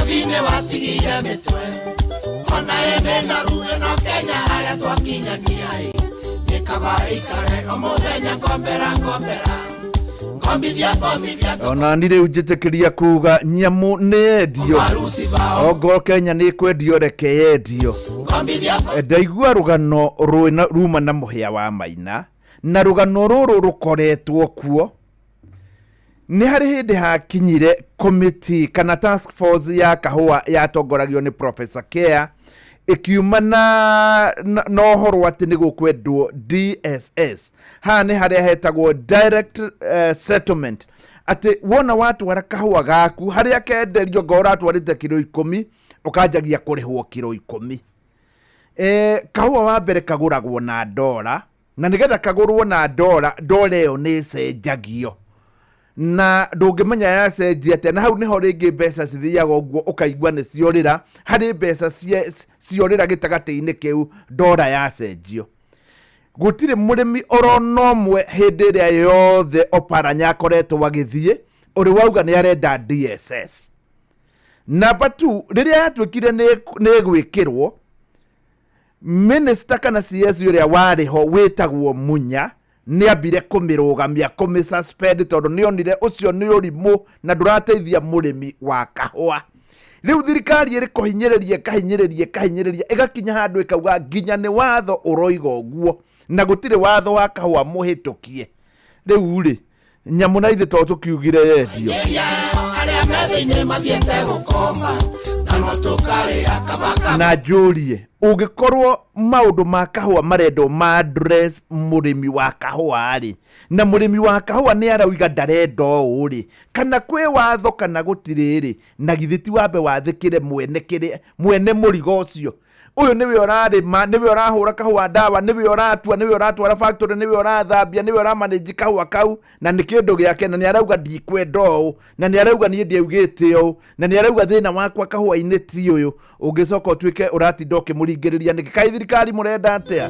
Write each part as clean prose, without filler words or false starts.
Nairobi nĩ watigire mĩtwe ona ĩ mĩnoru ĩno Kenya harĩa twakinyania ĩ nĩ kaba ĩikare o mũthenya ngombera ngombera ngombithia ngombithia. Ona ni rĩu njĩtĩkĩria kuga nyamũ nĩ yendio. Marusi bao. Ongorwo Kenya nĩ kwendio, reke yendio. Ngombithia. Ndaigua rũgano rwĩna ruma na mũhĩa wa maina, na rũgano rũrũ rũkoretwo kuo. Nĩ harĩ hĩndĩ hakinyire committee kana task force ya kahũa yatongoragio nĩ Professor Care, ĩkiuma na ũhoro atĩ nĩ gũkwendwo DSS. Haha nĩ harĩa hetagwo direct settlement, atĩ wona watwara kahũa gaku harĩa kenderio, ngo ũratwarĩte kiro 10, ũkanjagia kũrĩhwo kiro 10. Kahũa wa mbere kagũragwo na ndora, na nĩgetha kagũrwo na ndora, ndora ĩyo nĩ ĩcenjagio na ndũngĩmenya yacenjia atĩa, na hau nĩho rĩngĩ mbeca cithiaga ũguo, ũkaigua nĩ ciorĩra harĩ mbeca ciorĩra gĩtagatĩ-inĩ kĩu ndora yacenjio. Gũtirĩ mũrĩmi orona ũmwe hĩndĩ ĩrĩa yothe Oparanya akoretwo agĩthiĩ ũrĩ wauga nĩ arenda DSS. Namba 2, rĩrĩa yatuĩkire nĩ ĩgwĩkĩrwo, minister kana CS ũrĩa warĩ ho wĩtagwo Munya nĩ ambire kũmĩrũgamia, kũmĩ-suspend, tondũ nĩ onire ũcio nĩ ũrimũ na ndũrateithia mũrĩmi wa kahũa. Rĩu thirikari ĩrĩ kũhinyĩrĩria, ĩkahinyĩrĩria, ĩkahinyĩrĩria, ĩgakinya handũ ĩkauga nginya nĩ watho ũroiga ũguo, na gũtirĩ watho wa kahũa mũhĩtũkie. Rĩu rĩ, nyamũ na ithe to tũkiugire yendio. Arĩa me thĩinĩ mathiĩte gũkomba na no tũkarĩa kabaka. Na njũrie, ũngĩkorwo maũndũ ma kahũa marendwo ma address mũrĩmi wa kahũa rĩ, na mũrĩmi wa kahũa nĩ arauga ndarenda ũũ rĩ, kana kwĩ watho kana gũtirĩ rĩ, na githĩ ti wambe wathĩkĩre mwene kĩrĩa, mwene mũrigo ũcio? Ũyũ nĩwe ũrarĩma, nĩwe ũrahũra kahũa ndawa, nĩwe ũratua, nĩwe ũratwara factory, nĩwe ũrathambia, nĩwe ũramanage kahũa kau, na nĩ kĩndũ gĩake, na nĩ arauga ndikwenda ũũ, na nĩ arauga niĩ ndiaugĩte ũũ, na nĩ arauga thĩna wakwa kahũa-inĩ ti ũyũ. Ũngĩcoka ũtuĩke ũratinda ũkĩmũringĩrĩria nĩkĩ? Kaĩ thirikari mũrenda atĩa?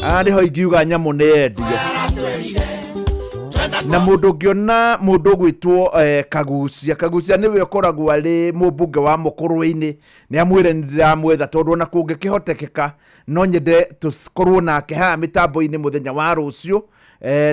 Haha nĩho ingiuga nyamũ nĩ yendio. Na mũndũ ũngĩona mũndũ ũgwĩtwo Kagucia, Kagucia nĩwe ũkoragwo arĩ mũmbunge wa Mũkũrwe-inĩ, nĩ amwĩre nĩ ndĩramwetha, tondũ ona kũngĩkĩhotekeka no nyende tũkorwo nake haha mĩtambo-inĩ mũthenya wa rũciũ,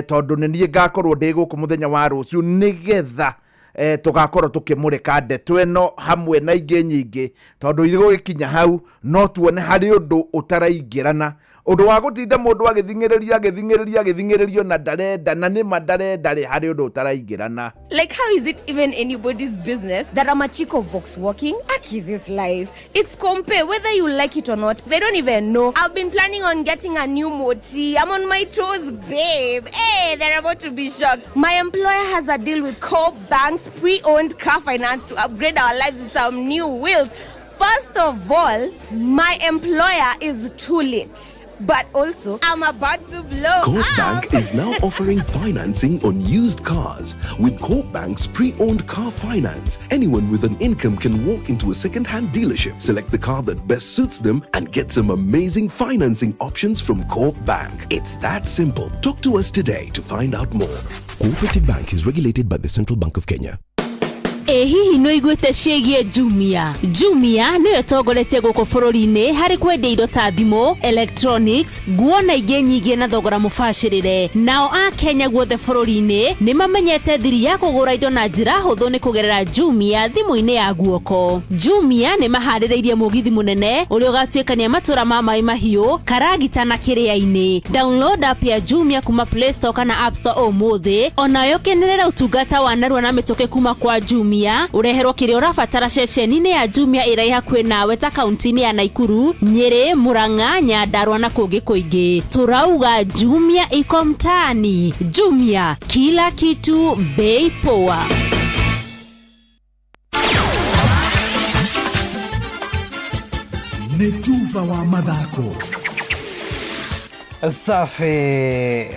tondũ nĩ niĩ ngakorwo ndĩ gũkũ mũthenya wa rũciũ, nĩgetha tũgakorwo tũkĩmũrĩka ndeto ĩno hamwe na ingĩ nyingĩ, tondũ irĩ gũgĩkinya hau no tuone harĩ ũndũ ũtaraingĩrana, ũndũ wa gũtinda mũndũ agĩthing'ĩrĩria, agĩthing'ĩrĩria, agĩthing'ĩrĩrio na ndarenda, na nĩma ndarenda rĩ, harĩ ũndũ ũtaraingĩrana. Like, how is it even anybody's business that I'm a chick of Vox walking? Aki, this life. It's compare, whether you like it or not. They don't even know. I've been planning on getting a new moti. I'm on my toes, babe. Hey, they're about to be shocked. My employer has a deal with Co Bank's pre-owned car finance to upgrade our lives with some new wheels. First of all, my employer is too late. But also, I'm about to blow Co-op up. Bank is now offering financing on used cars. With Co-op Bank's pre-owned car finance, anyone with an income can walk into a second-hand dealership, select the car that best suits them, and get some amazing financing options from Co-op Bank. It's that simple. Talk to us today to find out more. Cooperative Bank is regulated by the Central Bank of Kenya. Ĩ hihi nĩ ũiguĩte ciĩgiĩ Jumia? Jumia nĩyo ĩtongoretie gũkũ bũrũri-inĩ harĩ kwendia indo ta thimũ, electronics, nguo na ingĩ nyingĩ na thogora mũbacĩrĩre. Nao a Kenya guothe bũrũri-inĩ nĩ mamenyete thiri ya kũgũra indo na njĩra hũthũ nĩ kũgerera Jumia thimũ-inĩ ya guoko. Jumia nĩ maharĩrĩirie mũgithi mũnene ũrĩa ũgatuĩkania matũra ma Maĩ Mahiũ, Karagita na Kĩrĩa-inĩ. Download app ya Jumia kuma Play Store kana App Store ũmũthĩ, onawe ũkenerere ũtungata wa narua na mĩtũkĩ kuma kwa Jumia, ũreherwo kĩrĩa ũrabatara ceceni-inĩ ya Jumia ĩrĩa ĩ hakuhĩ nawe ta kaunti-inĩ ya Naikuru, Nyĩrĩ, Murang'a, Nyandarua na kũngĩ kũingĩ. Tũrauga Jumia iko mtaani. Jumia, kila kitu bei poa. Nĩ tuba wa mathako. Safi.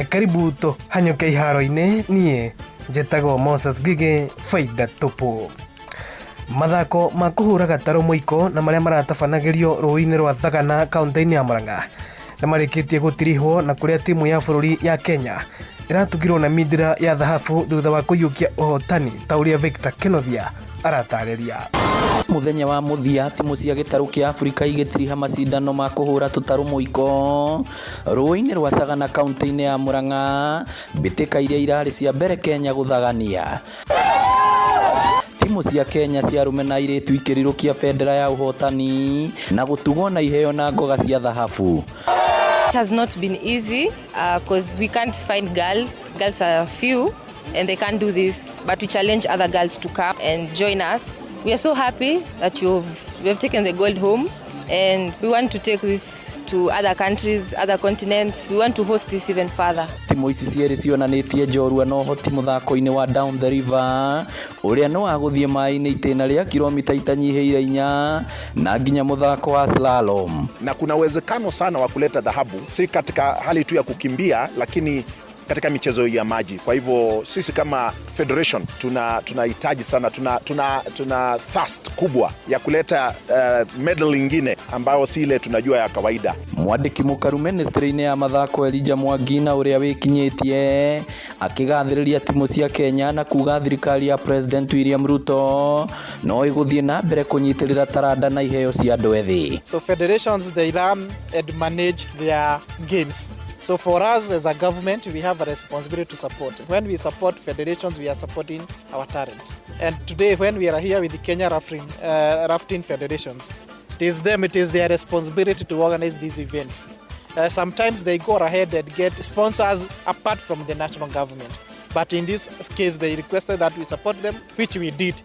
Karibu tũhanyũke iharo-inĩ. Niĩ njĩtagwo Moses Ngigĩ faida tupu. Mathako ma kũhũra gatarũ mũiko na marĩa maratabanagĩrio rũĩ-inĩ rwa Thagana kaunti-inĩ ya Murang'a nĩ marĩkĩtie gũtirihwo, na kũrĩa timu ya bũrũri ya Kenya ĩratugirwo na mindira ya thahabu thutha wa kũiyũkia ũhotani ta ũrĩa Victor Kenothia. Aratarĩria. Muthenya wa muthia, timu cia gĩtarũ kĩa Afrika igĩtiriha macindano ma kũhũra tũtarũ mũiko rũĩ-inĩ rwa Sagana kaunti-inĩ ya Murang'a, mbĩtĩka iria irarĩ cia mbere Kenya gũthagania. Timu cia Kenya cia arũme na airĩtu ikĩrirũkia bendera ya ũhotani na gũtugwo na iheo na ngoga cia thahabu. It has not been easy because we can't find girls. Girls are few and they can't do this, but we challenge other girls to come and join us. We are so happy that we have taken the gold home, and we want to take this to other countries, other continents. We want to host this even further. Timu ici cierĩ cionanĩtie njorua na ũhoti mũthako-inĩ wa Down the River ũrĩa nĩ wa gũthiĩ maĩ-inĩ itĩna rĩa kilomita itanyihĩire 4 na nginya mũthako wa slalom. Na kuna uwezekano sana wa kuleta dhahabu, si katika hali tu ya kukimbia, lakini katika michezo ya maji. Kwa hivyo sisi kama federation tunahitaji sana, tuna thirst kubwa ya kuleta medal ingine ambayo si ile tunajua ya kawaida. Mwandĩki mũkaru ministry-inĩ ya mathako Elijah Mwangi na ũrĩa wĩkinyĩtie akĩgathĩrĩria timu cia Kenya na kuga thirikari ya President William Ruto no ĩgũthiĩ na mbere kũnyitĩrĩra taranda na iheo cia andũ ethĩ. So federations, they run and manage their games. So for us as a government, we have a responsibility to support. When we support federations, we are supporting our talents. And today, when we are here with the Kenya Rafting Federations, it is them, it is their responsibility to organize these events. Sometimes they go ahead and get sponsors apart from the national government. But in this case, they requested that we support them, which we did,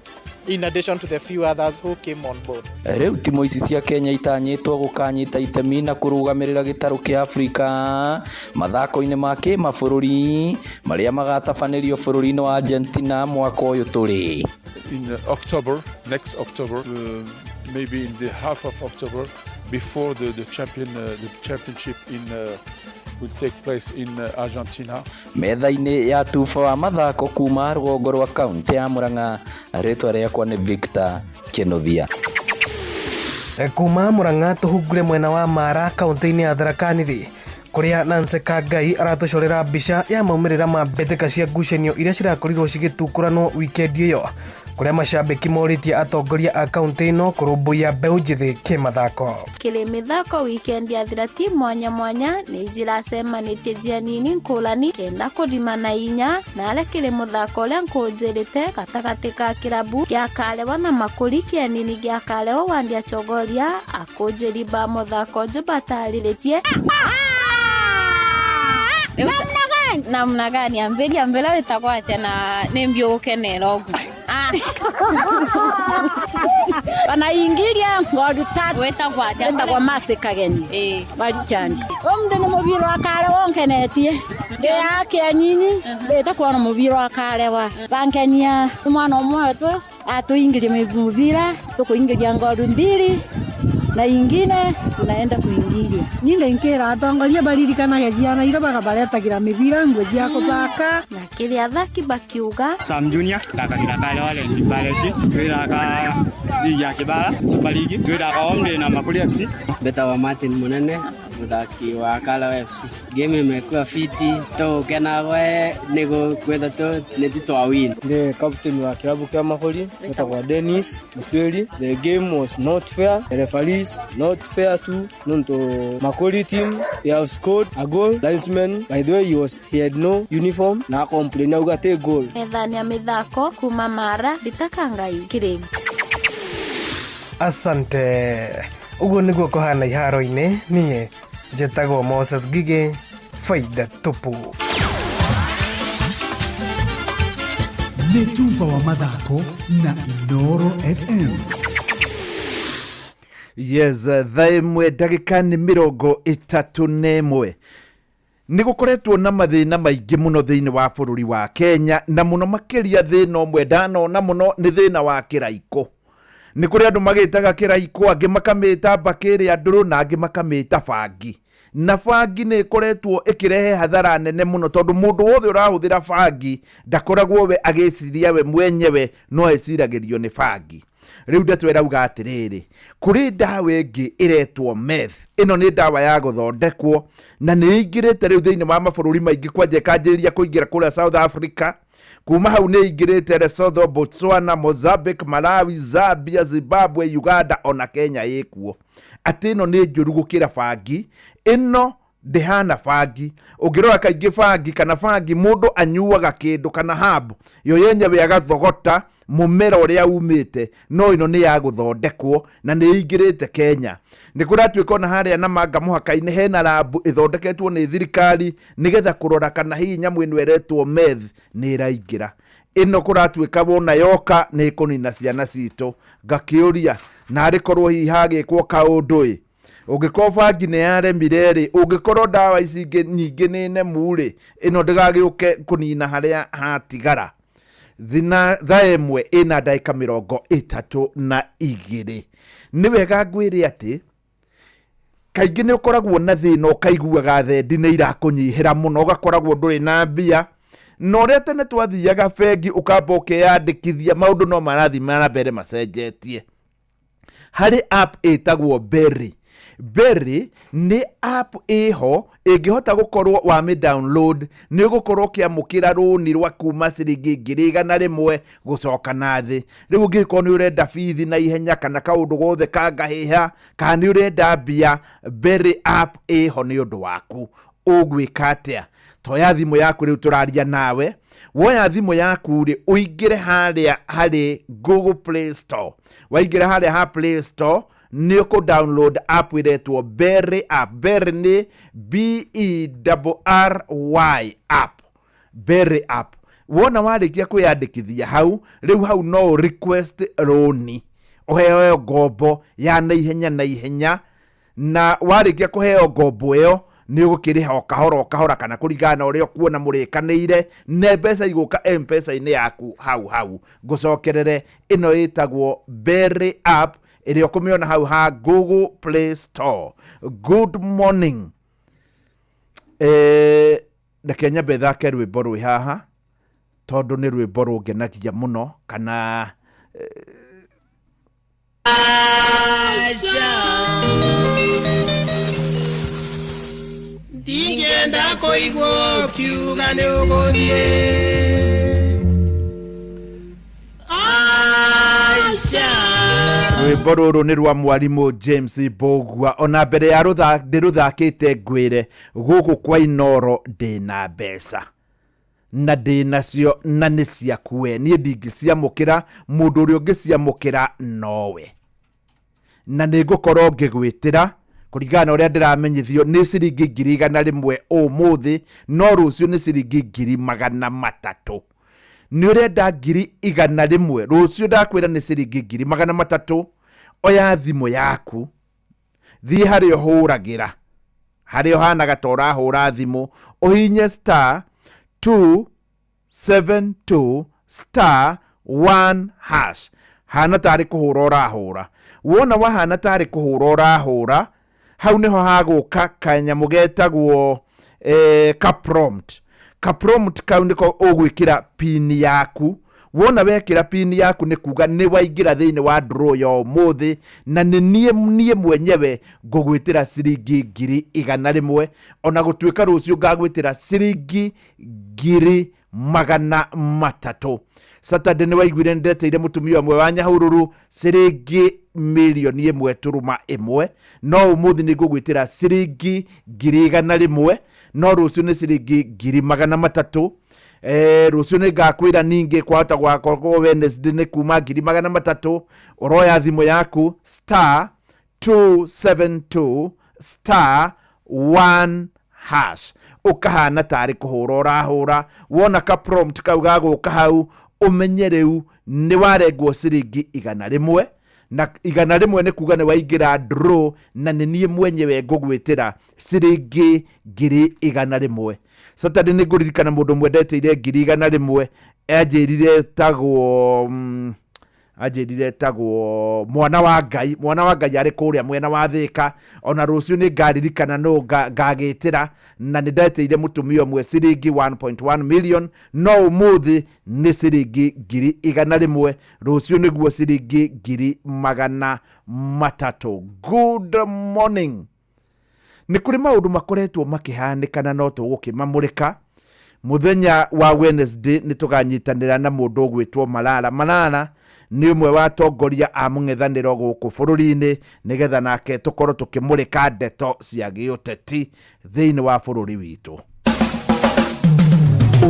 in addition to the few others who came on board. Rĩu timu ici cia Kenya itanyĩtwo gũkanyita itemi na kũrũgamĩrĩra gĩtarũ kĩa Afrika mathako-inĩ ma kĩmabũrũri marĩa magatabanĩrio bũrũri-inĩ wa Argentina mwaka ũyũ tũrĩ. In October, next October, maybe in the half of October, before the championship in will take place in Argentina. Metha-inĩ ya tuba wa mathako kuma rũgongo rwa kaunti ya Murang'a, rĩtwa rĩakwa nĩ Victor Kĩnuthia. Kuma Murang'a tũhungure mwena wa Mara kaunti-inĩ ya Tharaka Nithi kũrĩa Nancy Kangai aratũcorera mbica ya maumĩrĩra ma mbĩtĩka cia ngucanio iria cirakorirwo cigĩtukũranwo wikendi ĩyo, kũrĩa macambĩki morĩtie atongoria a kaunti ĩno kũrũmbũiya mbeũ njĩthĩ kĩmathako. Kĩrĩ mĩthako wikendi yathira ti mwanya mwanya nĩ njiracemanĩtie njia nini ngũrani kenda kũrima na inya na arĩa kĩrĩ mũthako ũrĩa nkũnjĩrĩte gatagatĩ ka kĩrabu gĩa Karewa na Makũri kĩa nini gĩa Karewa Wandia Chogoria akũnjĩri ba mũthako njo batarĩrĩtie. Namna gani? Namna gani? Ambĩria mbĩra wĩtagwo atĩa na nĩ mbiũ gũkenera ũguo. Wanaingilia ng'ondu tatu. Wĩtagwo atĩa? Wĩtagwo Mercy Kageni. Warichandi. Ũmũthĩ nĩ mũbira wa Karewa ũngenetie. Ndĩ ya kĩanyinyi ndĩte kuona mũbira wa Karewa. Bangenia mwana ũmwe wetũ atũingĩrie mũbira tũkũingĩria ng'ondu mbili na ingine tunaenda kuingiria. Nyinga inkira atongoria baririkanage ciana iria bakabaretagira mibira nguo cia kũthaka. Na kĩrĩa athaki bakiuga. Sam Junior thakagĩra Karewa Baleti, twĩthaka ligi ya Kibara Super League, twĩthaka Homday na Makuri FC. Betagwo Martin Munene, mũthaki wa Karewa FC. Game imekuwa fiti tũkenagwe nĩ kwetha tu nĩ twa win. Ndi captain wa kilabu kia Makuri, betagwo Dennis Mutweli. The game was not fair, the referees not fair too. Nonto Makuri team, they have scored a goal. Linesman, by the way, he had no uniform na complain auga te goal. Methani ya mĩthako kuma Mara Rita Kangai Kĩrĩ. Asante. Ũguo nĩguo kũhana iharo-inĩ. Niĩ njĩtagwo Moses Ngigĩ, faida tupu. Nĩ tuba wa mathako na Inooro FM. Yes, thaa 1 ndagĩka nĩ 31. Nĩ gũkoretwo na mathĩna maingĩ mũno thĩinĩ wa bũrũri wa Kenya, na mũno makĩria thĩna ũmwe ndanona mũno nĩ thĩna wa kĩraikũ. Nĩ kũrĩ andũ magĩtaga kĩraikũ, angĩ makamĩta mbakĩ ĩrĩa ndũrũ na angĩ makamĩta bangi. Na bangi nĩ ĩkoretwo ĩkĩrehe hathara nene mũno tondũ mũndũ wothe ũrahũthĩra bangi ndakoragwo we agĩciria we mwenyewe, no eciragĩrio nĩ bangi. Rĩu ndeto ĩrauga atĩrĩrĩ, kũrĩ ndawa ĩngĩ ĩretwo meth. Ĩno nĩ ndawa ya gũthondekwo na nĩ ĩingĩrĩte rĩu thĩinĩ wa mabũrũri maingĩ, kwanja ĩkanjĩrĩria kũingĩra kũrĩa South Africa. Kuma hau nĩ ĩingĩrĩte Lesotho, Botswana, Mozambique, Malawi, Zambia, Zimbabwe, Uganda ona Kenya ĩkuo. Atĩ ĩno nĩ njũru gũkĩra bangi, ĩno ndĩhana bangi. Ũngĩrora kaingĩ bangi kana bangi mũndũ anyuaga kĩndũ kana herb yo yenyewe agathogota mũmera ũrĩa umĩte, no ĩno nĩ ya gũthondekwo na nĩ ĩingĩrĩte Kenya. Nĩ kũratuĩka ona harĩa Namanga mũhaka-inĩ hena rambu ĩthondeketwo nĩ thirikari nĩgetha kũrora kana hihi nyamũ ĩno ĩretwo meth nĩ ĩraingĩra. Ĩno kũratuĩka wona yoka nĩ ĩkũnina ciana citũ. Ngakĩũria narĩ korwo hihi hagĩkwo kaũndũ ĩ, ũngĩkorwo bangi nĩ yaremire rĩ, ũngĩkorwo ndawa ici ingĩ nyingĩ nĩ nemu rĩ, ĩno ndĩgagĩũke kũnina harĩa hatigara. Thina thaa ĩmwe ĩna ndagĩka mĩrongo ĩtatũ na igĩrĩ. Nĩ wega ngwĩre atĩ kaingĩ nĩ ũkoragwo na thĩna ũkaiguaga thendi nĩ irakũnyihĩra mũno, ũgakoragwo ndũrĩ na mbia. Na ũrĩa tene twathiaga bengi ũkamba ũkeyandĩkithia, maũndũ no marathiĩ na mbere macenjetie. Harĩ app ĩtagwo Berry. Berry nĩ app ĩho ĩngĩhota gũkorwo wamĩ download nĩ ũgũkorwo ũkĩamũkĩra rũni rwa kuma ciringi 100,000 gũcoka na thĩ. Rĩu ũngĩkorwo nĩ ũrenda bithi na ihenya kana kaũndũ gothe kangahĩha kana nĩ ũrenda mbia, Berry app ĩho nĩ ũndũ waku. Ũgwĩka atĩa? Toya thimũ yaku rĩu tũraria nawe. Woya thimũ yaku rĩ, ũingĩre harĩa harĩ Google Play Store. Waingĩra harĩa ha Play Store nĩ ũkũ download app ĩretwo Berry app. Berry nĩ B E R R Y app. Berry app. Wona warĩkia kwĩyandĩkithia hau, rĩu hau no ũ request rũni, ũheo ngombo ya naihenya naihenya, na warĩkia kũheo ngombo ĩyo nĩ ũgũkĩrĩha o kahora o kahora kana kũringana na ũrĩa ũkuona mũrĩkanĩire, na mbeca igũka M-Pesa-inĩ yaku hau hau. Ngũcokerere, ĩno ĩtagwo Berry app ĩrĩa ũkũmĩona hau ha Google Play Store. Good morning. Reke nyambe thake rwĩmbo rwĩ haha tondũ nĩ rwĩmbo rũngenagia mũno kana Ndingĩenda kũigua ũkiuga nĩ ũgũthiĩ. Aca. Rwĩmbo rũrũ nĩ rwa mwarimũ James Mbũgua. Ona mbere ya ndĩrũthakĩte ngwĩre gũkũ kwa Inooro ndĩna mbeca na ndĩnacio na nĩ ciaku we, niĩ ndingĩciamũkĩra, mũndũ ũrĩa ũngĩciamũkĩra nowe, na nĩ ngũkorwo ngĩgwĩtĩra kũringana na ũrĩa ndĩramenyithio nĩ ciringi 100,000 ũmũthĩ, no rũciũ nĩ ciringi 300,000. Nĩ ũrenda 100,000 rũciũ ndakwĩra nĩ ciringi 300,000. Oya thimũ yaku, thiĩ harĩa ũhũragĩra, harĩa ũhanaga ta ũrahũra thimũ, ũhihinye star 272 star 1 hash. Hana tarĩ kũhũra ũrahũra. Wona wahana tarĩ kũhũra ũrahũra, hau nĩho hagũka kanyamũ getagwo ka prompt. Ka prompt kau nĩko ũgwĩkĩra pin yaku. Wona wekĩra pin yaku nĩ kuga nĩ waingĩra thĩinĩ wa draw ya ũmũthĩ, na nĩ niĩ mwenyewe ngũgwĩtĩra ciringi 100,000, ona gũtuĩka rũciũ ngagwĩtĩra ciringi 300,000. Saturday nĩ waiguire nĩndeteire mũtumia ũmwe wa Nyahururu ciringi 1.1 million, no ũmũthĩ nĩ ngũgwĩtĩra ciringi 100,000, no rũciũ nĩ ciringi 300,000. Rũciũ nĩ ngakwĩra ningĩ kwahota gwakorwo Wednesday nĩ kuma 300,000. Ũroya thimũ yaku star 272 star 1 hash, ũkahana tarĩ kũhũra ũrahũra. Wona ka prompt kau gagũka hau, ũmenye rĩu nĩ warengwo ciringi 100, na 100 nĩ kuga nĩ waingĩra draw, na nĩ niĩ mwenyewe ngũgwĩtĩra ciringi 100,000. Saturday nĩ ngũririkana mũndũ ũmwe ndeteire 100,000, anjĩrire tagwo Anjĩrire etagwo Mwana wa Ngai. Mwana wa Ngai arĩ kũrĩa mwena wa Thĩka. Ona rũciũ nĩ ngaririkana nũ ngagĩtĩra, na nĩ ndetĩire mũtumia ũmwe ciringi 1.1 million, no ũmũthĩ nĩ ciringi 100,000, rũciũ nĩguo ciringi 300,000. Good morning. Nĩ kũrĩ maũndũ makoretwo makĩhanĩka na no tũgũkĩmamũrĩka mũthenya wa Wednesday. Nĩ tũganyitanĩra na mũndũ ũgwĩtwo Malala. Malala nĩ ũmwe wa atongoria a mũng'ethanĩro gũkũ bũrũri-inĩ, nĩgetha nake tũkorwo tũkĩmũrĩka ndeto cia gĩũteti thĩinĩ wa bũrũri witũ.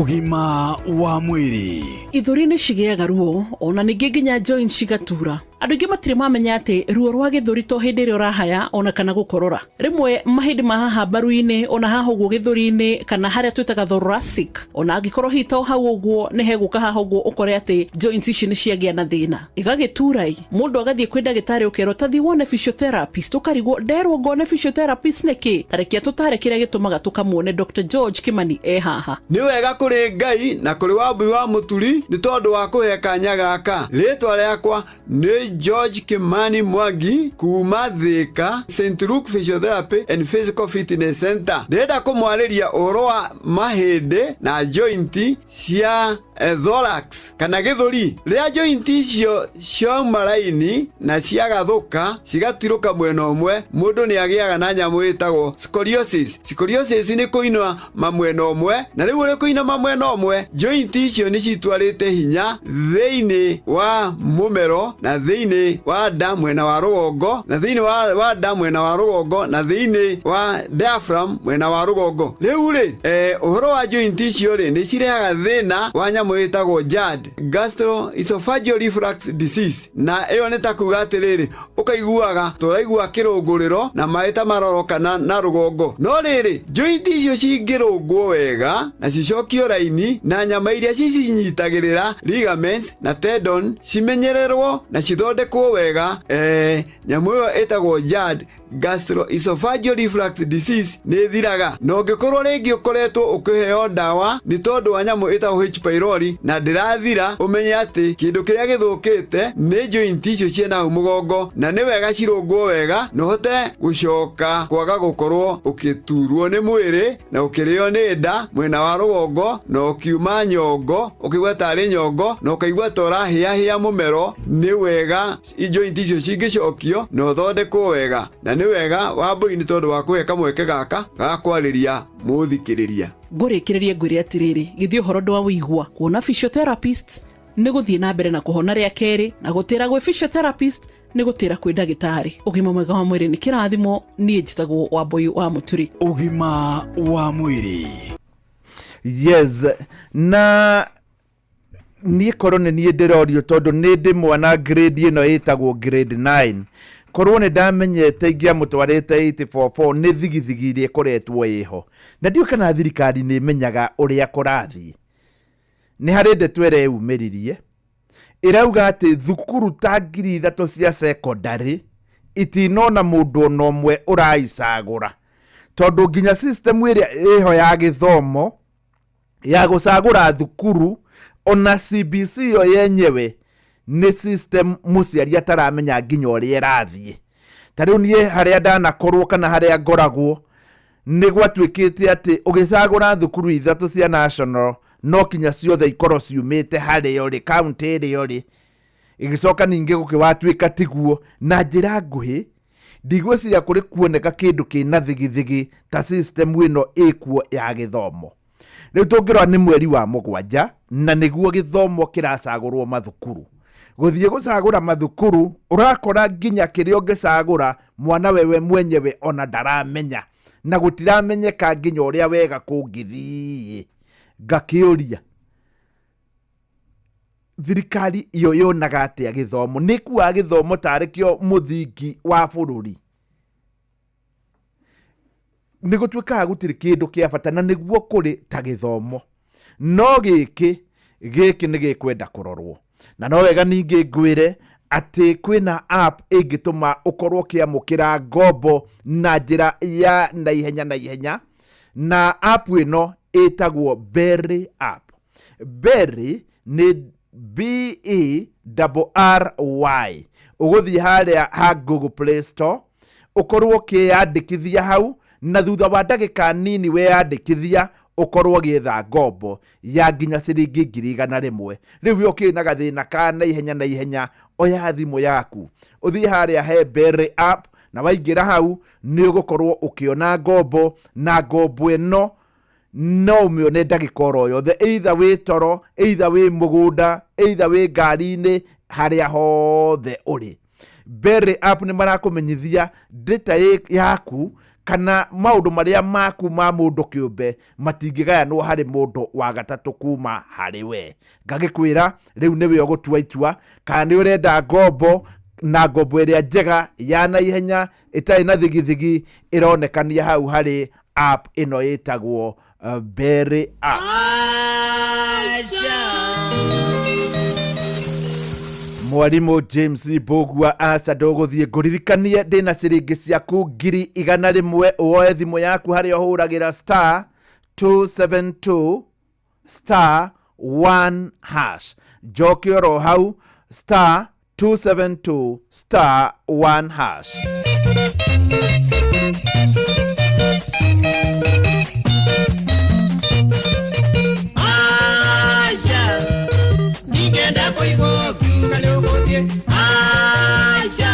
Ũgima wa mwĩrĩ. Ithũri nĩ cigĩaga ruo, ona ningĩ nginya joint cigatura. Andũ aingĩ matirĩ mamenya atĩ ruo rwa gĩthũri to hĩndĩ ĩrĩa ũrahaya ona kana gũkorora. Rĩmwe mahĩndĩ ma haha mbaru-inĩ, ona haha ũguo gĩthũri-inĩ, kana harĩa twĩtaga thoracic, ona angĩkorwo hihi to hau ũguo nĩ hegũka haha ũguo, ũkore atĩ joints ici nĩ ciagĩa na thĩna, igagĩtura. Mũndũ agathiĩ kwĩ ndagĩtarĩ, ũkerwo tathiĩ wone physiotherapist. Ũkarigwo, nderwo ngone physiotherapist nĩkĩ? Tarekia tũtare kĩrĩa gĩtũmaga tũkamuone. Dr George Kimani e haha. Nĩ wega kũrĩ Ngai na kũrĩ Wambui wa Mũturi nĩ tondũ wa kũhe kanya gaka. Rĩtwa rĩakwa nĩ George Kimani Mwangi kuma Thĩka, St Luke Physiotherapy and Physical Fitness Center. Ndĩrenda kũmwarĩria ũhoro wa mahĩndĩ na joint cia thorax kana gĩthũri. Rĩrĩa joint icio ciauma raini na ciagathũka, cigatirũka mwena ũmwe, mũndũ nĩ agĩaga na nyamũ ĩtagwo scoliosis. Scoliosis nĩ kũinama mwena ũmwe, na rĩu ũrĩ kũinama mwena ũmwe, joint icio nĩ citwarĩte hinya thĩinĩ wa mũmero na thĩinĩ wa nda mwena wa rũgongo, na thĩinĩ wa nda mwena wa rũgongo, na thĩinĩ wa diaphragm mwena wa rũgongo. Rĩu rĩ, ũhoro wa joint icio rĩ, nĩ cirehaga thĩna wa nyamũ ĩtagwo GERD, gastroesophageal reflux disease, na ĩyo nĩ ta kuga atĩrĩrĩ, ũkaiguaga tũraigua kĩrũngũrĩro na maĩ ta marorokana na rũgongo. No rĩrĩ, joint icio cingĩrũngwo wega na cicokio raini, na nyama iria cicinyitagĩrĩra, ligaments na tendon, cimenyererwo na cithondekwo wega, nyamũ ĩyo ĩtagwo GERD, gastroesophageal reflux disease, nĩ ĩthiraga. Na ũngĩkorwo rĩngĩ ũkoretwo ũkĩheo ndawa nĩ tondũ wa nyamũ ĩtagwo H pylori na ndĩrathira, ũmenye atĩ kĩndũ kĩrĩa gĩthũkĩte nĩ joint icio ciĩna hau mũgongo, na nĩ wega cirũngwo wega na ũhote gũcoka kwaga gũkorwo ũkĩturwo nĩ mwĩrĩ na ũkĩrĩo nĩ nda mwena wa rũgongo, na ũkiuma nyongo, ũkĩigua tarĩ nyongo na ũkaigua ta ũrahĩahĩa mũmero. Nĩ wega joint icio cingĩcokio na ũthondekwo wega. Na nĩ wega, Wambui, nĩ tondũ wa kũhe kamweke gaka ga kwarĩria mũthikĩrĩria. Ngũrĩkĩrĩrie ngwĩre atĩrĩrĩ, gĩthiĩ ũhoro ndwawĩigua. Kuona physiotherapist nĩ gũthiĩ na mbere na kũhona rĩa kerĩ, na gũtĩra gwĩ physiotherapist nĩ gũtĩra kwĩ ndagĩtarĩ. Ũgima mwega wa mwĩrĩ nĩ kĩrathimo. Niĩ njĩtagwo Wambui wa Mũturi. Ũgima wa mwĩrĩ. Yes, na niĩ korwo nĩ niĩ ndĩrorio, tondũ nĩ ndĩ mwana grade ĩno ĩtagwo grade 9, korwo nĩ ndamenyete ingĩamũtwarĩte 844. Nĩ thigithigi iria ĩkoretwo ĩho, na ndiũ kana thirikari nĩ ĩmenyaga ũrĩa kũrathiĩ. Nĩ harĩ ndeto ĩreyumĩririe ĩrauga atĩ thukuru ta 3000 cia secondary itinona mũndũ ona ũmwe ũraicagũra, tondũ nginya system ĩrĩa ĩho ya gĩthomo ya gũcagũra thukuru, ona CBC yo yenyewe, nĩ system mũciari ataramenya nginya ũrĩa ĩrathiĩ. Ta rĩu niĩ harĩa ndanakorwo kana harĩa ngoragwo, nĩ gwatuĩkĩte atĩ ũgĩcagũra thukuru ithatũ cia national, no kinya ciothe ikorwo ciumĩte harĩa ũrĩ, kaunti ĩrĩa ũrĩ. Ĩgĩcoka ningĩ gũkĩwatuĩka tiguo. Na njĩra nguhĩ, ndigwĩciria kũrĩ kuoneka kĩndũ kĩna thigithigi ta system ĩno ĩkuo ya gĩthomo. Rĩu tũngĩrora nĩ mweri wa 7, na nĩguo gĩthomo kĩracagũrwo mathukuru. Gũthiĩ gũcagũra mathukuru, ũrakora nginya kĩrĩa ũngĩcagũra mwana wewe mwenyewe ona ndaramenya, na gũtiramenyeka nginya ũrĩa wega kũngĩthiĩ. Ngakĩũria, thirikari iyo yonaga atĩa gĩthomo? Nĩ ĩkuaga gĩthomo tarĩ kĩo mũthingi wa bũrũri? Nĩ gũtuĩkaga gũtirĩ kĩndũ kĩa bata na nĩguo kũrĩ ta gĩthomo, no gĩkĩ nĩ gĩkwenda kũrorwo. Na no wega ningĩ ngwĩre atĩ kwĩna app ĩngĩtũma ũkorwo ũkĩamũkĩra ngombo na njĩra ya naihenya naihenya, na app ĩno ĩtagwo Berry app. Berry nĩ B E R R Y. Ũgũthiĩ harĩa ha Google Play Store, ũkorwo ũkĩyandĩkithia hau, na thutha wa ndagĩka nini weyandĩkithia ũkorwo ũgĩetha ngombo ya nginya ciringi 100,000. Rĩu we ũkĩrĩ na gathĩna ka naihenya naihenya, oya thimũ yaku ũthiĩ harĩa he Berry app, na waingĩra hau nĩ ũgũkorwo ũkĩona ngombo, na ngombo ĩno no ũmĩone ndagĩka oro yothe, either wĩ toro, either wĩ mũgũnda, either wĩ ngari-inĩ, harĩa hothe ũrĩ. Berry app nĩ marakũmenyithia data yaku kana maũndũ marĩa maku ma mũndũ kĩũmbe matingĩgayanwo harĩ mũndũ wa gatatũ kuma harĩ we. Ngagĩkwĩra rĩu nĩwe ũgũtua itua kana nĩ ũrenda ngombo, na ngombo ĩrĩa njega ya naihenya ĩtarĩ na thigithigi ĩronekania hau harĩ app ĩno ĩtagwo Berry app. Mwarimũ James Mbũgua, aca ndũgũthiĩ ngũririkanie ndĩna ciringi ciaku 100,000. Woe thimũ yaku harĩa ũhũragĩra star 272 star 1 hash, njoke oro hau star 272 star 1 hash. Aca, ndingĩenda kũigua ũkiuga nĩ ũgũthiĩ. Aca,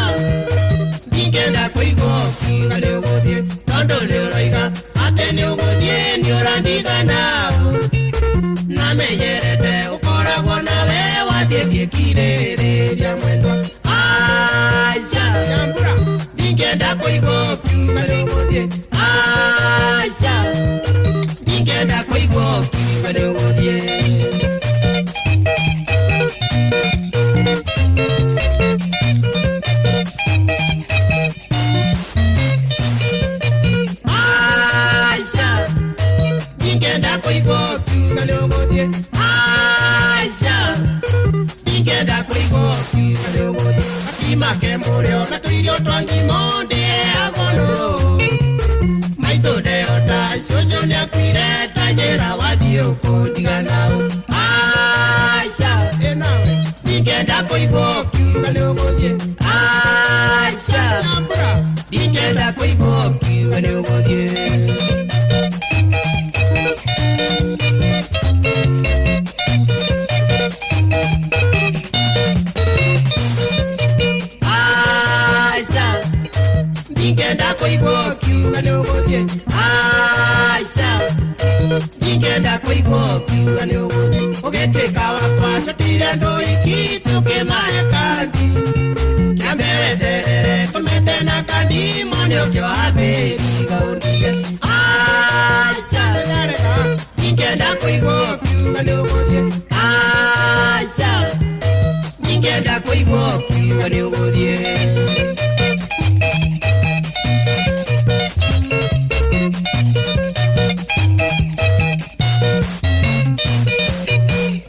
ndingĩenda kũigua ũkiuga nĩ ũgũthiĩ, tondũ nĩ ũroiga atĩ nĩ ũgũthiĩ, nĩ ũrandigana. Namenyerete gũkoragwo nawe, wathiĩ ngĩkirĩrĩria mwendwa. Aca, ndingĩenda kũigua ũkiuga nĩ ũgũthiĩ. Aca, ndingĩenda kũigua ũkiuga nĩ ũgũthiĩ. Aca, ndingĩenda kũigua ũkiuga nĩ ũgũthiĩ. Aca, ndingĩenda kũigua ũkiuga nĩ ũgũthiĩ. Gakima ke mũrĩo na tũirio twa ngimo ndĩagwo nũ. Maitũ ndehota, cũcũ nĩakuire, ta njĩra wathiĩ ũkũndiga naũ. Aca, ndingĩenda kũigua ũkiuga nĩ ũgũthiĩ. Aca, ndingĩenda kũigua ũkiuga nĩ ũgũthiĩ. Aca, ndingĩenda kũigua ũkiuga nĩ ũgũthiĩ. Aca, ndingĩenda kũigua ũkiuga nĩ ũgũthiĩ. Ũgĩtuĩka wakwa tũtire andũ iki tũkĩmahe kandi. Kĩambe weterere tũmete na kandi mone ũkĩoha mbĩri ũndige. Aca, ndingĩenda kũigua ũkiuga nĩ ũgũthiĩ. Aca, ndingĩenda kũigua ũkiuga nĩ ũgũthiĩ.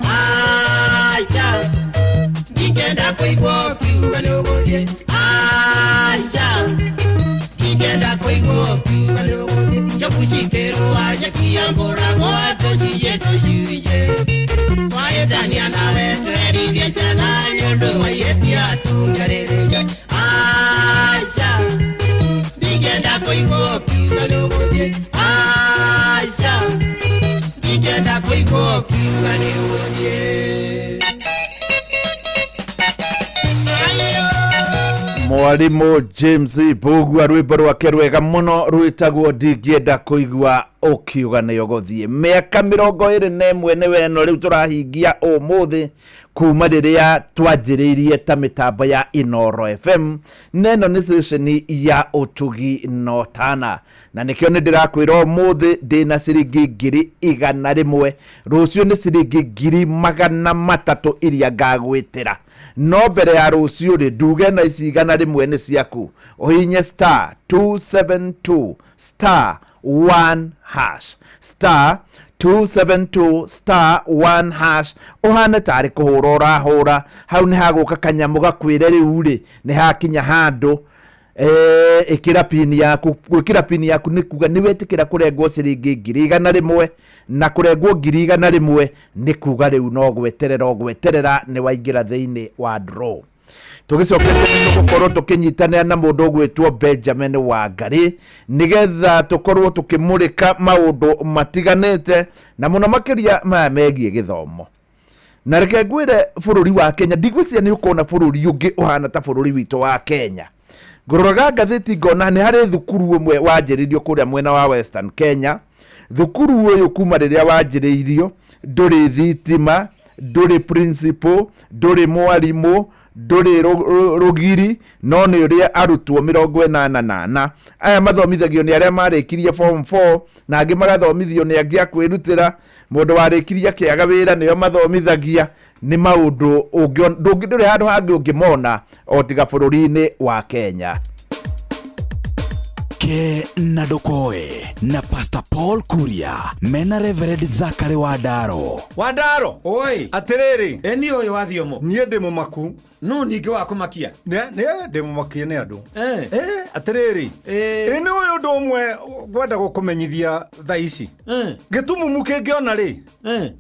Aca, ndingĩenda kũigua ũkiuga nĩ ũgũthiĩ. Aca, ndingĩenda kũigua ũkiuga nĩ ũgũthiĩ. Njogu cikĩrũa cikiambũragwo tũcinje tũcinje. Twahĩtania nawe twerithie ciana nĩ ũndũ wa ihĩtia tũngĩarĩrĩria. Aca, ndingĩenda kũigua ũkiuga nĩ ũgũthiĩ. Aca, ndingĩenda kũigua ũkiuga nĩ ũgũthiĩ. Mwarimũ James Mbũgua, rwĩmbo rwake rwega mũno rwĩtagwo Ndingĩenda Kũigua Ũkiuga Nĩ Ũgũthiĩ. Mĩaka 21 nĩ weno rĩu tũrahingia ũmũthĩ kuma rĩrĩa twanjĩrĩirie ta mĩtambo ya Inoro FM, na ĩno nĩ ceceni ya ũtugi no tana, na nĩkĩo nĩ ndĩrakwĩra ũmũthĩ ndĩna ciringi 100,000, rũciũ nĩ ciringi 300,000 iria ngagwĩtĩra. No mbere ya rũciũ rĩ, nduge na ici 100 nĩ ciaku, ũhinye star 272 star 1 hash, star 272 star 1 hash, ũhane tarĩ kũhũra ũrahũra. Hau nĩ hagũka kanyamũ gakwĩre rĩu rĩ nĩ hakinya handũ. Ĩkĩra pini yaku. Gwĩkĩra pini yaku nĩ kuga nĩ wetĩkĩra kũrengwo ciringi 100,000, na kũrengwo 100,000 nĩ kuga rĩu no gweterera ũgweterera nĩ waingĩra thĩinĩ wa draw. Tũgĩcokete tũgũkorwo tũkĩnyitanĩra na mũndũ ũgwĩtwo Benjamin Wangari nĩgetha tũkorwo tũkĩmũrĩka maũndũ matiganĩte, na mũno makĩria maya megiĩ gĩthomo. Na reke ngwĩre, bũrũri wa Kenya, ndigwĩciria nĩ ũkona bũrũri ũngĩ ũhana ta bũrũri witũ wa Kenya. Ngũroraga ngathĩti ngona nĩ harĩ thukuru ũmwe wanjĩrĩirio kũrĩa mwena wa Western Kenya. Thukuru ũyũ kuma rĩrĩa wanjĩrĩirio ndũrĩ thitima, ndũrĩ principal, ndũrĩ mwarimũ, ndũrĩ rũgiri, no nĩ ũrĩa arutwo 84. Aya mathomithagio nĩ arĩa marĩkirie form 4, na angĩ magathomithio nĩ angĩ a kwĩrutĩra. Mũndũ warĩkirie akĩaga wĩra nĩo mathomithagia. Nĩ maũndũ ndũrĩ handũ hangĩ ũngĩmona o tiga bũrũri-inĩ wa Kenya. Ke na Ndũkoe na Pastor Paul Kuria mena Reverend Zakari Wandaro. Wandaro. Oi. Atiriri. Eni ũyũ wa thiomo. Niĩ ndĩ mũmaku. No ningĩ wa kũmakia. Nĩ ndĩ mũmakie nĩ andũ. Atiriri. Ĩ nĩ ũyũ ũndũ ũmwe ngwenda gũkũmenyithia thaa ici. Gĩtumumu kĩngĩona rĩ,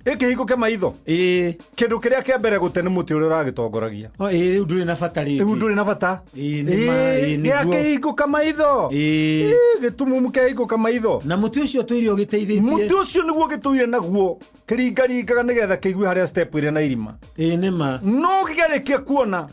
ĩkĩhingũke maitho. Kĩndũ kĩrĩa kĩa mbere gũte nĩ mũtĩ ũrĩa ũragĩtongoragia. Ĩ rĩu ndũrĩ na bata rĩngĩ. Rĩu ndũrĩ na bata. Ĩ nĩ ma, ĩ nĩguo. Gĩakĩhingũka maitho. Ĩ gĩtumumu kĩahingũka maitho. Na mũtĩ ũcio tũire ũgĩteithĩtie. Mũtĩ ũcio nĩguo gĩtũire naguo kĩringaringaga nĩgetha kĩigue harĩa step ĩrĩa na irima. Ĩ nĩ ma. No kĩarĩkia kuona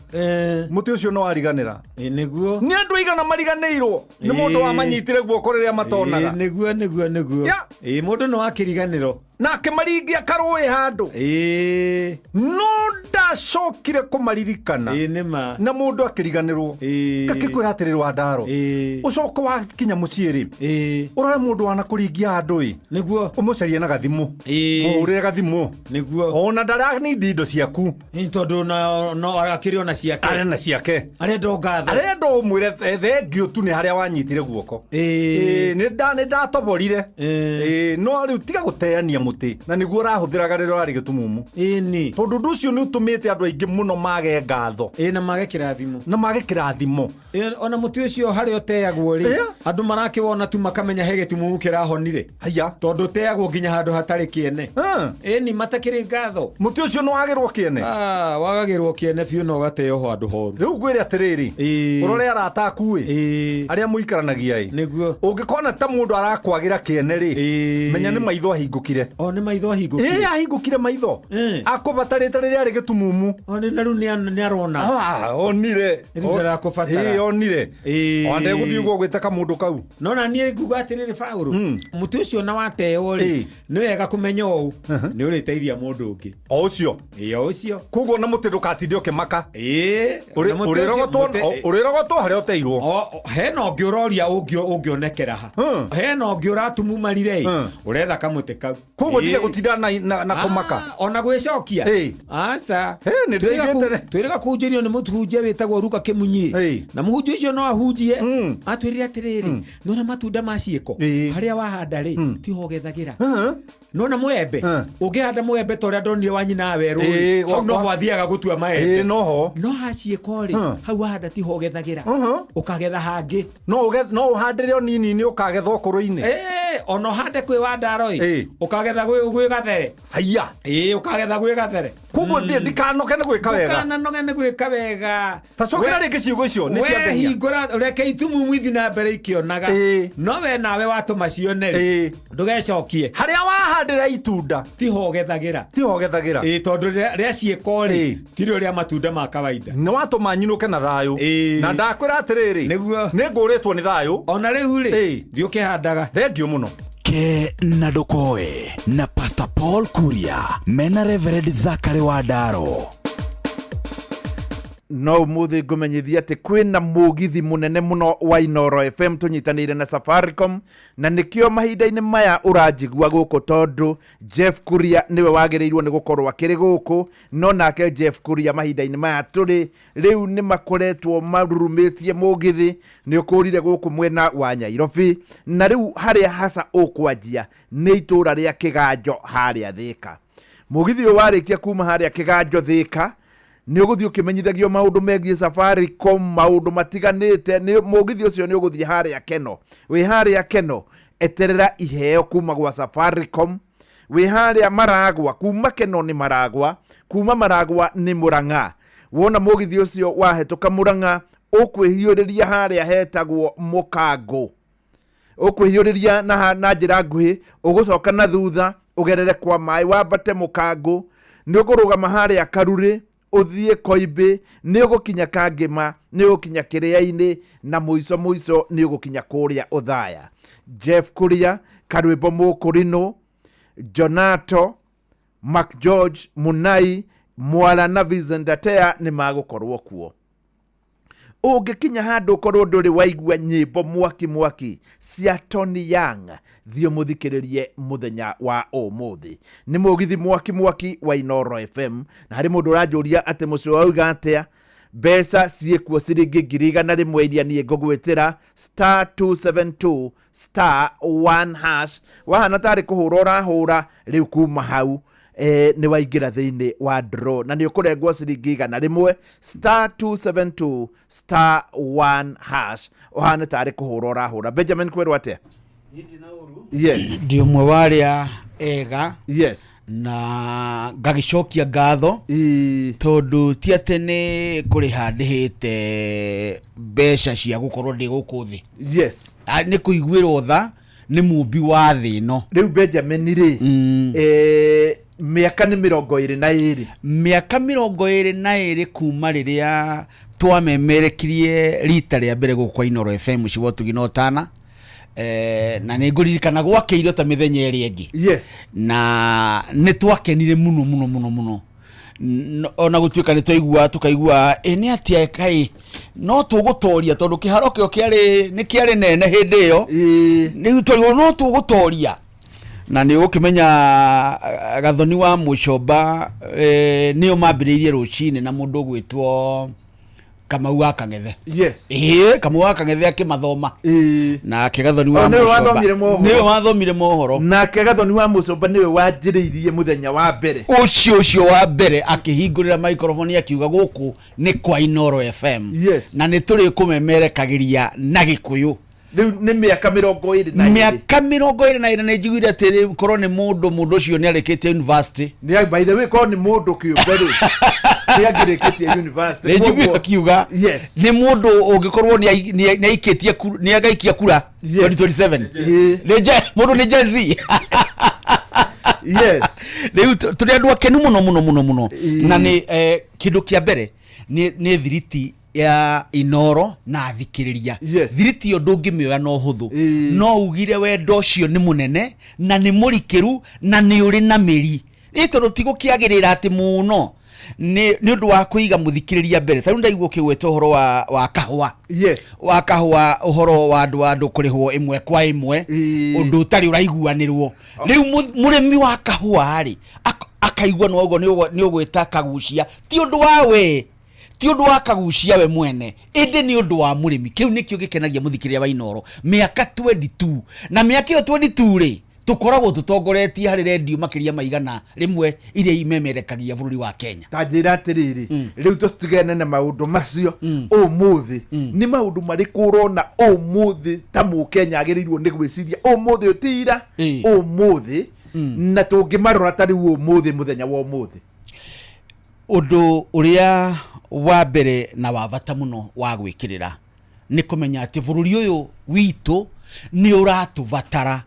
mũtĩ ũcio no wariganĩra. Ĩ nĩguo. Nĩ andũ aigana mariganĩirwo nĩ mũndũ wamanyitire guoko rĩrĩa matonaga. Ĩ nĩguo nĩguo nĩguo. Ĩ mũndũ no akĩriganĩrwo. Na akĩmaringia karũĩ handũ. Ĩ no ndacokire kũmaririkana. Ĩ nĩ ma. Na mũndũ akĩriganĩrwo. Ngakĩkwĩra atĩrĩrĩ Wandaro, ũcoke wakinya mũciĩ rĩ, ũrore mũndũ wanakũringia handũ ĩ, nĩguo ũmũcarie na gathimũ, mũhũrĩre gathimũ, nĩguo ona ndaranindi indo ciaku, tondũ no akĩrĩ ona ciake, arĩ na ciake, arenda o ngatho, arenda ũmwĩre thengio tu nĩ harĩa wanyitire guoko. Nĩ ndatoborire. No rĩu tiga gũteania mũtĩ, na nĩguo ũrahũthĩraga rĩrĩa ũrarĩ gĩtumumu. Ĩni. Tondũ ũndũ ũcio nĩ ũtũmĩte andũ aingĩ mũno mage ngatho. Na mage kĩrathimo. Na mage kĩrathimo. Ona mũtĩ ũcio harĩa ũteagwo rĩ, andũ marakĩwona tu makamenya he gĩtumumu kĩrahonire. Haya. Tondũ ũteagwo nginya handũ hatarĩ kĩene. Ĩni matakĩrĩ ngatho. Mũtĩ ũcio nĩ wagĩrwo kĩene. Wagagĩrwo kĩene biũ na ũgateo handũ horu. Rĩu ngwĩre atĩrĩrĩ, ũrore arata aku ĩ, arĩa mũikaranagia ĩ, nĩguo ũngĩkona ta mũndũ arakwagĩra kĩene rĩ, menya nĩ maitho ahingũkire. O nĩ maitho ahingũkire. Ĩ ahingũkire maitho. Akũbatarĩte rĩrĩa arĩ gĩtumumu. O nĩ na rĩu nĩ arona. Onire. Rĩu ndarakũbatara. Ĩ onire. Ona ndegũthiĩ ũguo gwĩta kamũndũ kau. No na niĩ nguga atĩrĩrĩ Paũlũ, mũtĩ ũcio na wateo rĩ, nĩ wega kũmenya ũũ, nĩ ũrĩteithia mũndũ ũngĩ. O ũcio. Ĩ o ũcio. Koguo na mũtĩ ndũkatinde ũkĩmaka. Ĩ. Ũrĩrogotwo harĩa ũteirwo. Hena ũngĩ ũroria ũngĩonekera ha. Hena ũngĩ ũratumumarire ĩ, ũretha kamũtĩ kau. Koguo tige gũtinda na kũmaka. Ona gwĩcokia. Aca. Twĩrĩga kũhunjĩrio nĩ mũhunjia wĩtagwo Ruka Kĩmunyi. Na mũhunjia ũcio no ahunjie. Atwĩrire atĩrĩrĩ, nona matunda ma ciĩko harĩa wahanda rĩ, tiho ũgethagĩra. Nona mwembe, ũngĩhanda mwembe ta ũrĩa ndonire wa nyina werũ rĩ, hau noho athiaga gũtua maembe. Noho. No ha ciĩko rĩ, hau wahanda tiho ũgethagĩra. Ũkagetha hangĩ. No ũhandĩre o nini-inĩ ũkagetha ũkũrũ-inĩ. Ona ũhande kwĩ Wandaro ĩ, ũkagetha gwĩ Gathere. Haiya. Ũkagetha gwĩ Gathere. Koguo ndikanoke nĩ gwĩka wega. Ndũkananoge nĩ gwĩka wega. Ta cokera rĩngĩ ciugo icio nĩ cia ngenia. We hingũra reke itumumu ithi na mbere ikĩonaga. No we nawe watũma cione rĩ, ndũgecokie. Harĩa wahandĩra itunda tiho ũgethagĩra. Tiho ũgethagĩra. Tondũ rĩa ciĩko rĩ, tirĩo rĩa matunda ma kawaida. Nĩ watũma nyinũke na thayũ. Na ndakwĩra atĩrĩrĩ, nĩ ngũrĩtwo nĩ thayũ. Ona rĩu rĩ, thiĩ ũkĩhandaga. Thengiũ mũno. Ke na Ndũkoe na Pastor Paul Kuria mena Reverend Zakari Wandaro. No ũmũthĩ ngũmenyithia atĩ kwĩna mũgithi mũnene mũno wa Inooro FM tũnyitanĩire na Safaricom, na nĩkĩo mahinda-inĩ maya ũranjigua gũkũ tondũ Jeff Kuria nĩwe wagĩrĩirwo nĩ gũkorwo akĩrĩ gũkũ, no nake Jeff Kuria mahinda-inĩ maya tũrĩ rĩu nĩ makoretwo marurumĩtie mũgithi, nĩ ũkũrire gũkũ mwena wa Nyairobi, na rĩu harĩa hasa ũkwanjia nĩ itũũra rĩa Kĩganjo harĩa Thĩka. Mũgithi ũyũ warĩkia kuma harĩa Kĩganjo Thĩka Nĩ ũgũthiĩ ũkĩmenyithagio maũndũ megiĩ Safaricom, maũndũ matiganĩte. Nĩ mũgithi ũcio nĩ ũgũthiĩ harĩa Keno. Wĩ harĩa Keno, eterera iheo kuma gwa Safaricom. Wĩ harĩa Maragwa, kuma Keno nĩ Maragwa, kuma Maragwa nĩ Murang'a. Wona mũgithi ũcio wahetũka Murang'a, ũkwĩhiũrĩria harĩa hetagwo Mũkangũ. Ũkwĩhiũrĩria na, na njĩra nguhĩ, ũgũcoka na thutha ũgerere kwa maĩ wambate Mũkangũ, nĩ ũkũrũgama harĩa Karurĩ, ũthiĩ Koimbĩ, nĩ ũgũkinya Kangĩma, nĩ ũgũkinya Kĩrĩa-inĩ, na mũico mũico nĩ ũgũkinya kũrĩa Othaya. Jeff Kuria, Karwĩmbo Mũkũrinũ, Jonato, Mark George, Munai, Mwala na Vincent Atea nĩ magũkorwo kuo. Ũngĩkinya handũ ũkorwo ndũrĩ waigua nyĩmbo mwaki mwaki cia Tony Young, thiĩ ũmũthikĩrĩrie mũthenya wa ũmũthĩ. Nĩ mũgithi mwaki mwaki wa Inooro FM. Na harĩ mũndũ ũranjũria atĩ mũcũa wauga atĩa, mbeca ciĩkuo ciringi 100,000 iria niĩ ngũgwĩtĩra star 272 star 1 hash. Wahana tarĩ kũhũra ũrahũra rĩu kuma hau nĩ waingĩra thĩinĩ wa draw na nĩ ũkũrengwo ciringi 100 star 272 star 1 hash. Ũhane tarĩ kũhũra ũrahũra. Benjamin kwĩrwo atĩa? Yes. Ndi ũmwe wa arĩa ega. Yes. Na ngagĩcokia ngatho tondũ ti atĩ nĩ kũrĩha ndĩhĩte mbeca cia gũkorwo ndĩ gũkũ thĩ. Yes. Nĩ kũiguĩrwo tha nĩ mũmbi wa thĩ ĩno. Rĩu Benjamin rĩ, mĩaka nĩ 22. Mĩaka 22 kuma rĩrĩa twamemerekirie rita rĩa mbere gũkũ kwa Inooro FM ũcio wa ũtugi na ũtana. Na nĩ ngũririkana gwakĩirio ta mĩthenya ĩrĩa ĩngĩ. Yes. Na nĩ twakenire mũno mũno mũno mũno. Ona gũtuĩka nĩ twaigua tũkaigua ĩ nĩ atĩa kaĩ no tũgũtoria tondũ kĩharo kĩo kĩarĩ nĩ kĩarĩ nene hĩndĩ ĩyo. Rĩu twaigua no tũgũtoria. Na nĩ ũgũkĩmenya Gathoni wa Mũcomba nĩo mambĩrĩirie rũcinĩ na mũndũ ũgwĩtwo Kamau wa Kang'ethe. Yes. Kamau wa Kang'ethe akĩmathoma. Nake Gathoni wa O, nĩwe Mũcomba. wathomire mohoro. Nĩwe wathomire mohoro. Nake Gathoni wa Mũcomba nĩwe wanjĩrĩirie mũthenya wa mbere. Ũcio ũcio wa mbere akĩhingũrĩra microphone akiuga gũkũ nĩ kwa Inooro FM. Yes. Na nĩ tũrĩ kũmemerekagiria na Gĩkũyũ. Rĩu nĩ mĩaka 22. Mĩaka 22 nĩ njiguire atĩ rĩu korwo nĩ mũndũ, mũndũ ũcio nĩ arĩkĩtie university. Nĩ, by the way, korwo nĩ mũndũ kĩũmbe rĩ, nĩ angĩrĩkĩtie university. Nĩ njiguire Koguo akiuga Yes. nĩ mũndũ ũngĩkorwo nĩ ai-, nĩ ai-, nĩ aikĩtie kura, nĩ agaikia kura Yes. 2027. Ĩĩ. Nĩ mũndũ nĩ Gen Z. Yes. Rĩu tũrĩ andũ akenu mũno mũno mũno mũno. Ĩĩ. Na nĩ kĩndũ kĩa mbere nĩ thiriti ya Inooro na athikĩrĩria. Yes. Thiriti ĩyo ndũngĩmĩoya na ũhũthũ. Ĩĩ. No ugire wendo ũcio nĩ mũnene na nĩ mũrikĩru na nĩ ũrĩ na mĩri. Ĩ tondũ ti gũkĩagĩrĩra atĩ mũno nĩ ũndũ wa kũiga mũthikĩrĩria mbere. Ta rĩu ndaigua ũkĩgweta ũhoro wa kahũa. Yes. Wa kahũa, ũhoro wa andũ andũ kũrĩhwo ĩmwe kwa ĩmwe, Ĩĩ. ũndũ ũtarĩ ũraiguanĩrwo. Rĩu mũrĩmi wa kahũa rĩ, akaigua no ũguo nĩ ũgwĩta kagucia. Ti ũndũ wa we, ti ũndũ wa kagucia we mwene, ĩndĩ nĩ ũndũ wa mũrĩmi. Kĩu nĩkĩo gĩkenagia mũthikĩrĩria wa Inooro. Mĩaka 22. Na mĩaka ĩyo 22 rĩ, tũkoragwo tũtongoretie harĩ redio makĩria ma 100 iria imemerekagia bũrũri wa Kenya. Ta njĩra atĩrĩrĩ, rĩu tũtigane na maũndũ macio ũmũthĩ. Nĩ maũndũ marĩkũ ũrona ũmũthĩ ta mũkenya agĩrĩirwo nĩ gwĩciria ũmũthĩ ũtira ũmũthĩ, na tũngĩmarora ta rĩu ũmũthĩ mũthenya wa ũmũthĩ? Ũndũ ũrĩa wa mbere na wa bata mũno wa gwĩkĩrĩra nĩ kũmenya atĩ bũrũri ũyũ witũ nĩ ũratũbatara.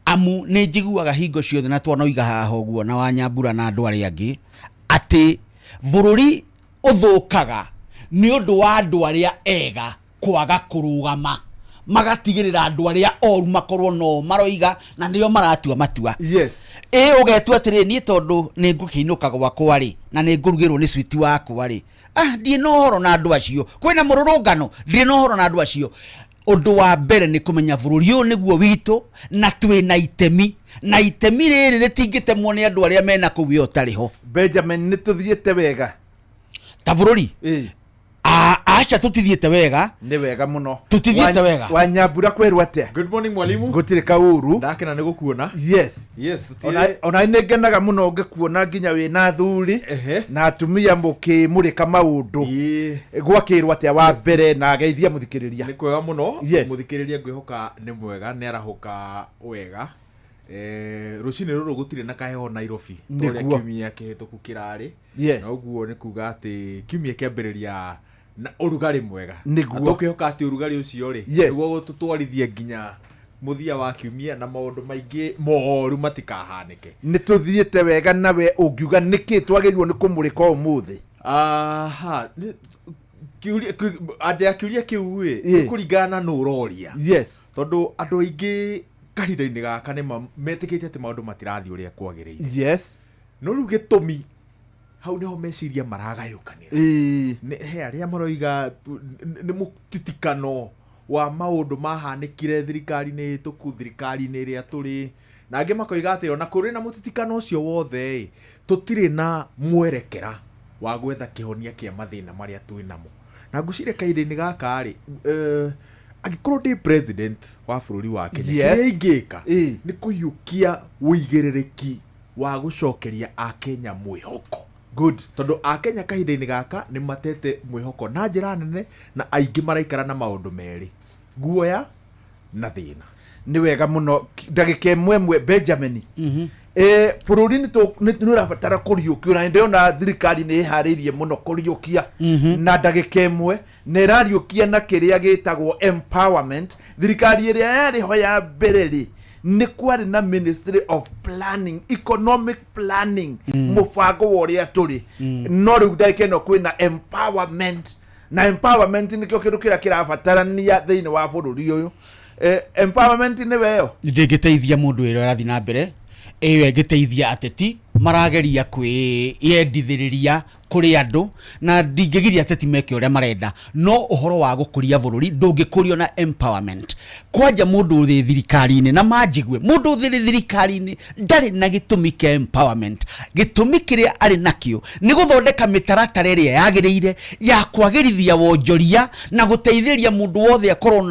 Amu nĩ njiguaga hingo ciothe na twanoiga haha ũguo na Wanyambura na andũ arĩa angĩ atĩ bũrũri ũthũkaga nĩ ũndũ wa andũ arĩa ega kwaga kũrũgama, magatigĩrĩra andũ arĩa oru makorwo no maroiga na nĩo maratua matua. Yes. Ĩ ũgetua atĩrĩ, niĩ tondũ nĩ ngũkĩinũka gwakwa rĩ, na nĩ ngũrugĩrwo nĩ switi wakwa rĩ, ndirĩ na ũhoro na andũ acio. Kwĩna mũrũrũngano, ndirĩ na ũhoro na andũ acio. Ũndũ wa mbere nĩ kũmenya bũrũri ũyũ nĩguo witũ na twĩna itemi, na itemi rĩrĩ rĩtingĩtemwo nĩ andũ arĩa mena kũu we ũtarĩ ho. Benjamin, nĩ tũthiĩte wega ta bũrũri? Ĩĩ. Aca tũtithiĩte wega. Nĩ wega mũno. Tũtithiĩte wega. Wanyambura kwerwo atĩa? Good morning mwalimu. Gũtirĩ kaũru. Ndakena nĩ gũkuona. Yes. Yes. Ona nĩ ngenaga mũno ngĩkuona nginya wĩna athuri na atumia mũkĩmũrĩka maũndũ. Gwakĩrwo atĩa wa mbere na geithia mũthikĩrĩria. Nĩ kwega mũno. Yes. Mũthikĩrĩria ngwĩhoka nĩ mwega, nĩ arahũka wega. Rũcinĩ rũrũ gũtirĩ na kaheho Nairobi ta ũrĩa Nĩguo. kiumia kĩhĩtũku kĩrarĩ. Yes. Na ũguo nĩ kuga atĩ kiumia kĩambĩrĩria na ũrugarĩ mwega. Nĩguo. Na tũkĩhoka atĩ ũrugarĩ ũcio rĩ, Yes. nĩguo gũtũtwarithia nginya mũthia wa kiumia na maũndũ maingĩ moru matikahanĩke. Nĩ tũthiĩte wega nawe ũngiuga nĩkĩ twagĩrĩirwo nĩ kũmũrĩka ũmũthĩ? Aha, anja ya kĩũria kĩu rĩ, nĩ kũringana na nũ ũroria. Yes. Tondũ andũ aingĩ kahinda-inĩ gaka nĩ metĩkĩtie atĩ maũndũ matirathiĩ ũrĩa kwagĩrĩire. Yes. No rĩu gĩtũmi hau nĩho meciria maragayũkanĩra. Nĩ he arĩa maroiga nĩ mũtitikano wa maũndũ mahanĩkire thirikari-inĩ hĩtũku, thirikari-inĩ ĩrĩa tũrĩ, na angĩ makoiga atĩ ona kũrĩ na mũtitikano ũcio wothe ĩ, tũtirĩ na mwerekera wa gwetha kĩhonia kĩa mathĩna marĩa twĩ namo. Na ngwĩciria kahinda-inĩ gaka rĩ, angĩkorwo ndĩ president wa bũrũri wa Kenya, Yes. kĩrĩa ingĩka nĩ kũiyũkia ũigĩrĩrĩki wa gũcokeria Akenya mwĩhoko. Good. Tondũ Akenya kahinda-inĩ gaka nĩ matete mwĩhoko na njĩra nene, na aingĩ maraikara na maũndũ merĩ, guoya na thĩna. Nĩ wega mũno. Ndagĩka ĩmwe ĩmwe Benjamin. Bũrũri nĩ ũrabatara kũriũkio, na ndĩrona thirikari nĩ ĩharĩirie mũno kũriũkia na ndagĩka ĩmwe, na ĩrariũkia na kĩrĩa gĩtagwo empowerment. Thirikari ĩrĩa yarĩ ho ya mbere rĩ, nĩ kwarĩ na Ministry of Planning, Economic Planning, mũbango wa ũrĩa tũrĩ. No rĩu ndagĩka ĩno kwĩna empowerment, na empowerment nĩkĩo kĩndũ kĩrĩa kĩrabatarania thĩinĩ wa bũrũri ũyũ. Empowerment nĩ weyo ndĩngĩteithia mũndũ ĩrĩa ũrathiĩ na mbere ĩyo, ĩngĩteithia ateti marageria kwĩyendithĩrĩria kũrĩ andũ, na ndingĩgiria ateti meke ũrĩa marenda, no ũhoro wa gũkũria bũrũri ndũngĩkũrio na empowerment. Kwanja mũndũ ũrĩ thirikari-inĩ, na manjigue, mũndũ ũrĩ thirikari-inĩ ndarĩ na gĩtũmi kĩa empowerment. Gĩtũmi kĩrĩa arĩ nakĩo nĩ gũthondeka mĩtaratara ĩrĩa yagĩrĩire ya kwagĩrithia wonjoria na gũteithĩrĩria mũndũ wothe akorwo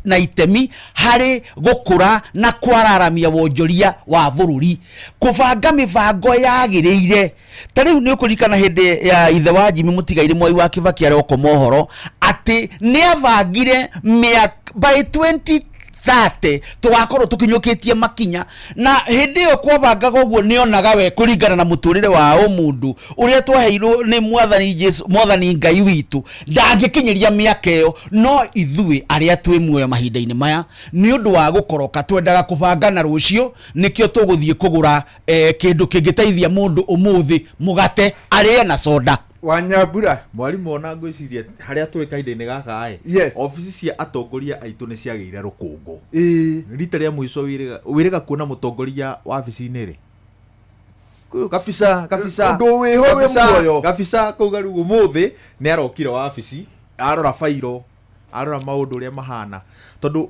na itemi harĩ gũkũra na kwararamia wonjoria wa bũrũri, kũbanga mĩbango yagĩrĩire. Ta rĩu nĩ ũkũririkana hĩndĩ ya ithe wa Jimmy Mũtigairĩ Mwai wa Kibaki arokwo mohoro atĩ nĩ abangire by 2030 tũgakorwo tũkinyũkĩtie makinya, na hĩndĩ ĩyo kwabangaga ũguo nĩonaga we kũringana na mũtũrĩre wa ũmũndũ ũrĩa twaheirwo nĩ Mwathani Jesu, Mwathani Ngai witũ, ndangĩkinyĩria mĩaka ĩyo. No ithuĩ arĩa twĩ muoyo mahinda-inĩ maya, nĩ ũndũ wa gũkoroka, twendaga kũbanga na rũciũ, nĩkĩo tũgũthiĩ kũgũra kĩndũ kĩngĩteithia mũndũ ũmũthĩ, mũgate arĩe na soda. Wanyambura. Mwarimu, ona ngwĩciria harĩa tũrĩ kahinda-inĩ gaka ĩ, Yes. obici cia atongoria aitũ nĩ ciagĩire rũkũngũ. Ĩĩ. Rita rĩa mũico wĩrĩga kuona mũtongoria wabici-inĩ rĩ? Kũu kabisa kabisa. Ũndũ wĩho wĩ Kabisa, muoyo. kabisa kũu rĩu ũmũthĩ nĩ arokire wabici, arora bairo, arora maũndũ ũrĩa mahana, tondũ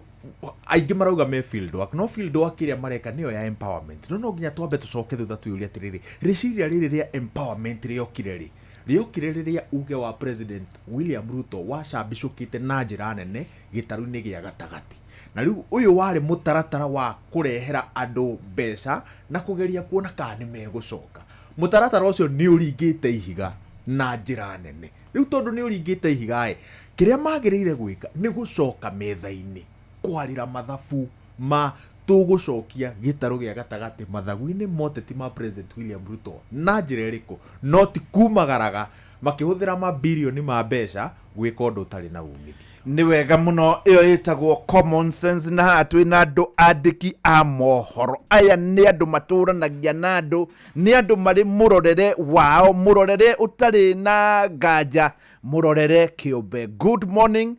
aingĩ marauga me field work, no field work ĩrĩa mareka nĩyo ya empowerment. No nginya twambe tũcoke thutha twĩyũrie atĩrĩrĩ, rĩciria rĩrĩ rĩa empowerment rĩokire rĩ? Rĩokire rĩrĩa uge wa President William Ruto wacambicũkĩte na njĩra nene gĩtarũ-inĩ gĩa gatagatĩ, na rĩu ũyũ warĩ mũtaratara wa kũrehera andũ mbeca na kũgeria kuona kana nĩ megũcoka. Mũtaratara ũcio nĩ ũringĩte ihiga na njĩra nene. Rĩu tondũ nĩ ũringĩte ihiga ĩ, kĩrĩa magĩrĩire gwĩka nĩ gũcoka metha-inĩ kwarĩra mathabu ma tũgũcokia gĩtarũ gĩa gatagatĩ mathagu-inĩ moteti ma President William Ruto na njĩra ĩrĩkũ, no ti kumagaraga makĩhũthĩra mabirioni ma mbeca gwĩka ũndũ ũtarĩ na umithio. Nĩ wega mũno. Ĩyo ĩtagwo common sense, na haha twĩna andũ andĩki a mohoro. Aya nĩ andũ matũranagia na andũ, nĩ andũ marĩ mũrorere wao, mũrorere ũtarĩ na nganja, mũrorere kĩũmbe. Good morning.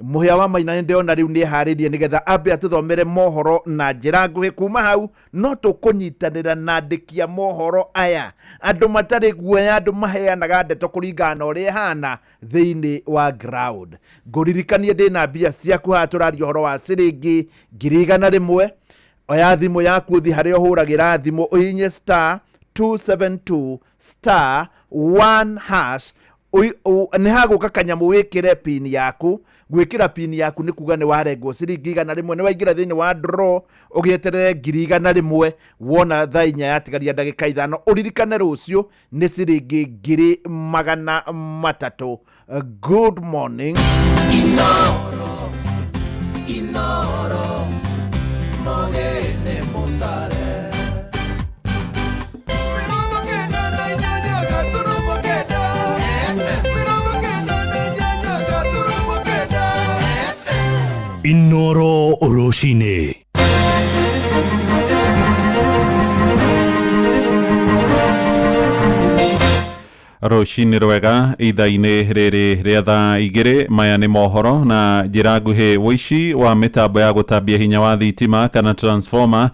Mũhĩa wa Maina nĩ ndĩrona rĩu nĩ eharĩrie nĩgetha ambe atũthomere mohoro na njĩra nguhĩ. Kuma hau no tũkũnyitanĩra na andĩki a mohoro aya, andũ matarĩ guoya, andũ maheanaga ndeto kũringana na ũrĩa ĩhana thĩinĩ wa ground. Ngũririkanie ndĩna mbia ciaku haha, tũraria ũhoro wa ciringi 100,000. Oya thimũ yaku, ũthiĩ harĩa ũhũragĩra thimũ, ũhihinye star 272 star 1 hash. Nĩ hagũka kanyamũ wĩkĩre pin yaku. Gwĩkĩra pin yaku nĩ kuga nĩ warengwo ciringi 100, nĩ waingĩra thĩinĩ wa draw ũgĩeterere 100,000. Wona thaa 4 yatigaria ndagĩka 5, ũririkane rũciũ nĩ ciringi 300,000. Good morning. Inoro, Inoro, Mogene Mutare. Inoro rũcinĩ. Rũcinĩ rwega ithaa-inĩ rĩrĩ rĩa thaa 2. Maya nĩ mohoro na njĩra nguhĩ. Ũici wa mĩtambo ya gũtambia hinya wa thitima kana transformer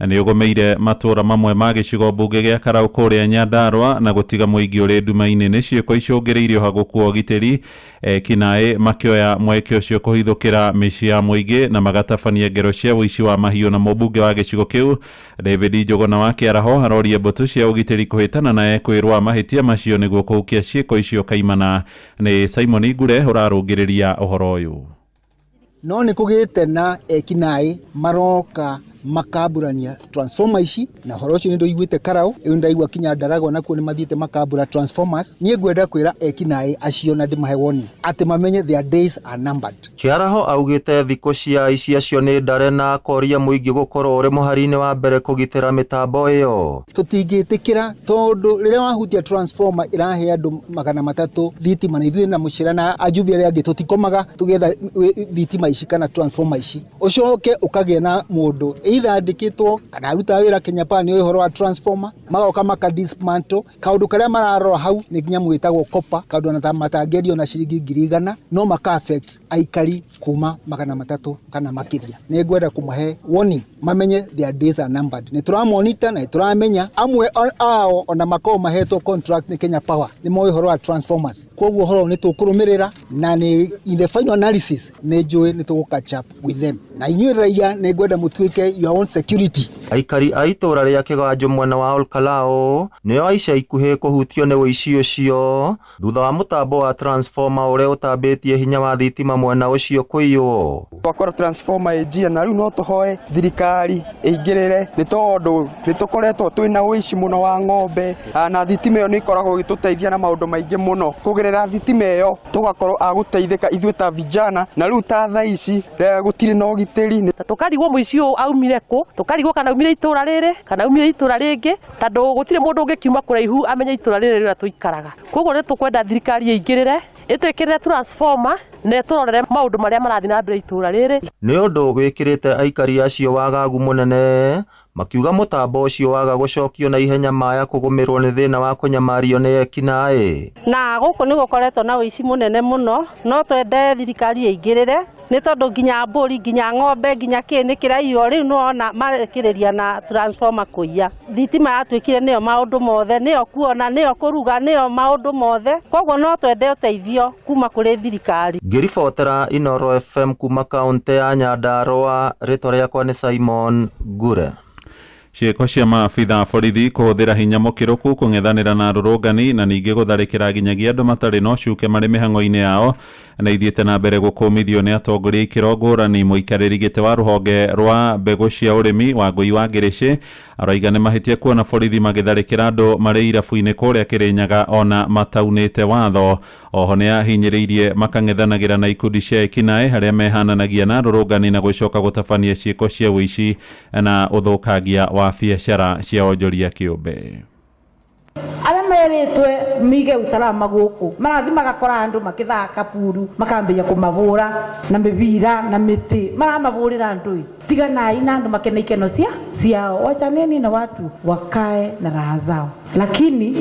nĩ ũgũmĩire matũra mamwe ma gĩcigo mbunge gĩa Karau kũrĩa Nyandarua na gũtiga mũingĩ ũrĩ nduma-inĩ. Nĩ ciĩko icũngĩrĩirie ũhagũku wa ũgitĩri, ekinaĩ makĩoya mweke ũcio kũhithũkĩra mĩciĩ ya mũingĩ na magatabania ngero cia ũici wa mahiũ. Na mũmbunge wa gĩcigo kĩu David Njũgũna wa Kĩaraho aroria mbũtũ cia ũgitĩri kũhĩtana na ekwĩrwo mahĩtia macio nĩguo kũhukia ciĩko icio kaimana. Nĩ Simon Ngure ũrarũngĩrĩria ũhoro ũyũ. No nĩ kũgĩte na ekinaĩ maroka makaburania transformer ici, na horo ũcio nĩ ndũiguĩte Karau, rĩu ndaigua kinya Ndaragwa nakuo nĩ mathiĩte makambura transformers. Niĩ ngwenda kwĩra ekinaĩ acio na ndĩmahe warning atĩ mamenye their days are numbered. Kĩaraho augĩte thikũ cia aici acio nĩ ndare na akoria mũingĩ gũkorwo ũrĩ mũhari-inĩ wa mbere kũgitĩra mĩtambo ĩyo. Tũtingĩtĩkĩra tondũ rĩrĩa wahutia transformer ĩrahe andũ 300 thitima, na ithuĩ na mũcĩra na ajumbe arĩa angĩ tũtikomaga tũgĩetha thitima ici kana transformer ici. Ũcoke ũkagĩa na mũndũ either andĩkĩtwo kana arutaga wĩra Kenya Power nĩ ũhoro wa transformer, magoka maka dismantle. Kaũndũ karĩa mararora hau nĩ nyamũ ĩtagwo copper, kaũndũ ona matangĩendio na ciringi 100,000, no maka affect aikari kuma 300 kana makĩria. Nĩ ngwenda kũmahe warning mamenye their days are numbered. Nĩ tũramonita na nĩ tũramenya amwe ao ona makorwo mahetwo contract nĩ Kenya Power nĩ moĩ ũhoro wa transformers. Koguo ũhoro nĩ tũkũrũmĩrĩra na nĩ in the final analysis nĩ njũĩ nĩ tũgũ catch up with them. Na inyuĩ raia nĩ ngwenda mũtuĩke your own security. Aikari a itũra rĩa Kĩganjo mwena wa Olkalao nĩo ica ikuhĩ kũhutio nĩ ũici ũcio thutha wa mũtambo wa transformer ũrĩa ũtambĩtie hinya wa thitima mwena ũcio kũiywo. Twakora transformer ĩnjia na rĩu no tũhoe thirikari ĩingĩrĩre nĩ tondũ nĩ tũkoretwo twĩna ũici mũno wa ng'ombe, na thitima ĩyo nĩ ĩkoragwo ĩgĩtũteithia na maũndũ maingĩ mũno. Kũgerera thitima ĩyo tũgakorwo a gũteithĩka ithuĩ ta vijana, na rĩu ta thaa ici gũtirĩ na ũgitĩri. Tũkarigwo mũici ũyũ aumire kũ, tũkarigwo kana aumire itũra rĩrĩ kana aumire itũra rĩngĩ, tondũ gũtirĩ mũndũ ũngĩkiuma kũraihu amenye itũra rĩrĩ rĩrĩa tũikaraga. Koguo nĩ tũkwenda thirikari ĩingĩrĩre ĩtwĩkĩrĩre transformer na ĩtũrorere maũndũ marĩa marathiĩ na mbere itũra rĩrĩ. Nĩ ũndũ wĩkĩrĩte aikari acio wagagu mũnene, makiuga mũtambo ũcio waga gũcokio na ihenya maya kũgũmĩrwo nĩ thĩna wa kũnyamario nĩ ekinaĩ. Na gũkũ nĩ gũkoretwo na ũici mũnene mũno, no twende thirikari ĩingĩrĩre nĩ tondũ nginya mbũri nginya ng'ombe nginya kĩ nĩ kĩraiywo. Rĩu nĩwona marekĩrĩria na transformer kũiya. Thitima yatuĩkire nĩyo maũndũ mothe, nĩyo kuona, nĩyo kũruga, nĩyo maũndũ mothe. Koguo no twende ũteithio kuma kũrĩ thirikari. Ngĩribotera Inoro FM kuma kaũntĩ ya Nyandarua, rĩtwa rĩakwa nĩ Simon Ngure. Ciĩko cia maabitha a borithi kũhũthĩra hinya mũkĩrũku kũng'ethanĩra na arũrũngani na ningĩ gũtharĩkĩra nginyagia andũ matarĩ na ũcuke marĩ mĩhang'o-inĩ yao na ithiĩte na mbere gũkũmithio nĩ atongoria ikĩro ngũrani. Mũikarĩri gĩtĩ wa rũhonge rwa mbegũ cia ũrĩmi Wangũi wa Ngĩrĩcĩ aroiga nĩ mahĩtia kuona borithi magĩtharĩkĩra andũ marĩ irabu-inĩ kũrĩa Kĩrĩnyaga ona mataunĩte watho. Oho nĩ ahinyĩrĩirie makang'ethanagĩra na ikundi cia ekinaĩ harĩa mehananagia na arũrũngani na gũcoka gũtabania ciĩko cia ũici na ũthũkangia wa biacara cia onjoria kĩũmbe. Arĩa merĩtwe mige usalama gũkũ marathi magakora andũ makĩthaka puru makambĩrĩria kũmavũra na mĩbira na mĩtĩ, maramavũrĩra andũ. Tiganai na andũ makene ikeno ciao, wachaneni na watu wakae na raha zao, lakini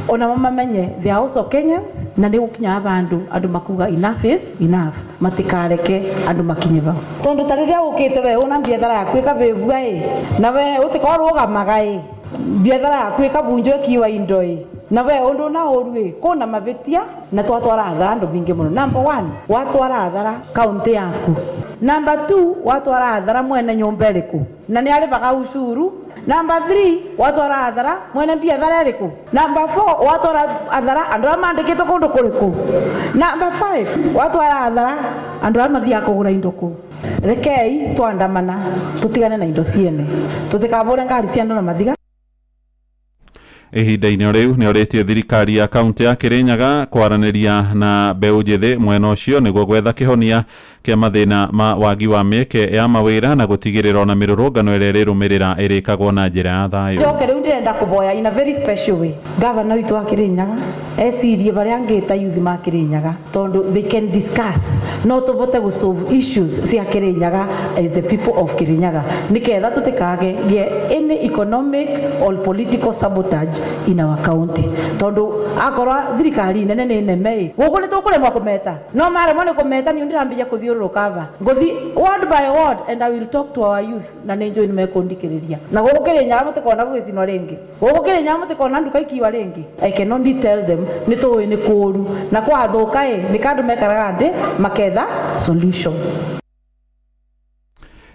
ona mamamenye they are also Kenyans na nĩ gũkinya bandu andũ makuga enough is enough, matikareke andũ makinye vau tondu ta rĩrĩa ũkĩte we una biathara yaku ĩkavĩvua ĩ na we ũtikorũgamaga ĩ biathara yaku ĩkavunjwo ĩkiwa indo ĩ na we undu na ũru ĩ kũna mavĩtia na twatwara athara andũ mingĩ mũno. Number 1 watwara athara kaunti yaku Number 2 watwara hathara mwene nyũmba ĩrĩkũ na nĩ arĩhaga ucuru. Number 3 watwara hathara mwene biathara ĩrĩkũ. Number 4 watwara hathara andũ arĩa mandĩkĩtwo kũndũ kũrĩkũ. Number 5 watwara hathara andũ arĩa mathiaga kũgũra indo kũ. Rekei twandamana tutigane na indo ciene, tutikabũre ngari cia andũ na mathiga. Ihinda-inĩ o rĩu nĩ orĩtie thirikari ya kaunti ya Kirinyaga kwaranĩria na mbeũ njĩthĩ mwena ũcio nĩguo gwetha kĩhonia kĩa mathĩna ma wagi wa mĩeke ya mawĩra na gũtigĩrĩra ona mĩrũrũngano ĩrĩa ĩrĩrũmĩrĩra ĩrĩkagwo na njĩra ya thayũ. Njoke rĩu ndĩrenda kũboya in a very special way gavana witũ wa Kirinyaga ecirie barĩa angĩta youth ma Kirinyaga tondu they can discuss no tũvote gũ solve issues cia Kirinyaga as the people of Kirinyaga niketha tutikage gĩe any economic or political sabotage in our county tondu akorwo thirikari nene nĩ neme ĩ gũkũ nĩ tũkũremwo kũmeta no maremwo nĩ kũmeta niĩ ndĩrambĩrĩria kũthiũrũrũka ava ngũthi ward by ward and I will talk to our youth na nĩ njũĩ nĩ mekũndikĩrĩria na gũkũ Kĩrĩnyaga mũtikona gũgĩcinwo rĩngĩ, gũkũ Kĩrĩnyaga mũtikona nduka ikiwa rĩngĩ. I can only tell them nĩ tũĩ nĩ kũũru na kwathũka ĩ nĩ kandũ mekaraga ndĩ maketha solution.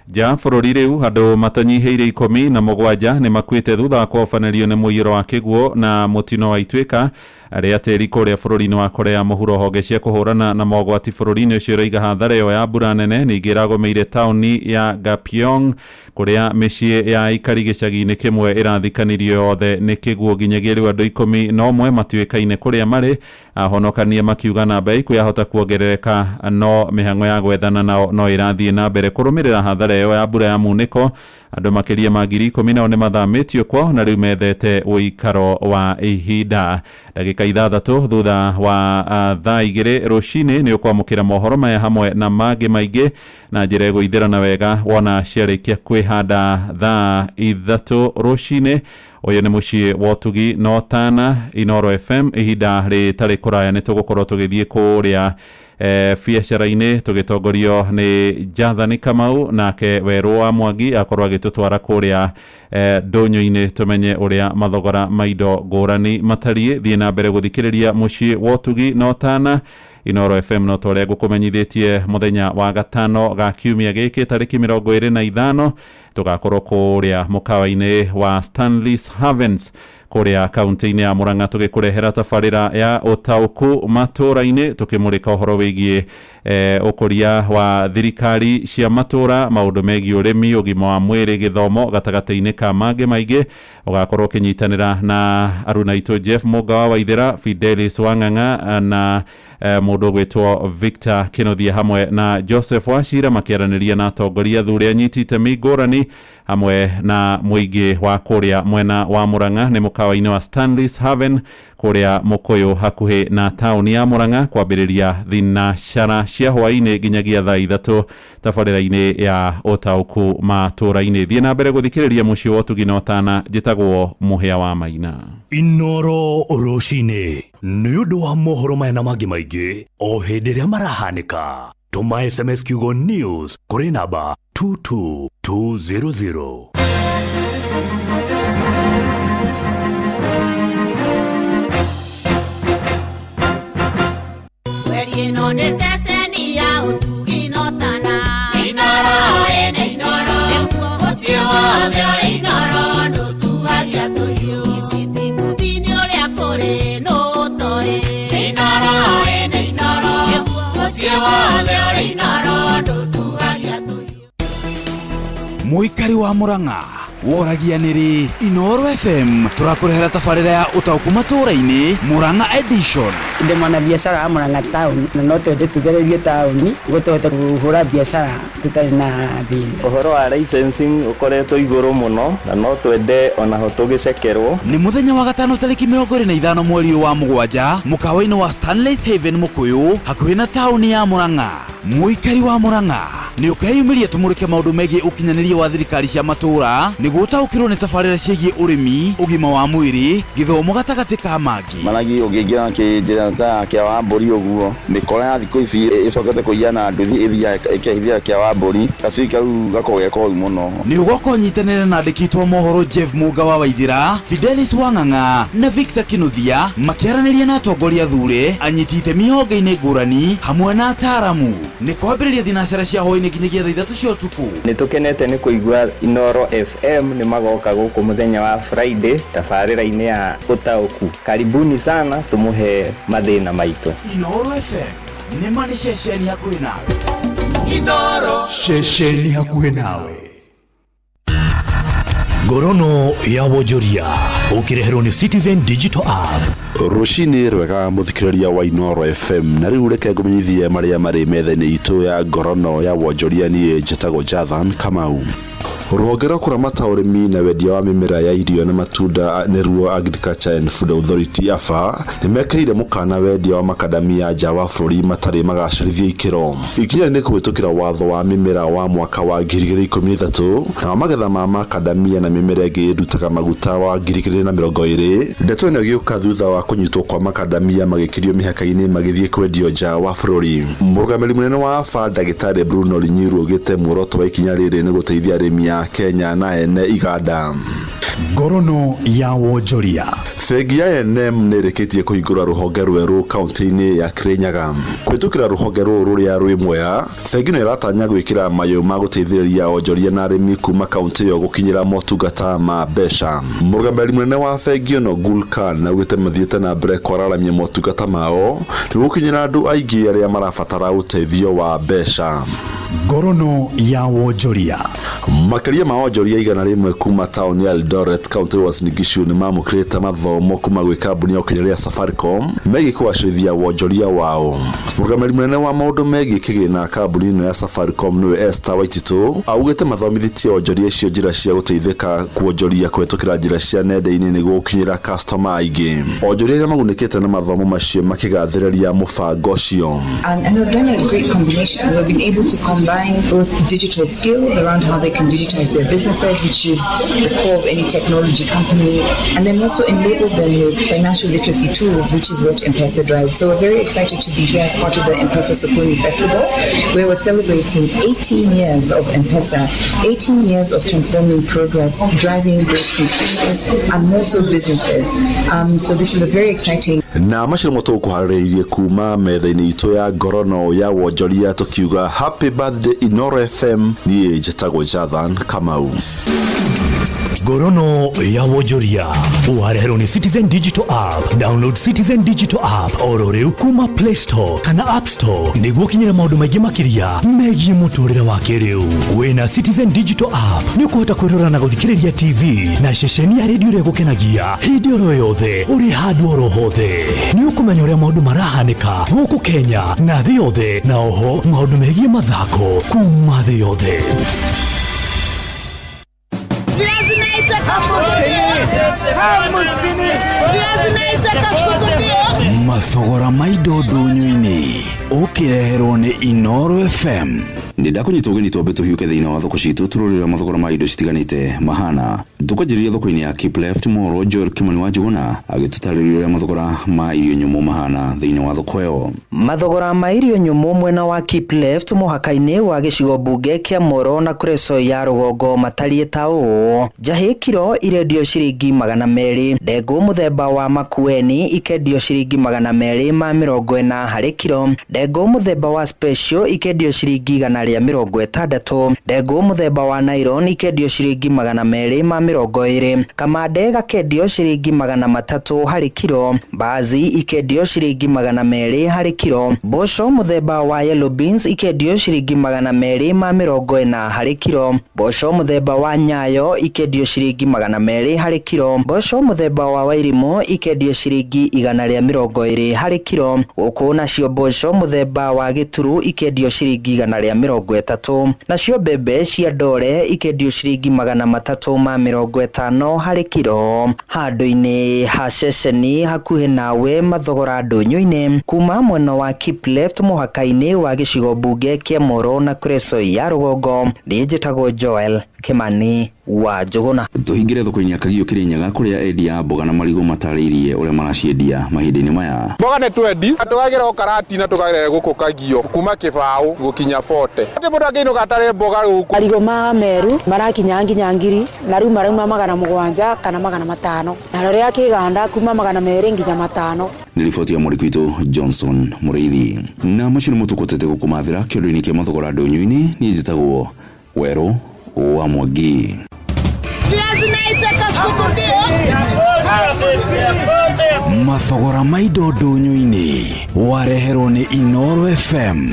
Nja bũrũri rĩu andũ matanyihĩire 17 nĩ makuĩte thutha wa kũhobanĩrio nĩ mũiyũro wa kĩguũ na mũtino wa ituĩka rĩa tĩri kũrĩa bũrũri-inĩ wa Korea mũhuro. Honge cia kũhũrana na mogwati bũrũri-inĩ ũcio ĩroiga hathara ĩyo ya mbura nene ningĩ ĩragũmĩire taũni ya Gapyeong kũrĩa mĩciĩ ya aikari gĩcagi-inĩ kĩmwe ĩrathikanirio yothe nĩ kĩguũ. Nginyagia rĩu andũ 11 matuĩkaine kũrĩa marĩ, ahonokania makiuga namba ya ikuũ yahota kuongerereka no mĩhang'o ya gwethana nao no ĩrathiĩ na mbere. Kũrũmĩrĩra hathara ĩyo ya mbura ya munĩko andũ makĩria ma 10,000 nao nĩ mathamĩtio kwao na rĩu methete ũikaro wa ihinda. Ndagĩka 6 thutha wa thaa 2 rũcinĩ nĩ ũkwamũkĩra mohoro maya hamwe na mangĩ maingĩ na njĩra ĩgũithĩrana wega wona ciarĩkia kwĩhanda thaa 3 rũcinĩ. Ũyũ nĩ mũciĩ wa ũtugi no Tana Inoro FM. Ihinda rĩtarĩ kũraya nĩ tũgũkorwo tũgĩthiĩ kũrĩa biacara-inĩ tũgĩtongorio nĩ Jathani Kamau nake Werũ wa Mwangi akorwo agĩtũtwara kũrĩa ndũnyũ-inĩ tũmenye ũrĩa mathogora ma indo ngũrani matariĩ. Thiĩ na mbere gũthikĩrĩria mũciĩ wa ũtugi no Tana Inoro FM no ta ũrĩa ngũkũmenyithĩtie mũthenya wa gatano ga kiumia gĩkĩ tarĩki 25 tũgakorwo kũrĩa mũkawa-inĩ wa Stanley's Havens kũrĩa kaunti-inĩ ya Murang'a tũgĩkũrehera tabarĩra ya ũtaũku matũra-inĩ tũkĩmũrĩka ũhoro wĩgiĩ ũkũria wa thirikari cia matũra, maũndũ megiĩ ũrĩmi, ũgima wa mwĩrĩ, gĩthomo gatagatĩ-inĩ ka mangĩ maingĩ. Ũgakorwo ũkĩnyitanĩra na aruna aitũ Jeff Mũnga wa Waithĩra, Fidelis Wang'ang'a na mũndũ ũgwĩtwo Victor Kĩnuthia hamwe na Joseph Wachira makĩaranĩria na atongoria athure anyiti itemi ngũrani hamwe na mũingĩ wa kũrĩa mwena wa Murang'a nĩ mũkawa-inĩ wa Stanley's Haven kũrĩa Mũkũyũ hakuhĩ na taũni ya Murang'a kwambĩrĩria thinacara cia hwaĩ-inĩ nginyagia thaa 3 tabarĩra-inĩ ya ũtaũku matũra-inĩ. Thiĩ na mbere gũthikĩrĩria mũciĩ wa ũtugi na ũtana. Njĩtagwo Mũhĩa wa Maina. Inoro rũcinĩ nĩ ũndũ wa mohoro maya na mangĩ maingĩ o hĩndĩ ĩrĩa marahanĩka. Tũma SMS kiugo news kũrĩ namba 22200. Ino nĩ ceceni ya ũtugi no Tana Inoro ĩnĩ Inoro mũciĩ wothe ũrĩ Inoro ndũtuhagia tũhiũ ici ti buthi-inĩ ũrĩa kũrĩ nũ ũtoĩ Inoro ĩnĩ Inoro mũciĩ wothe ũrĩ Inoro ndũtuhagia tũhiũ. Mũikari wa Murang'a woragia nĩrĩ Inoro FM tũrakũrehera tabarĩra ya ũtaũku matũra-inĩ Murang'a edition. Ndĩ mwana biacara wa Murang'a town na no twende tũgererie taũni nĩguo tũhote kũhũra biacara tũtarĩ na thĩna. Ũhoro wa licensing ũkoretwo igũrũ mũno na no twende onaho tũgĩcekerwo. Nĩ mũthenya wa gatano tarĩki 25 mweri ũyũ wa 7 mũkawa-inĩ wa Stanley's Haven Mũkũyũ hakuhĩ na taũni ya Murang'a. Mũikari wa Murang'a nĩ ũkeyumĩria tũmũrĩke maũndũ megiĩ ũkinyanĩria wa thirikari cia matũra nĩguo ũtaũkĩrwo nĩ tabarĩra ciĩgiĩ ũrĩmi, ũgima wa mwĩrĩ, gĩthomo gatagatĩ ka mangĩ. Maragi ũngĩingĩra kĩnjĩra ta kĩa wa mbũri ũguo mĩkora ya thikũ ici ĩcokete kũiya na nduthi ĩthiaga ĩkehithia kĩa wa mbũri gacui kau gakoragwo ge koru mũno. Nĩ ũgoka ũnyitanĩre na andĩki a mohoro Jeff Mũnga wa Waithĩra, Fidelis Wang'ang'a na Victor Kĩnuthia makĩaranĩria na atongoria athure, anyiti itemi honge-inĩ ngũrani hamwe na ataaramu. Nĩ kwambĩrĩria thinacara cia hwaĩ-inĩ hwainĩ nginyagia thaa 3 cia ũtukũ. Nĩ tũkenete nĩ kũigua Inoro FM nĩ magoka gũkũ mũthenya wa Friday tabarĩra-inĩ ya ũtaũku. Karibuni sana, tũmũhe mathĩna maitũ. Inoro FM nĩ ma nĩ ceceni hakuhĩ nawe. Inoro ceceni hakuhĩ nawe. Ngorono ya wonjoria ũkĩreherwo nĩ Citizen Digital App. Rũcinĩ rwega mũthikĩrĩria wa Inoro FM, na rĩu reke ngũmenyithie marĩa marĩ metha-inĩ itũ ya ngorono ya wonjoria. Niĩ njĩtagwo Jathan Kamau. Rũhonge rwa kũramata ũrĩmi na wendia wa mĩmera ya irio na matunda nĩruo Agriculture and Food Authority AFA nĩmekĩrĩire mũkana wendia wa makadamia nja wa bũrũri matarĩ magacĩrithia ikĩro. Ikinya nĩ kũhĩtũkĩra watho wa mĩmera wa mwaka wa 2013 na wa magetha ma makadamia na mĩmera ĩngĩ ĩrutaga maguta wa 2020. Ndeto ĩno ĩgĩũka thutha wa kũnyitwo kwa makadamia magĩkĩrio mĩhaka-inĩ magĩthiĩ kwendio nja wa bũrũri. Mũrũgamĩrĩri mũnene wa AFA Ndagĩtarĩ Bruno Linyiru augĩte muoroto wa ikinya rĩrĩ nĩ gũteithia arĩmi a Kenya na ene iganda. Ngorono ya wonjoria. Bengi ya NM nĩ ĩrĩkĩtie kũhingũra rũhonge rwerũ kaunti-inĩ ya Kirinyaga. Kũhĩtũkĩra rũhonge rũrũ rũrĩa rwĩ Mwea, bengi ĩno ĩratanya gwĩkĩra mayũ ma gũteithĩrĩria onjoria na arĩmi kuma kaunti ĩyo gũkinyĩra motungata ma mbeca. Mũrũgamĩrĩri mũnene wa bengi ĩno Gul Khan augĩte mathiĩte na mbere kwararamia motungata mao nĩguo gũkinyĩra andũ aingĩ arĩa marabatara ũteithio wa mbeca. Ngorono ya wonjoria. Makĩria ma onjoria 100 kuma taũni ya Eldoret kaunti ya Uasin Gishu nĩ mamũkĩrĩte mathomo kuma gwĩ kambuni ya ũkinyanĩria Safaricom megiĩ kũgacĩrithia wonjoria wao. Mũrũgamĩrĩri mũnene wa maũndũ megiĩ kĩgĩna kambuni ĩno ya Safaricom nĩwe Esther Waititu augĩte mathomithĩtie onjoria icio njĩra cia gũteithĩka kuonjoria kũhĩtũkĩra njĩra cia nenda-inĩ nĩguo gũkinyĩra customer aingĩ. Onjoria arĩa magunĩkĩte na mathomo macio makĩgathĩrĩria mũbango ũcio. And we've done a great combination. We've been able to combine both digital skills around how they can digitize their businesses, which is the core of any technology company, and then also enable them with financial literacy tools, which is what M-Pesa drives. So we're very excited to be here as part of the M-Pesa Sokoni Festival, where we're celebrating 18 years of M-Pesa, 18 years of transforming progress, driving both consumers and more so businesses. So this is a very exciting. Na macio nĩmo tũgũkũharĩrĩirie kuma metha-inĩ itũ ya ngorono ya wonjoria tũkiuga happy birthday Inoro FM. Niĩ njĩtagwo Jathan Kamau. Ngorono ya wonjoria ũwareherwo nĩ Citizen Digital App. Download Citizen Digital App oro rĩu kuma Play Store kana App Store nĩguo ũkinyĩre maũndũ maingĩ makĩria megiĩ mũtũrĩre wa kĩrĩu. Wĩna Citizen Digital App nĩ ũkũhota kwĩrora na gũthikĩrĩria TV na ceceni ya redio ĩrĩa ĩgũkenagia hĩndĩ oro yothe ũrĩ handũ oro hothe. Nĩ ũkũmenya ũrĩa maũndũ marahanĩka gũkũ Kenya na thĩ yothe, na oho maũndũ megiĩ mathako kuma thĩ yothe. Mathogora ma indo ndũnyũ-inĩ ũkĩreherwo nĩ Inoro FM. Nĩ ndakũnyita ũgeni twambe tũhiũke thĩinĩ wa thoko citũ tũrorere mathogora ma indo citiganĩte mahana. Tũkwanjĩrĩria thoko-inĩ ya Keep Left Mall, Joel Kimani wa Njuguna agĩtũtarĩria ũrĩa mathogora ma irio nyũmũ mahana thĩinĩ wa thoko ĩyo. Mathogora ma irio nyũmũ mwena wa Keep Left mũhaka-inĩ wa gĩcigo mbunge kĩa Moro na Kuresoi ya rũgongo matariĩ ta ũũ: njahĩ kiro irendio ciringi 200, ndengũ mũthemba wa makueni ikendio ciringi 240 harĩ kiro, ndengũ mũthemba wa special ikendio ciringi 160, ndengũ mũthemba wa nylon ikendio ciringi 220, kamande gakendio ciringi 300 harĩ kiro, mbaazi ikendio ciringi 200 harĩ kiro, mboco mũthemba wa yellow beans ikendio ciringi 240 harĩ kiro, mboco mũthemba wa nyayo ikendio ciringi 200 harĩ kiro, mboco mũthemba wa wairimũ ikendio ciringi 120 harĩ kiro, gũkũ nacio mboco mũthemba wa gĩturu ikendio ciringi 130, nacio mbembe cia ndore ikendio ciringi 350 harĩ kiro. Handũ-inĩ ha ceceni hakuhĩ nawe mathogora ndũnyũ-inĩ kuma mwena wa Keep Left mũhaka-inĩ wa gĩcigo mbunge kĩa Moro na Kuresoi ya rũgongo, niĩ njĩtagwo Joel Kimani wa Njuguna. Tũhingĩre thoko-inĩ ya Kagio Kirinyaga kũrĩa endia a mboga na marigũ matarĩirie ũrĩa maraciendia mahinda-inĩ maya. Mboga nĩ twendi tũkagĩra o Karatina tũkagĩra gũkũ Kagio kuma kĩbaũ gũkinya 40. Atĩ mũndũ angĩinũka atarĩ mboga gũkũ. Marigũ ma Meru marakinya nginya 1000 na rĩu marauma 700 kana 500, na rĩrĩa kĩganda kuma 200 nginya 500. Nĩ riboti ya mwandĩki witũ Johnson Mũrĩithi. Na macio nĩmo tũkũtete gũkũmathĩra kĩondo-inĩ kĩa mathogora ndũnyũ-inĩ. Niĩ njĩtagwo Werũ wa Mwangi. Mathogora ma indo ndũnyũ-inĩ wareherwo nĩ Inoro FM.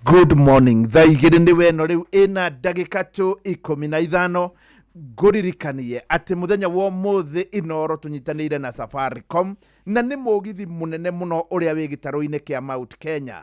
Good morning. Thaa 2 nĩ weno rĩu ĩna ndagĩka tu 15. Ngũririkanie atĩ mũthenya wa ũmũthĩ Inoro tũnyitanĩire na Safaricom, na nĩ mũgithi mũnene mũno ũrĩa wĩ gĩtarũ-inĩ kĩa Mount Kenya.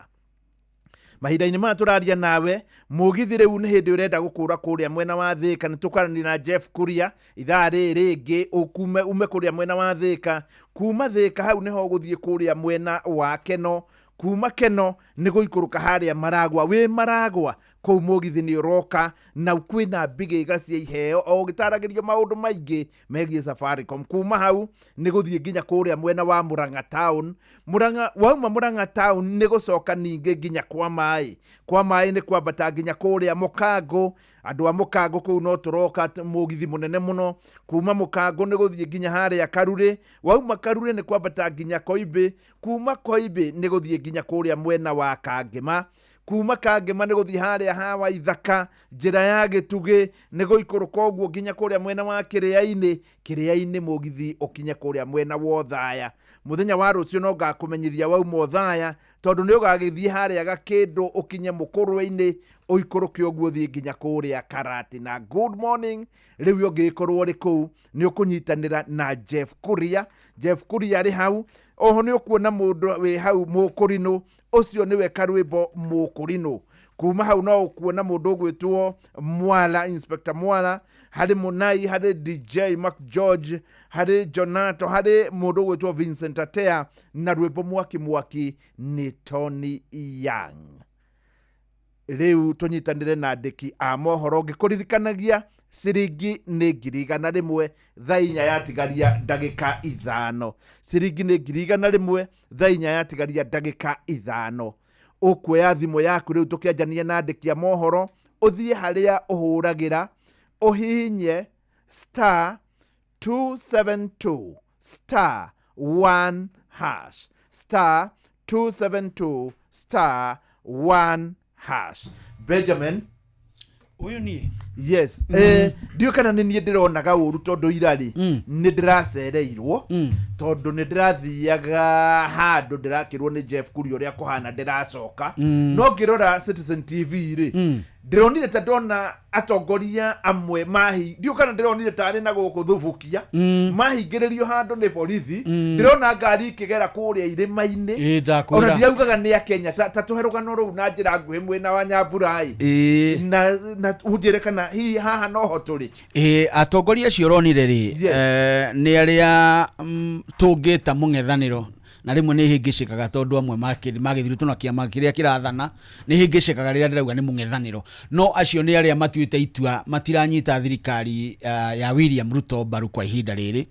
Mahinda-inĩ maya tũraria nawe, mũgithi rĩu nĩ hĩndĩ ũrenda gũkũra kũrĩa mwena wa Thĩka. Nĩ tũkwaranĩria na Jeff Kuria ithaa rĩrĩ rĩngĩ, ũkume ume kũrĩa mwena wa Thĩka. Kuma Thĩka hau nĩho ũgũthiĩ kũrĩa mwena wa Keno. Kuma Keno nĩ gũikũrũka harĩa Maragwa. Wĩ Maragwa kũu mũgithi nĩ ũroka, na kwĩna mbigĩga cia iheo o ũgĩtaragĩrio maũndũ maingĩ megiĩ Safaricom. Kuma hau nĩ gũthiĩ nginya kũrĩa mwena wa Murang'a town. Murang'a, wauma Murang'a town nĩ gũcoka ningĩ nginya kwa maĩ. Kwa maĩ nĩ kwambata nginya kũrĩa Mũkango. Andũ a Mũkango kũu no tũroka mũgithi mũnene mũno. Kuma Mũkango nĩ gũthiĩ nginya harĩa Karurĩ. Wauma Karurĩ nĩ kwambata nginya Koimbĩ. Kuma Koimbĩ nĩ gũthiĩ nginya kũrĩa mwena wa Kangema. Kuma Kangema nĩ gũthiĩ harĩa hawa Ithaka, njĩra ya Gĩtugĩ, nĩ gũikũrũka ũguo nginya kũrĩa mwena wa Kĩrĩa-inĩ. Kĩrĩa-inĩ mũgithi ũkinye kũrĩa mwena wa Othaya. Mũthenya wa rũciũ no ngakũmenyithia wauma Othaya, tondũ nĩ ũgagĩthiĩ harĩa Gakĩndũ ũkinye Mũkũrwe-inĩ, ũikũrũke ũguo ũthiĩ nginya kũrĩa Karatina. Good morning. Rĩu ũngĩgĩkorwo ũrĩ kũu nĩ ũkũnyitanĩra na Jeff Kuria. Jeff Kuria arĩ hau. Oho nĩ ũkuona mũndũ wĩ hau Mũkũrinũ, ũcio nĩwe Karwĩmbo Mũkũrinũ. Kuma hau no ũkuona mũndũ ũgwĩtwo Mwala, Inspector Mwala, harĩ Mũnai, harĩ DJ Mark George, harĩ Jonato, harĩ mũndũ ũgwĩtwo Vincent Atea, na rwĩmbo mwaki mwaki nĩ Tony Young. Rĩu tũnyitanĩre na andĩki a mohoro ngĩkũririkanagia ciringi nĩ 100,000 thaa 4 yatigaria ndagĩka 5. Ciringi nĩ 100,000 thaa 4 yatigaria ndagĩka 5. Ũkuoya thimũ yaku rĩu tũkĩanjania na andĩki a mohoro, ũthiĩ harĩa ũhũragĩra, ũhihinye star 272 star 1 hash, star 272 star 1 hash. Benjamin, ũyũ niĩ? Yes. Ndiũ kana nĩ niĩ ndĩronaga ũru tondũ irarĩ nĩ ndĩracereirwo, tondũ nĩ ndĩrathiaga handũ ndĩrakĩrwo nĩ Jeff Kuria ũrĩa kũhana ndĩracoka. No ngĩrora Citizen TV rĩ, ndĩronire ta ndona atongoria amwe mahi, ndiũ kana ndĩronire tarĩ na gũkũ Thubukia, mahingĩrĩrio handũ nĩ borithi. Ndĩrona ngari ikĩgera kũrĩa irĩma-inĩ. Ĩĩ, ndakwĩra. Ona ndiraugaga nĩ a Kenya. Ta tũhe rũgano rũu na njĩra nguhĩ mwena wa Nyamburai. Na ũnjĩre kana hihi haha noho tũrĩ. Ĩĩ, atongoria acio ũronire rĩ, nĩ arĩa tũngĩta mũng'ethanĩro, na rĩmwe nĩ hĩngĩcĩkaga tondũ amwe magĩthirĩtwo na kĩama kĩrĩa kĩrathana, nĩ hĩngĩcĩkaga rĩrĩa ndĩrauga nĩ mũng'ethanĩro. No acio nĩ arĩa matuĩte itua matiranyita thirikari ya William Ruto mbaru kwa ihinda rĩrĩ,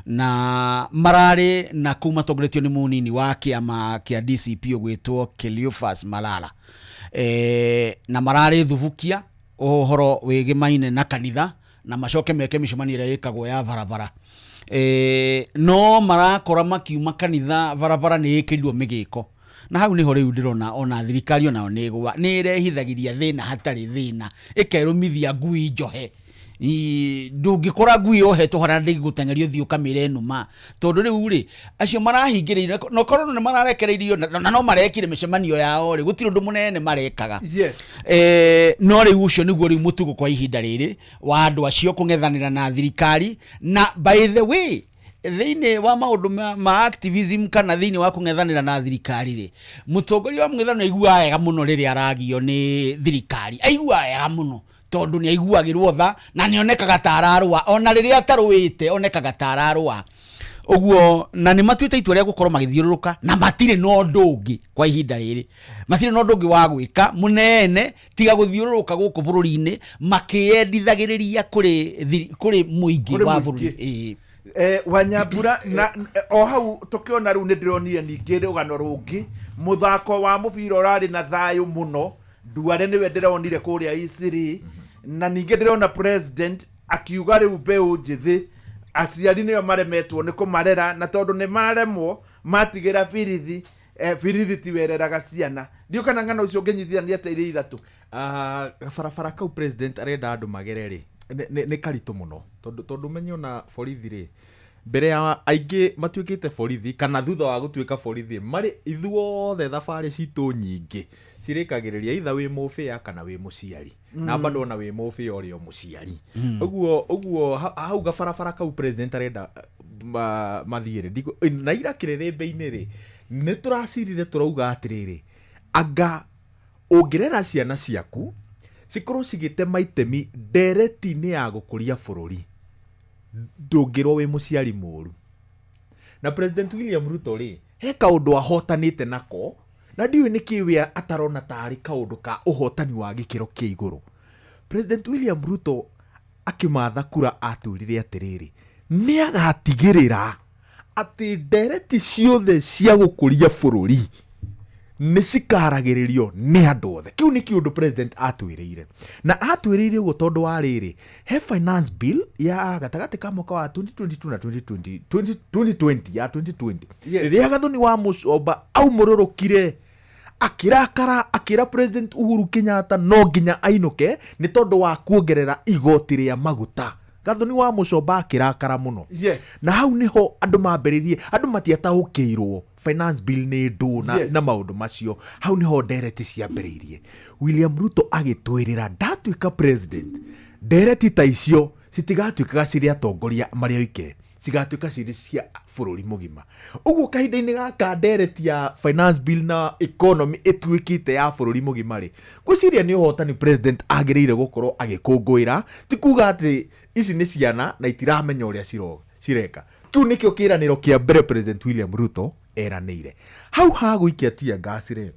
na mararĩ na kũu matongoretio nĩ mũnini wa kĩama kĩa DCP ũgwĩtwo Cleophas Malala. Na mararĩ Thubukia ũhoro wĩgĩmaine na kanitha, na macoke meke mĩcemanio ĩrĩa ĩkagwo ya barabara. No marakora makiuma kanitha barabara nĩ ĩkĩrirwo mĩgĩko, na hau nĩho rĩu ndĩrona ona thirikari onayo nĩ ĩgũa, nĩ ĩrehithagĩria thĩna hatarĩ thĩna, ĩkerũmithia ngui njohe. Ndũngĩkora ngui yohetwo harĩa ndĩgũteng'erio ũthiĩ ũkamĩre nũma, tondũ rĩu rĩ acio marahingĩrĩirio, no korwo nĩ mararekereirio na no marekire mĩcemanio yao rĩ, gũtirĩ ũndũ mũnene marekaga. No rĩu ũcio nĩguo rĩu mũtugo kwa ihinda rĩrĩ wa andũ acio kũng'ethanĩra na thirikari. Na by the way, thĩinĩ wa maũndũ ma activism kana thĩinĩ wa kũng'ethanĩra na thirikari rĩ, mũtongoria wa mũng'ethanĩro aiguaga wega mũno rĩrĩa aragio nĩ thirikari, aiguaga wega mũno tondũ nĩ aiguagĩrwo tha na nĩ onekaga ta ararũa, ona rĩrĩa atarũĩte onekaga ta ararũa ũguo. Na nĩ matuĩte itua rĩa gũkorwo magĩthiũrũrũka, na matirĩ na ũndũ ũngĩ kwa ihinda rĩrĩ, matirĩ na ũndũ ũngĩ wa gwĩka mũnene tiga gũthiũrũrũka gũkũ bũrũri-inĩ makĩyendithagĩrĩria kũrĩ mũingĩ Kũrĩ wa mũingĩ. bũrũri. Ĩĩ. Wanyambura, na o hau tũkĩona rĩu nĩ ndĩronire ningĩ rũgano rũngĩ, mũthako wa mũbira ũrarĩ na thayũ mũno, Duale nĩwe ndĩronire kũrĩa Isiri, na ningĩ ndĩrona president akiuga rĩu mbeũ njĩthĩ Aciari nĩo maremetwo nĩ kũmarera, na tondũ nĩ maremwo matigĩra birithi, birithi tiwereraga ciana. Ndiũ kana ng'ano ũcio ũngĩnyitithania atĩa iria ithatũ? Ah, gabarabara kau president arenda andũ magere rĩ, nĩ karitũ mũno, tondũ ũmenye ona borithi rĩ, mbere ya aingĩ matuĩkĩte borithi kana thutha wa gũtuĩka borithi, marĩ ithuothe thabarĩ citũ nyingĩ cirĩkagĩrĩria either wĩ mũbĩa kana wĩ mũciari, na bado ona wĩ mũbĩa ũrĩ o mũciari. Ũguo hau gabarabara kau president arenda mathiĩ rĩ, na ira kĩrĩrĩmbĩ-inĩ rĩ, nĩ tũracirire tũrauga atĩrĩrĩ, anga ũngĩrera ciana ciaku cikorwo cigĩtema itemi ndereti-inĩ ya gũkũria bũrũri, ndũngĩrwo wĩ mũciari mũru. Na President William Ruto rĩ, he kaũndũ ahotanĩte nako, na ndiũĩ nĩkĩ we atarona tarĩ kaũndũ ka ũhotani wa gĩkĩro kĩa igũrũ. President William Ruto akĩmatha kura atwĩrire atĩrĩrĩ, nĩ agatigĩrĩra atĩ ndereti ciothe cia gũkũria bũrũri nĩ cikaragĩrĩrio nĩ andũ othe. Kĩu nĩ kĩũndũ president atwĩrĩire, na atwĩrĩire ũguo tondũ wa rĩrĩ, he finance bill ya gatagatĩ ka mwaka wa 2022 na 2020, 2020 ya 2020. Rĩrĩa Gathoni wa Mũcomba aumũrũrũkire akĩrakara, akĩra President Uhuru Kenyatta no nginya ainũke nĩ tondũ wa kuongerera igoti rĩa maguta, Gathoni wa Mũcomba akĩrakara mũno. Na hau nĩho andũ mambĩrĩrie, andũ matiataũkĩirwo finance bill nĩ ndũ na, na maũndũ macio. Hau nĩho ndereti ciambĩrĩirie. William Ruto agĩtwĩrĩra, ndatuĩka president, ndereti ta icio citigatuĩkaga cirĩ atongoria marĩ oike, cigatuĩka cirĩ cia bũrũri mũgima. Ũguo kahinda-inĩ gaka ndereti ya finance bill na economy ĩtuĩkĩte ya bũrũri mũgima rĩ, ngwĩciria nĩ ũhotani president agĩrĩire gũkorwo agĩkũngũĩra. Ti kuga atĩ ici nĩ ciana na itiramenya ũrĩa cireka. Kĩu nĩkĩo kĩranĩro kĩa mbere President William Ruto eranĩire. Hau ha gũikia tear gas rĩ,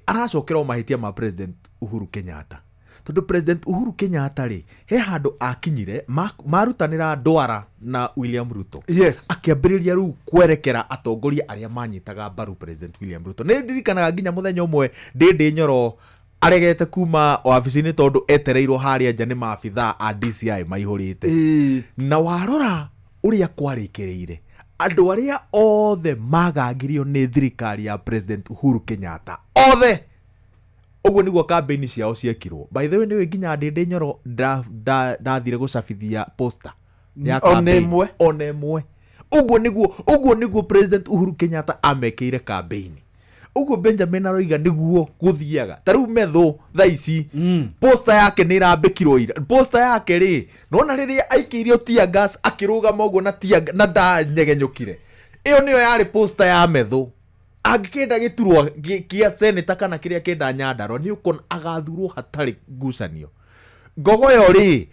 aracokera o mahĩtia ma President Uhuru Kenyatta, tondũ President Uhuru Kenyatta rĩ, he handũ akinyire marutanĩra ndwara na William Ruto, akĩambĩrĩria rĩu kwerekera atongoria arĩa manyitaga mbaru President William Ruto. Nĩ ndirikanaga nginya mũthenya ũmwe Ndĩndĩ Nyoro aregete kuma wabici-inĩ tondũ etereirwo harĩa nja nĩ maabithaa a DCI maihũrĩte. Na warora ũrĩa kwarĩkĩrĩire, andũ arĩa othe magagirio nĩ thirikari ya President Uhuru Kenyatta othe, ũguo nĩguo campaign ciao ciekirwo. By the way, nĩũĩ nginya Ndĩndĩ Nyoro ndathire gũcabithia poster ya Ona campaign. ĩmwe. Ona ĩmwe. Ũguo nĩguo President Uhuru Kenyatta amekĩire campaign. Ũguo Benjamin aroiga nĩguo gũthiaga. Ta rĩu Methu thaa ici poster yake nĩ ĩrambĩkirwo ira. Poster yake rĩ, nona rĩrĩa aikĩirio tear gas akĩrũgama ũguo na tear na ndanyegenyũkire, ĩyo nĩyo yarĩ poster ya Methu. Angĩkenda gĩturwa kĩa senator kana kĩrĩa kĩenda Nyandarua, nĩ ũkuona agathurwo hatarĩ ngucanio. Ngogoyo rĩ,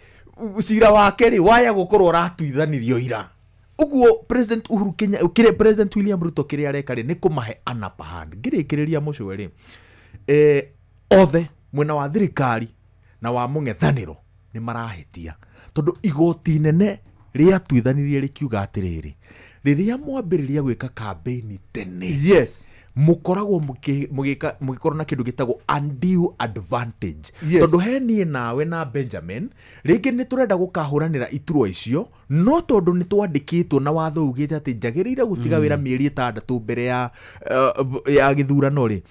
cira wake rĩ, waya gũkorwo ũratuithanirio ira. Ũguo President Uhuru Kenya, kĩrĩa President William Ruto kĩrĩa areka rĩ, nĩ kũmahe an upper hand. Ngĩrĩkĩrĩria mũcwe rĩ, othe mwena wa thirikari na wa mũng'ethanĩro nĩ marahĩtia, tondũ igoti inene rĩatuithanirie rĩkiuga atĩrĩrĩ, rĩrĩa mwambĩrĩria gwĩka campaign tene, mũkoragwo mũgĩkorwo na kĩndũ gĩtagwo undue advantage. Tondũ he niĩ nawe na Benjamin rĩngĩ nĩ tũrenda gũkahũranĩra iturwa icio, no tondũ nĩ twandĩkĩtwo na watho ugĩte atĩ njagĩrĩire gũtiga wĩra mĩeri 6 mbere ya gĩthurano rĩ,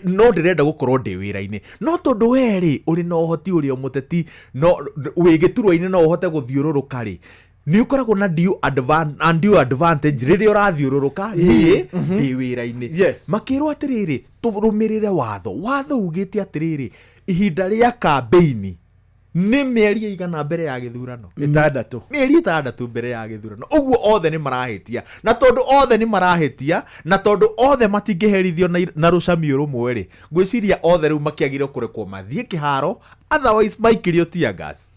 no ndĩrenda gũkorwo ndĩ wĩra-inĩ, no tondũ we rĩ ũrĩ na ũhoti, ũrĩ o mũteti, no wĩ gĩturwa-inĩ no ũhote gũthiũrũrũka rĩ, nĩ ũkoragwo na undue advantage rĩrĩa ũrathiũrũrũka, niĩ ndĩ wĩra-inĩ. Makĩrwo atĩrĩrĩ, tũrũmĩrĩre watho. Watho ugĩte atĩrĩrĩ, ihinda rĩa kambĩini nĩ mĩeri ĩigana mbere ya gĩthurano? 6. Mĩeri 6 mbere ya gĩthurano. Ũguo othe nĩ marahĩtia, na tondũ othe nĩ marahĩtia, na tondũ othe matingĩherithio na rũcamio rũmwe rĩ, ngwĩciria othe rĩu makĩagĩrĩirwo kũrekwo mathiĩ kĩharo, otherwise maikĩrio tear gas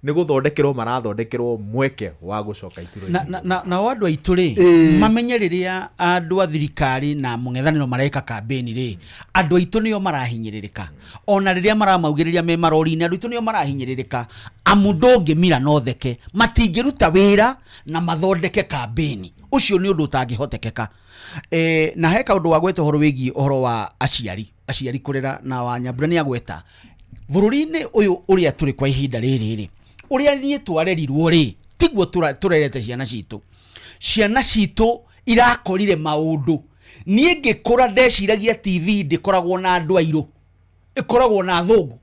nĩ gũthondekerwo marathondekerwo mweke wa gũcoka iturwa-inĩ. Na andũ aitũ rĩ, mamenye rĩrĩa andũ a thirikari na mũng'ethanĩro mareka kambĩni rĩ, andũ aitũ nĩo marahinyĩrĩrĩka. Ona rĩrĩa maramaugĩrĩria me marori-inĩ, andũ aitũ nĩo marahinyĩrĩrĩka, amu ndũngĩmira no theke, matingĩruta wĩra na mathondeke kambĩni. Ũcio nĩ ũndũ ũtangĩhotekeka. Na he kaũndũ wagweta ũhoro wĩgiĩ ũhoro wa aciari kũrera, na wa Nyambura nĩ agweta bũrũri-inĩ ũyũ ũrĩa tũrĩ kwa ihinda rĩrĩ rĩ, Ũrĩa niĩ twarerirwo rĩ, tiguo tũrerete ciana citũ. Ciana citũ irakorire maũndũ. Niĩ ngĩkũra ndeciragia TV ndĩkoragwo na andũ airũ, ĩkoragwo na athũngũ,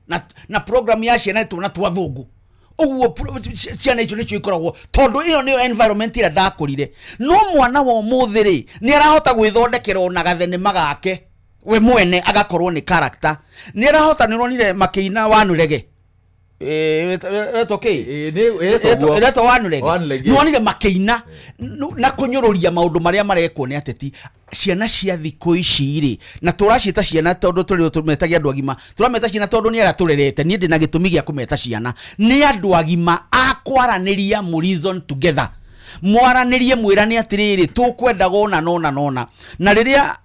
na program ya ciana nĩ twana twa athũngũ. Ũguo ciana icio nĩcio ikoragwo, tondũ ĩyo nĩyo environment ĩrĩa ndakũrire. No mwana wa ũmũthĩ rĩ, nĩ arahota gwĩthondekera ona gathenema gake we mwene, agakorwo nĩ character. Nĩ arahota, nĩ ũronire makĩina Wanurege. Ĩretwo kĩ? Ĩretwo guo. Ĩretwo Wanurege. Wanurege. Nĩ wonire makĩina na kũnyũrũria maũndũ marĩa marekwo nĩ ateti. Ciana cia thikũ ici rĩ, na tũraciĩta ciana tondũ tũrĩ tũmetagia andũ agima, tũrameta ciana tondũ nĩ arĩa tũrerete. Niĩ ndĩna gĩtũmi gĩa kũmeta ciana, nĩ andũ agima a kwaranĩria, mu reason together, mwaranĩrie, mwĩrane atĩrĩrĩ, tũkwendaga ũna nona nona. Na rĩrĩa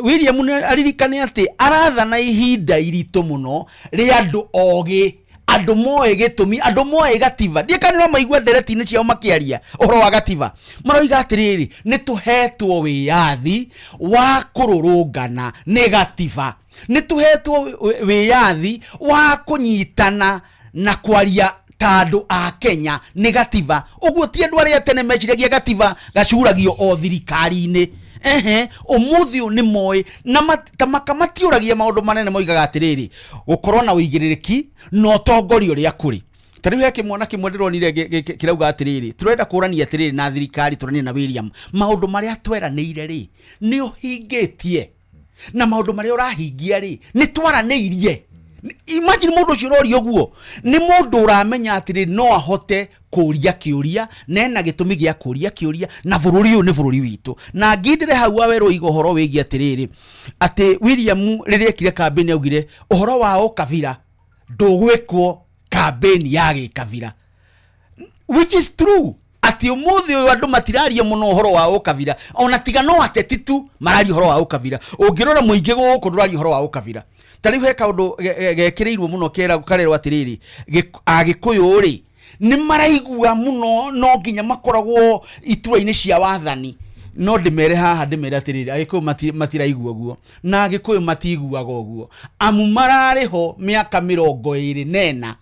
William nĩ aririkane atĩ arathana ihinda iritũ mũno rĩa andũ ogĩ, andũ moĩ gĩtũmi, andũ moĩ gatiba. Ndiĩ kana no maigua ndereti-inĩ ciao makĩaria ũhoro wa gatiba, maroiga atĩrĩrĩ, nĩ tũhetwo wĩyathi wa kũrũrũngana nĩ gatiba, nĩ tũhetwo wĩyathi wa kũnyitana na kwaria ta andũ a Kenya nĩ gatiba. Ũguo ti andũ arĩa tene meciragia gatiba gacuragio o thirikari-inĩ. Ehe, ũmũthĩ ũyũ nĩ moĩ na ta makamatiũragia maũndũ manene, moigaga atĩrĩrĩ, gũkorwo na ũigĩrĩrĩki na ũtongoria ũrĩa kũrĩ. Ta rĩu he kĩmwana kĩmwe ndĩronire kĩrauga atĩrĩrĩ, tũrenda kũrania atĩrĩrĩ na thirikari, tũranie na William, maũndũ marĩa tweranĩire rĩ, nĩ ũhingĩtie, na maũndũ marĩa ũrahingia rĩ, nĩ twaranĩirie. Imagine mũndũ ũcio ũroria ũguo nĩ mũndũ ũramenya atĩrĩ, no ahote kũria kĩũria na ena gĩtũmi gĩa kũria kĩũria, na bũrũri ũyũ nĩ bũrũri witũ. Na ngindĩre hau wawerũ iga ũhoro wĩgiĩ atĩrĩrĩ, atĩ William rĩrĩa ekire kambĩni augire ũhoro wa ũkabira ndũgwĩkwo kambĩni ya gĩkabira, which is true, atĩ ũmũthĩ ũyũ andũ matiraria mũno ũhoro wa ũkabira, ona tiga no ateti tu mararia ũhoro wa ũkabira. Ũngĩrora mũingĩ gũkũ ndũraria ũhoro wa ũkabira. Ta rĩu he kaũndũ gekĩrĩirwo mũno karerwo atĩrĩrĩ, Agĩkũyũ rĩ, nĩ maraigua mũno no nginya makoragwo iturwa-inĩ cia wathani. No ndĩmere haha, ndĩmere atĩrĩrĩ, Agĩkũyũ matiraigua ũguo, na Agĩkũyũ matiguaga ũguo, amu mararĩ ho mĩaka 24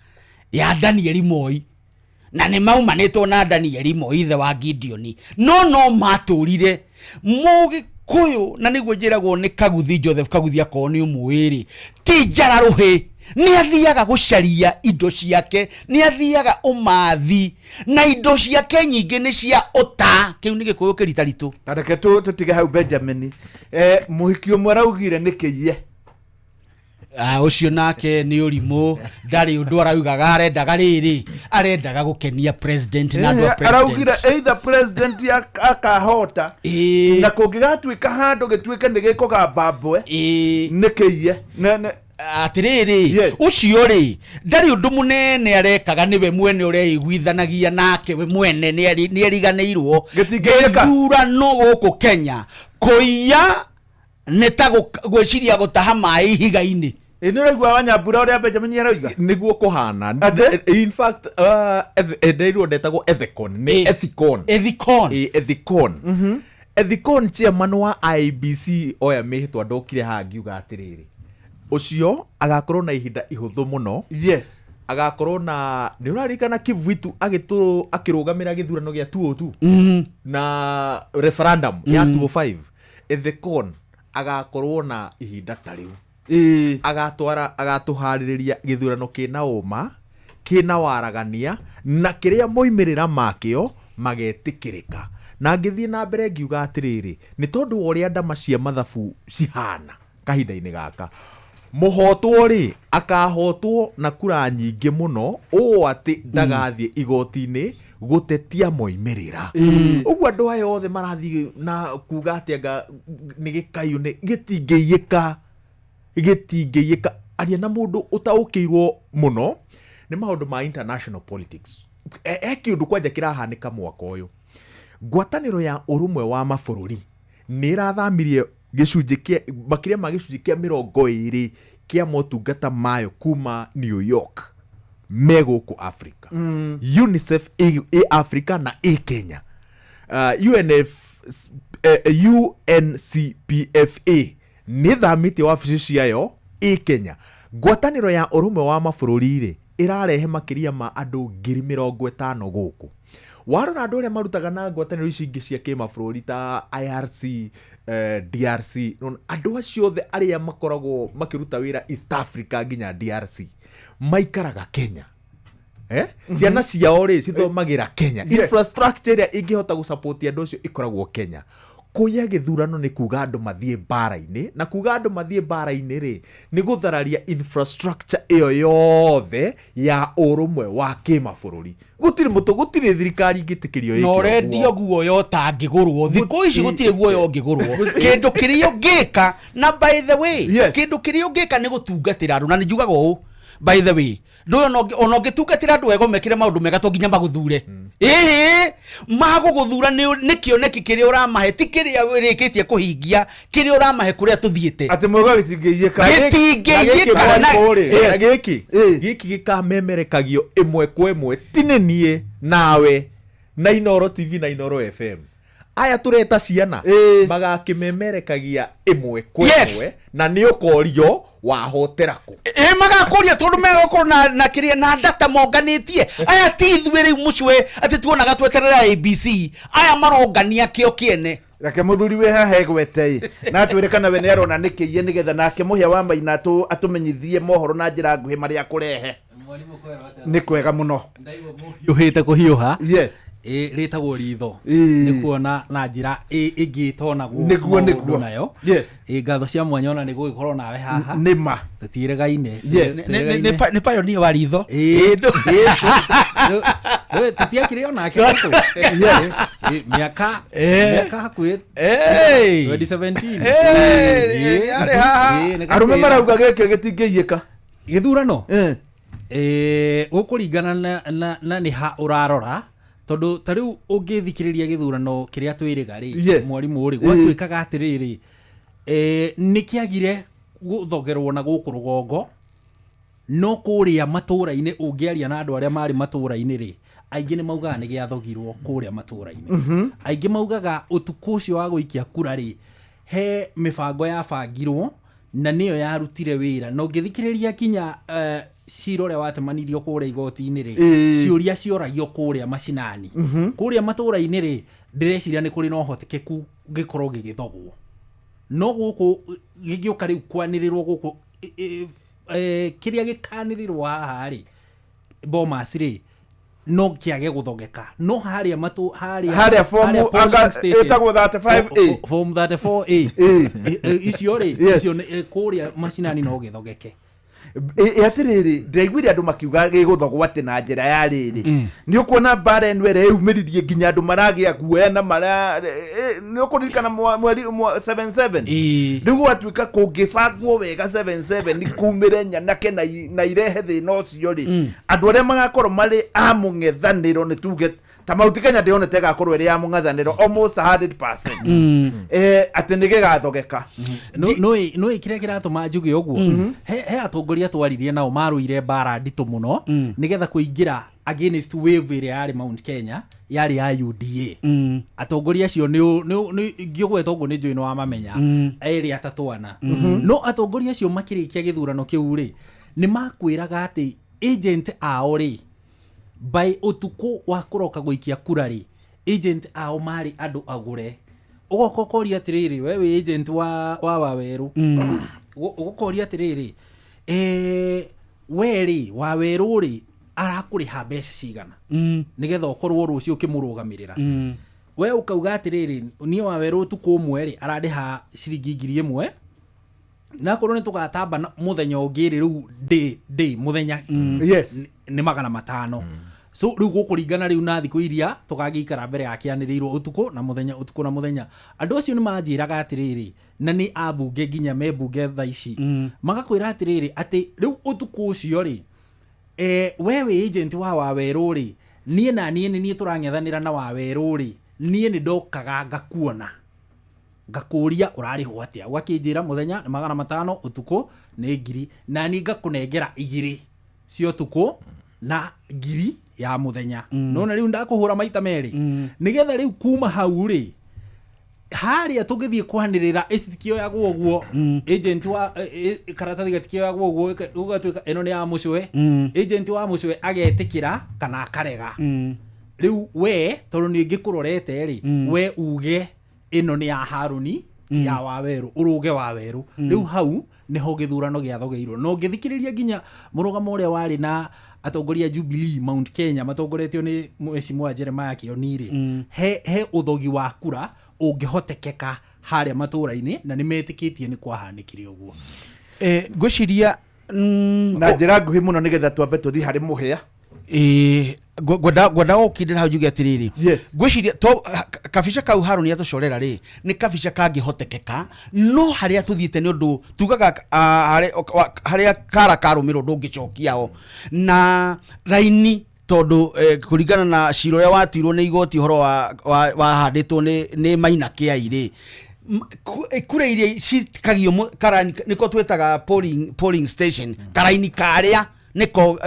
ya Danieli Moi, na nĩ maumanĩtwo na Danieli Moi ithe wa Gideoni, no matũrire Mũgĩkũyũ. Na nĩguo njĩragwo nĩ Kaguthi, Joseph Kaguthi, akorwo nĩ ũmũĩ-rĩ, ti njararũhĩ, nĩ athiaga gũcaria indo ciake, nĩ athiaga ũmathi, na indo ciake nyingĩ nĩ cia ũta. Kĩu nĩ Gĩkũyũ kĩritaritũ. Ta reke tũtige hau, Benjamin. Mũhiki ũmwe araugire nĩ kĩiye. Ah, ũcio nake nĩ ũrimũ, ndarĩ ũndũ araugaga, arendaga rĩrĩ, arendaga gũkenia president na andũ a Araugire president. either president akahota, na kũngĩgatuĩka handũ gĩtuĩke nĩ gĩkũgamba mbwe, nĩ kĩiye. Atĩrĩrĩ, ũcio rĩ, ndarĩ ũndũ mũnene arekaga, nĩwe mwene ũreiguithanagia nake, we mwene nĩ eriganĩirwo gĩthurano gũkũ Kenya kũiya nĩ ta gwĩciria gũtaha maĩ ihiga-inĩ. Ĩ nĩ ũraigua Wanyambura ũrĩa Benjamin aroiga? Nĩguo kũhana. In fact, nderirwo ndetagwo Ethicon, nĩ Ethicon. Ethicon. Ethicon. Ethicon, chairman wa IEBC, oya mĩhĩtwa, ndokire haha ngiuga atĩrĩrĩ, ũcio agakorwo na ihinda ihũthũ mũno. Agakorwo na nĩ ũraririkana Kivuitu akĩrũgamĩra gĩthurano gĩa 202 na referendum ya 205. Ethicon agakorwo na ihinda ta rĩu, agatwara, agatũharĩrĩria gĩthurano kĩna ũma, kĩna waragania, na kĩrĩa moimĩrĩra makĩo magetĩkĩrĩka. Na ngĩthiĩ na mbere ngiuga atĩrĩrĩ, nĩ tondũ wa ũrĩa ndama cia mathabu cihana kahinda-inĩ gaka, mũhotwo rĩ, akahotwo na kura nyingĩ mũno ũũ atĩ ndagathiĩ igoti-inĩ gũtetia moimĩrĩra. Ũguo andũ aya othe marathiĩ na kuga atĩ anga nĩ gĩkaiyũ, nĩ gĩtingĩiyĩka, gĩtingĩiyĩka. Aria na mũndũ ũtaũkĩirwo mũno nĩ maũndũ ma international politics. He kĩũndũ kwanja kĩrahanĩka mwaka ũyũ. Ngwatanĩro ya ũrũmwe wa mabũrũri nĩ ĩrathamirie gĩcunjĩ kĩa makĩria ma gĩcunjĩ kĩa 20 kĩa motungata mayo kuma New York me gũkũ Africa. UNICEF ĩ Africa na ĩ Kenya. UNF, UNCPFA nĩ thamĩtie wabici ciayo ĩ Kenya. Ngwatanĩro ya ũrũmwe wa mabũrũri rĩ, Ĩrarehe makĩria ma andũ 50,000 gũkũ. Warora andũ arĩa marutaga na ngwatanĩro ici ingĩ cia kĩmabũrũri ta IRC, DRC, nĩwona, andũ acio othe arĩa makoragwo makĩruta wĩra East Africa nginya DRC maikaraga Kenya. Ciana ciao rĩ cithomagĩra Kenya. Infrastructure ĩrĩa ĩngĩhota gũsupport andũ acio ĩkoragwo Kenya. Kũiya gĩthurano nĩ kuga andũ mathiĩ mbara-inĩ, na kuga andũ mathiĩ mbara-inĩ rĩ nĩ gũthararia infrastructure ĩyo yothe ya ũrũmwe wa kĩmabũrũri. Gũtirĩ mũtũ, gũtirĩ thirikari ingĩtĩkĩrio ĩke Na ũrendio ũguo. Guoya ũtangĩgũrwo thikũ ici, gũtirĩ guoya ũngĩgũrwo. Kĩndũ kĩrĩa ũngĩka, na by the way, kĩndũ kĩrĩa ũngĩka nĩ gũtungatĩra andũ, na nĩ njugaga ũũ, by the way, ndũĩ ona ũngĩtungatĩra andũ wega, ũmekĩre maũndũ mega, to nginya magũthure. Ĩĩ, magũgũthura nĩ kĩoneki kĩrĩa ũramahe, ti kĩrĩa wĩrĩkĩtie kũhingia, kĩrĩa ũramahe kũrĩa tũthiĩte. Atĩ mwega gĩtingĩiyĩka. Gĩtingĩiyĩka. Na gĩkĩ gĩkamemerekagio ĩmwe kwa ĩmwe, ti nĩ niĩ nawe na Inoro TV na Inoro FM aya tũreta ciana magakĩmemerekagia ĩmwe kwa ĩmwe, na nĩ ũkorio wahotera kũ. Ĩ, magakũria tondũ megũkorwo na kĩrĩa na data monganĩtie. Aya ti ithuĩ rĩu mũcwe atĩ tuonaga tweterera ABC, aya marongania kĩo kĩene. Reke mũthuri wĩ haha egwete ĩ na atwĩre kana we nĩ arona nĩ kĩiye, nĩgetha nake mũhĩa wa maina atũmenyithie mohoro na njĩra nguhĩ marĩa akũrehe. Nĩ kwega mũno. Hiũhĩte kũhiũha. Yes. Ĩ, rĩtagwo ritho. Ĩ. Nĩ kuona na njĩra ĩngĩ ĩtonagwo Nĩguo, maũndũ nĩguo. nayo. Ĩ, ngatho cia mwanya ona nĩ gũgĩkorwo nawe haha. Nĩ ma. Tũtiĩregaine. Yes. Nĩ pioneer wa ritho. Tũtiakĩrĩ onake gũkũ. Yes. Ĩ, mĩaka mĩaka hakuhĩ Ĩ. 2017. Ĩ, Ĩ, arĩ haha. ĩ, nĩ Arũme gũtĩra. marauga gĩkĩ gĩtingĩiyĩka. Gĩthurano gũkũringana na nĩ ha ũrarora, tondũ ta rĩu ũngĩthikĩrĩria gĩthurano kĩrĩa twĩrĩga rĩ, mwarimũ rĩ, gwatuĩkaga atĩrĩrĩ, nĩ kĩagire gũthogerwo na gũkũ rũgongo, no kũrĩa matũũra-inĩ ũngĩaria na andũ arĩa marĩ matũũra-inĩ rĩ, aingĩ nĩ maugaga nĩ gĩathogirwo kũrĩa matũũra-inĩ. Aingĩ maugaga ũtukũ ũcio wa gũikia kura rĩ, he mĩbango yabangirwo na nĩyo yarutire wĩra, na ũngĩthikĩrĩria kinya cira ũrĩa watemanirio kũrĩa igoti-inĩ rĩ, ciũria cioragio kũrĩa macinani, kũrĩa matũũra-inĩ rĩ, ndĩreciria nĩ kũrĩ na ũhotekeku gĩkorwo gĩgĩthogwo, no gũkũ gĩgĩũka rĩu kwanĩrĩrwo gũkũ kĩrĩa gĩkanĩrĩrwo haha rĩ, Bomas rĩ, no kĩage gũthogeka, no harĩa matũ harĩa Harĩa form harĩa polling station, ĩtagwo 35A. Form 34A. Icio rĩ, icio kũrĩa macinani no gĩthogeke. Ĩ atĩrĩrĩ, ndĩraiguire andũ makiuga gĩgũthogwo atĩ na njĩra ya rĩrĩ, nĩ ũkuona mbara ĩno ĩrĩa ĩumĩririe nginya andũ maragĩa guoya na mara nĩ ũkũririkana mweri 77, rĩu gwatuĩka kũngĩbangwo wega 77 nĩ kumĩre nyanake na irehe thĩna ũcio rĩ, andũ arĩa magakorwo marĩ a mũng'ethanĩro, nĩ tuge ta Mount Kenya ndĩonete ĩgakorwo ĩrĩ ya mũng'ethanĩro almost 100%, atĩ nĩ gĩgathogeka. Nũĩ kĩrĩa kĩratũma njuge ũguo? He atongoria twaririe nao marũire mbara nditũ mũno nĩgetha kũingĩra against wave ĩrĩa yarĩ Mount Kenya, yarĩ ya UDA. Atongoria acio ngĩgweta ũguo nĩ njũĩ nĩ wamamenya, erĩ atatũ ana. No atongoria acio makĩrĩkia gĩthurano kĩu rĩ, nĩ makwĩraga atĩ agent ao rĩ, by ũtukũ wa kũroka gũikia kura rĩ, agent ao marĩ andũ agũre. Ũgoka ũkoria atĩrĩrĩ, we wĩ agent wa Wawerũ, ũgokoria atĩrĩrĩ, we rĩ, Wawerũ rĩ, arakũrĩha mbeca cigana nĩgetha ũkorwo rũciũ ũkĩmũrũgamĩrĩra? We ũkauga atĩrĩrĩ, niĩ Wawerũ ũtukũ ũmwe rĩ, arandĩha ciringi 1,000, na akorwo nĩ tũgatamba mũthenya ũngĩ rĩ, rĩu ndĩ mũthenya nĩ 500. So rĩu gũkũringana rĩu na thikũ iria tũgagĩikara mbere ya kĩanĩrĩirwo, ũtukũ na mũthenya, ũtukũ na mũthenya. Andũ acio nĩ manjĩraga atĩrĩrĩ, na nĩ ambunge nginya me mbunge thaa ici, magakwĩra atĩrĩrĩ, atĩ rĩu ũtukũ ũcio rĩ, we wĩ agent wa Wawerũ rĩ, niĩ na niĩ nĩ niĩ tũrang'ethanĩra na Wawerũ rĩ, niĩ nĩ ndokaga ngakuona, ngakũria ũrarĩhwo atĩa, ũgakĩnjĩra mũthenya nĩ 500, ũtukũ nĩ 1,000, na niĩ ngakũnengera 2,000 cia ũtukũ na 1,000 ya mũthenya. Nona rĩu ndakũhũra maita merĩ, nĩgetha rĩu kuma hau rĩ, Harĩa tũngĩthiĩ kwanĩrĩra ĩcitikioyagwo ũguo, agent wa karatathi gatikioyagwo ũguo, ũgatuĩka ĩno nĩ ya mũcwe. Agent wa mũcwe agetĩkĩra kana akarega. Rĩu we tondũ nĩ ngĩkũrorete rĩ, we uge ĩno nĩ ya Harũni, ti ya Wawerũ, ũrũge Wawerũ. Rĩu hau nĩho gĩthurano gĩathogeirwo, na ũngĩthikĩrĩria nginya mũrũgamo ũrĩa warĩ na atongoria a Jubilee Mount Kenya matongoretio nĩ Mheshimiwa Jeremiah Kioni rĩ, he ũthogi wa kura ũngĩhotekeka harĩa matũũra-inĩ, na nĩ metĩkĩtie nĩ kwahanĩkire ũguo. Ngwĩciria na njĩra nguhĩ mũno nĩgetha twambe tũthiĩ harĩ mũhĩa. Ngwenda gũkindĩra hau njuge atĩrĩrĩ, ngwĩciria to kabica kau Harũni atũcorera rĩ, nĩ kabica kangĩhotekeka, no harĩa tũthiĩte nĩ ũndũ tugaga harĩa kara karũmĩrwo ndũngĩcokia ho na raini, tondũ kũringana na cira ũrĩa watuirwo nĩ igoti ũhoro wahandĩtwo nĩ Maina Kĩai rĩ, kura iria cikagio karaini, nĩko twĩtaga polling station, karaini karĩa nĩko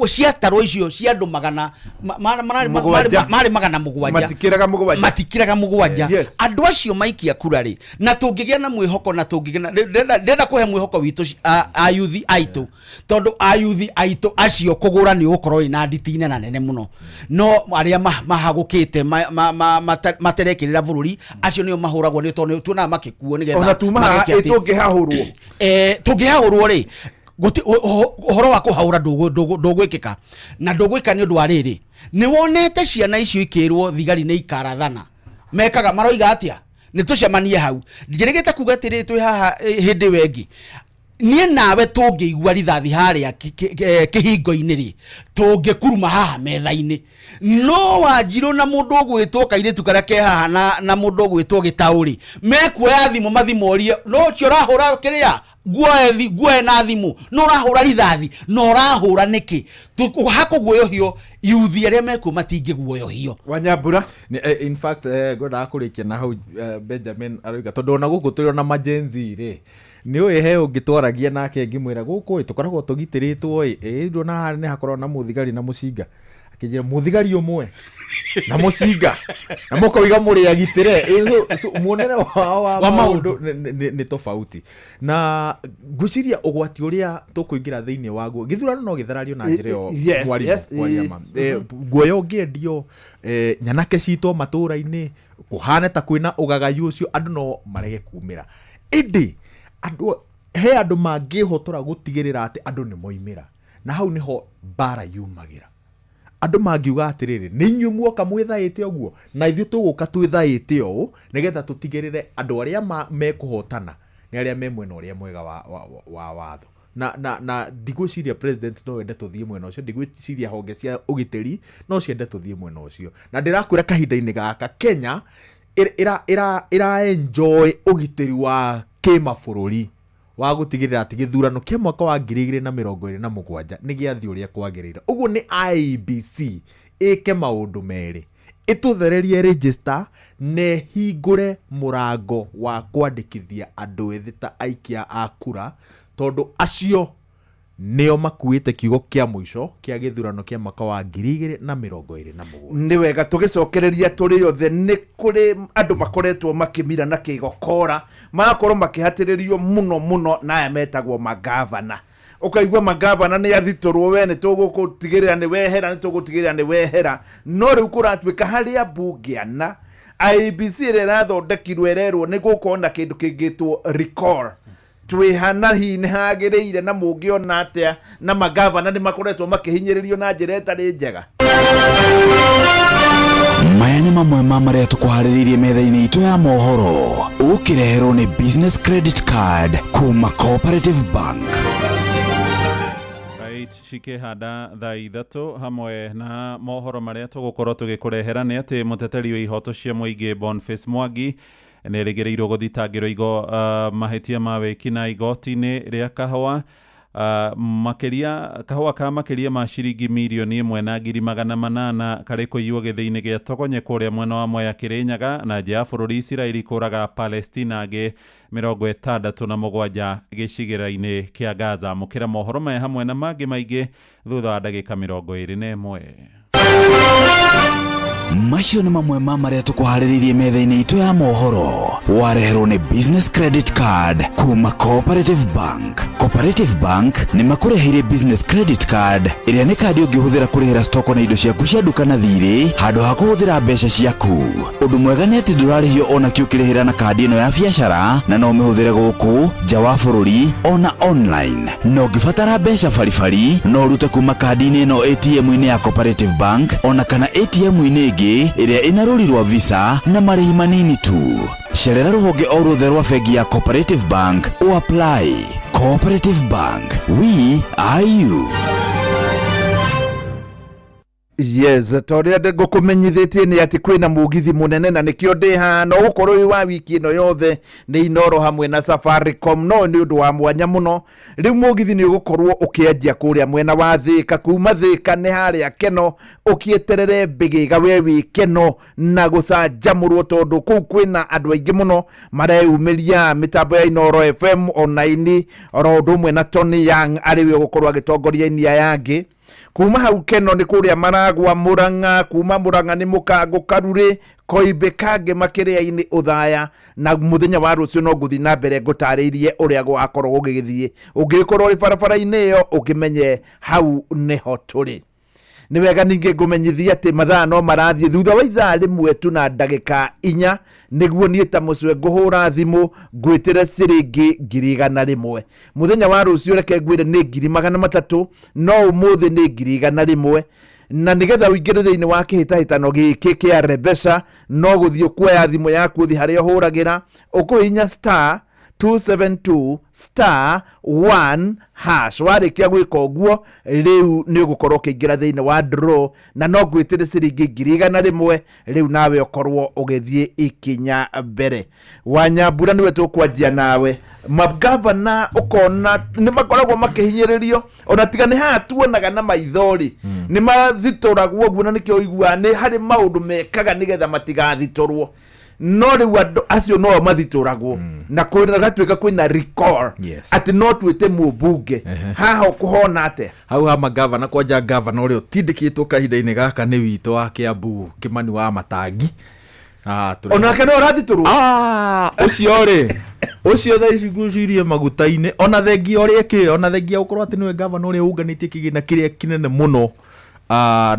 ciatarwo icio cia andũ magana 7. Marĩ 700. Matikĩraga 7. Matikĩraga 7. Andũ acio maikia kura rĩ, na tũngĩgĩa na mwĩhoko, na tũngĩgĩa na ndĩrenda kũhe mwĩhoko witũ ayuthi aitũ, tondũ ayuthi aitũ acio kũgũra nĩ ũgũkorwo wĩna nditi nene nene mũno, no arĩa mahagũkĩte materekĩrĩra bũrũri acio nĩo mahũragwo, nĩ tondũ tuonaga makĩkuo nĩgetha Ona tuma haha, mageke atĩ tũngĩhahũrwo. Tũngĩhahũrwo rĩ, ũhoro wa kũhaũra ndũgwĩkĩka, na ndũgwĩka nĩ ũndũ wa rĩrĩ, nĩ wonete ciana icio ikĩrwo thigari nĩ ikarathana, mekaga maroiga atĩa, nĩ tũcemanie hau. Njĩrĩgĩte kuga atĩrĩ, twĩ haha hĩndĩ ĩyo ĩngĩ niĩ nawe tũngĩigua rithathi harĩa kĩhingo-inĩ rĩ, tũngĩkuruma haha metha-inĩ, no Wanjirũ na mũndũ ũgwĩtwo kairĩtu karĩa ke haha na mũndũ ũgwĩtwo Gĩtaũ rĩ, mekuoya thimũ mathimorie, no ũcio ũrahũra kĩrĩa nguoe na thimũ, no ũrahũra rithathi, na ũrahũra nĩkĩ? Hakũguoyohio yuthi arĩa mekuo matingĩguoyohio. Wanyambura. In fact, ngwendaga kũrĩkia na hau, Benjamin aroiga tondũ ona gũkũ tũrĩ ona majenzi rĩ, nĩ ũĩ he ũngĩ twaragia nake ngĩmwĩra gũkũ ĩ tũkoragwo tũgitĩrĩtwo ĩ, ĩ ndona haha nĩ hakoragwo na mũthigari na mũcinga, akĩnjĩra mũthigari ũmwe na mũcinga na mũkoiga mũrĩ agitĩre. So, muonere wao wa Wa maũndũ. maũndũ nĩ tofauti, na ngwĩciria ũgwati ũrĩa tũkũingĩra thĩinĩ waguo, gĩthurano no gĩtharario na njĩra ĩyo. Mwarimũ, kwaria ma. Guoya ũngĩendio, nyanake citwo matũũra-inĩ kũhane ta kwĩna ũgagayu ũcio, andũ no marege kumĩra, ĩndĩ he andũ mangĩhotora gũtigĩrĩra atĩ andũ nĩ moimĩra, na hau nĩho mbara yumagĩra. Andũ mangiuga atĩrĩrĩ, nĩ inyuĩ muoka mwĩthaĩte ũguo, na ithuĩ tũgũka twĩthaĩte ũũ nĩgetha tũtigĩrĩre andũ arĩa mekũhotana nĩ arĩa me mwena ũrĩa mwega wa watho. Na ndigwĩciria president no ende tũthiĩ mwena ũcio, ndigwĩciria honge cia ũgitĩri no ciende tũthiĩ mwena ũcio, na ndĩrakwĩra kahinda-inĩ gaka Kenya ĩra enjoy ũgitĩri wa kĩmabũrũri wa gũtigĩrĩra atĩ gĩthurano kĩa mwaka wa 2027 nĩ gĩathiĩ ũrĩa kwagĩrĩire. Ũguo nĩ IEBC ĩke maũndũ merĩ, ĩtũthererie register na ĩhingũre mũrango wa kwandĩkithia andũ ethĩ ta aikia a kura, tondũ acio nĩo makuĩte kiugo kĩa mũico kĩa gĩthurano kĩa mwaka wa 2027. Nĩ wega tũgĩcokereria tũrĩ othe, nĩ kũrĩ andũ makoretwo makĩmira na kĩgokora, magakorwo makĩhatĩrĩrio mũno mũno na aya metagwo magavana. Ũkaigua magavana nĩ athitũrwo, we nĩ tũgũgũtigĩrĩra nĩ wehera, nĩ tũgũtigĩrĩra nĩ wehera. No rĩu kũratuĩka harĩa mbunge ana IEBC ĩrĩa ĩrathondekirwo ĩrerwo nĩ gũkorwo na kĩndũ kĩngĩtwo recall, twĩhana hihi nĩ hagĩrĩire, na mũngĩona atĩa na magavana nĩ makoretwo makĩhinyĩrĩrio na njĩra ĩtarĩ njega? Maya nĩ mamwe ma marĩa tũkũharĩrĩirie metha-inĩ itũ ya mohoro, ũkĩreherwo nĩ Business Credit Card kuma Cooperative Bank. Right, cikĩhanda thaa 3 hamwe na mohoro marĩa tũgũkorwo tũgĩkũrehera nĩ atĩ mũteteri wa ihoto cia mũingĩ Boniface Mwangi nĩ erĩgĩrĩirwo gũthitangĩrwo mahĩtia ma wĩkinaĩ igoti-inĩ rĩa kahũa, makĩria kahũa ka makĩria ma ciringi 1,800,000 karĩ kũiywo gĩthĩi-inĩ gĩa Togonye kũrĩa mwena wa Mwea Kĩrĩnyaga, na nja ya bũrũri Isiraeli kũraga Palestina angĩ 67 gĩcigĩrĩra-inĩ kĩa Gaza. Mũkĩra mohoro maya hamwe na mangĩ maingĩ thutha wa ndagĩka 21. Macio nĩ mamwe ma marĩa tũkũharĩrĩirie metha-inĩ itũ ya mohoro. Wareherwo nĩ Business Credit Card kuma Cooperative Bank. Cooperative Bank nĩ makũreheire Business Credit Card ĩrĩa nĩ kandi ũngĩhũthĩra kũrĩhĩra stoko na indo ciaku cia nduka na thirĩ handũ ha kũhũthĩra mbeca ciaku. Ũndũ mwega nĩ atĩ ndũrarĩhio ona kĩ ũkĩrĩhĩra na kandi ĩno ya biacara na no ũmĩhũthĩre gũkũ nja wa bũrũri ona online. Na ũngĩbatara mbeca baribari no ũrute kuma kandi-inĩ ĩno ATM-inĩ ya Cooperative Bank ona kana ATM-inĩ ĩngĩ ĩrĩa ĩna rũri rwa Visa na marĩhi manini tu. Cerera rũhonge o ruothe rwa bengi ya Cooperative Bank ũ apply. Cooperative Bank, we are you. Yes, ta ũrĩa ngũkũmenyithĩtie nĩ atĩ kwĩna mũgithi mũnene na nĩkĩo ndĩ haha na ũgũkorwo wĩ wa wiki ĩno yothe nĩ Inoro hamwe na Safaricom. No nĩ ũndũ wa mwanya mũno, rĩu mũgithi nĩ ũgũkorwo ũkĩanjia kũrĩa mwena wa Thĩka, kuma Thĩka nĩ harĩa Keno, ũkĩeterere Mbĩgĩga we wĩ Keno na gũcanjamũrwo, tondũ kũu kwĩna andũ aingĩ mũno mareyumĩria mĩtambo ya Inoro FM ona ini oro ũndũ ũmwe na Tony Young arĩ we ũgũkorwo agĩtongoria ini aya angĩ. Kuma hau Keno nĩ kũrĩa Maragwa, Mũrang'a, kuma Mũrang'a nĩ Mũkango, Karurĩ, Koimbe, Kange, Makĩrĩa-inĩ, Ũthaya. Na mũthenya wa rũciũ no ngũthiĩ na mbere ngũtarĩirie ũrĩa gwakorwo gũgĩthiĩ. Ũngĩkorwo ũrĩ barabara-inĩ ĩyo ũkĩmenye hau nĩho tũrĩ. Nĩ wega ningĩ ngũmenyithie atĩ mathaa no marathiĩ thutha wa ithaa rĩmwe tu na ndagĩka 4 nĩguo niĩ ta mũcwe ngũhũra thimũ ngwĩtĩre ciringi 100,000. Mũthenya wa rũciũ reke ngwĩre nĩ 300,000, no ũmũthĩ nĩ 100,000. Na nĩgetha ũingĩre thĩinĩ wa kĩhĩtahĩtano gĩkĩ kĩa Rebesha no gũthiĩ ũkuoya thimũ yaku ũthiĩ harĩa ũhũragĩra, ũkũhihinya star 272 star 1 hash. Warĩkia gwĩka ũguo rĩu nĩ ũgũkorwo ũkĩingĩra thĩinĩ wa draw na no ngwĩtĩre ciringi 100,000 rĩu nawe ũkorwo ũgĩthiĩ ikinya mbere. Wanyambura nĩwe tũkwanjia nawe. Magavana ũkona nĩ makoragwo makĩhinyĩrĩrio ona tiga nĩ haha tuonaga na maitho rĩ, nĩ mathitũragwo ũguo na nĩkĩo ũiguaga nĩ harĩ maũndũ mekaga nĩgetha matigathitũrwo. No rĩu andũ acio no mathitũragwo na gatuĩka kwĩna recall. Atĩ no twĩte mũmbunge haha ũkũhona atĩa? Hau ha magavana, kwanja gavana ũrĩa ũtindĩkĩtwo kahinda-inĩ gaka nĩ witũ wa Kiambu, Kimani wa Matangi. Onake no ũrathitũrwo? Ũcio rĩ, ũcio thaa ici ngwĩciria maguta-inĩ, ona thengia ũrĩa ĩkĩ, ona thengia gũkorwo atĩ nĩwe gavana ũrĩa ũnganĩtie kĩgĩna kĩrĩa kĩnene mũno,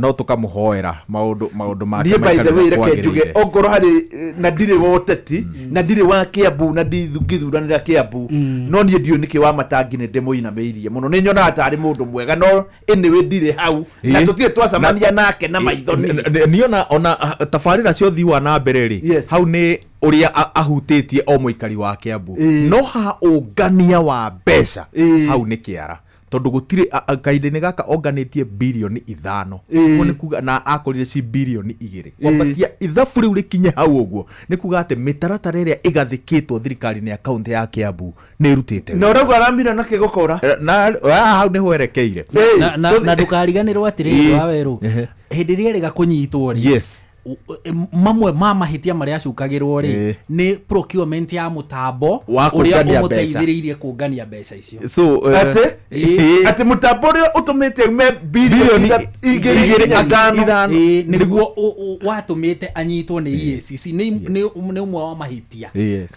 no tũkamũhoera maũndũ make Niĩ by the way maikarĩre reke njuge kwagĩrĩire. ongorwo harĩ na ndirĩ wa ũteti na ndirĩ wa Kiambu na ndingĩthuranĩra Kiambu, no niĩ ndiũĩ nĩkĩ wa Matangi nĩ ndĩmũinamĩirie mũno. Nĩ nyonaga tarĩ mũndũ mwega, no anyway ndirĩ hau na tũtirĩ twacemania nake na maitho niĩ. Niĩ ona tabarĩra cia ũthii wa na mbere rĩ, hau nĩ ũrĩa ahutĩtie o mũikari wa Kiambu. No haha ũngania wa mbeca hau nĩ kĩara, tondũ gũtirĩ kahinda-inĩ gaka onganĩtie birioni 5. Ũguo nĩ kuga na akorire ci birioni 2. Kwambatia ithabu rĩu rĩkinye hau ũguo nĩ kuga atĩ mĩtaratara ĩrĩa ĩgathĩkĩtwo thirikari-inĩ ya kaunti ya Kiambu nĩ ĩrutĩte Na ũrauga aramira na kĩgokora? Na, hau nĩho erekeire. Na ndũkariganĩrwo atĩrĩrĩ, wa werũ, hĩndĩ ĩrĩa erĩga kũnyitwo rĩ, mamwe ma mahĩtia marĩa acukagĩrwo rĩ, nĩ procurement ya mũtambo Wa ũrĩa kũngania mbeca. ũmũteithĩrĩirie kũngania mbeca icio. So, Atĩ? Atĩ mũtambo ũrĩa ũtũmĩte ume birioni igĩrĩ nginya ithano. Ithano. Nĩguo watũmĩte anyitwo nĩ EACC. Nĩ ũmwe wa mahĩtia.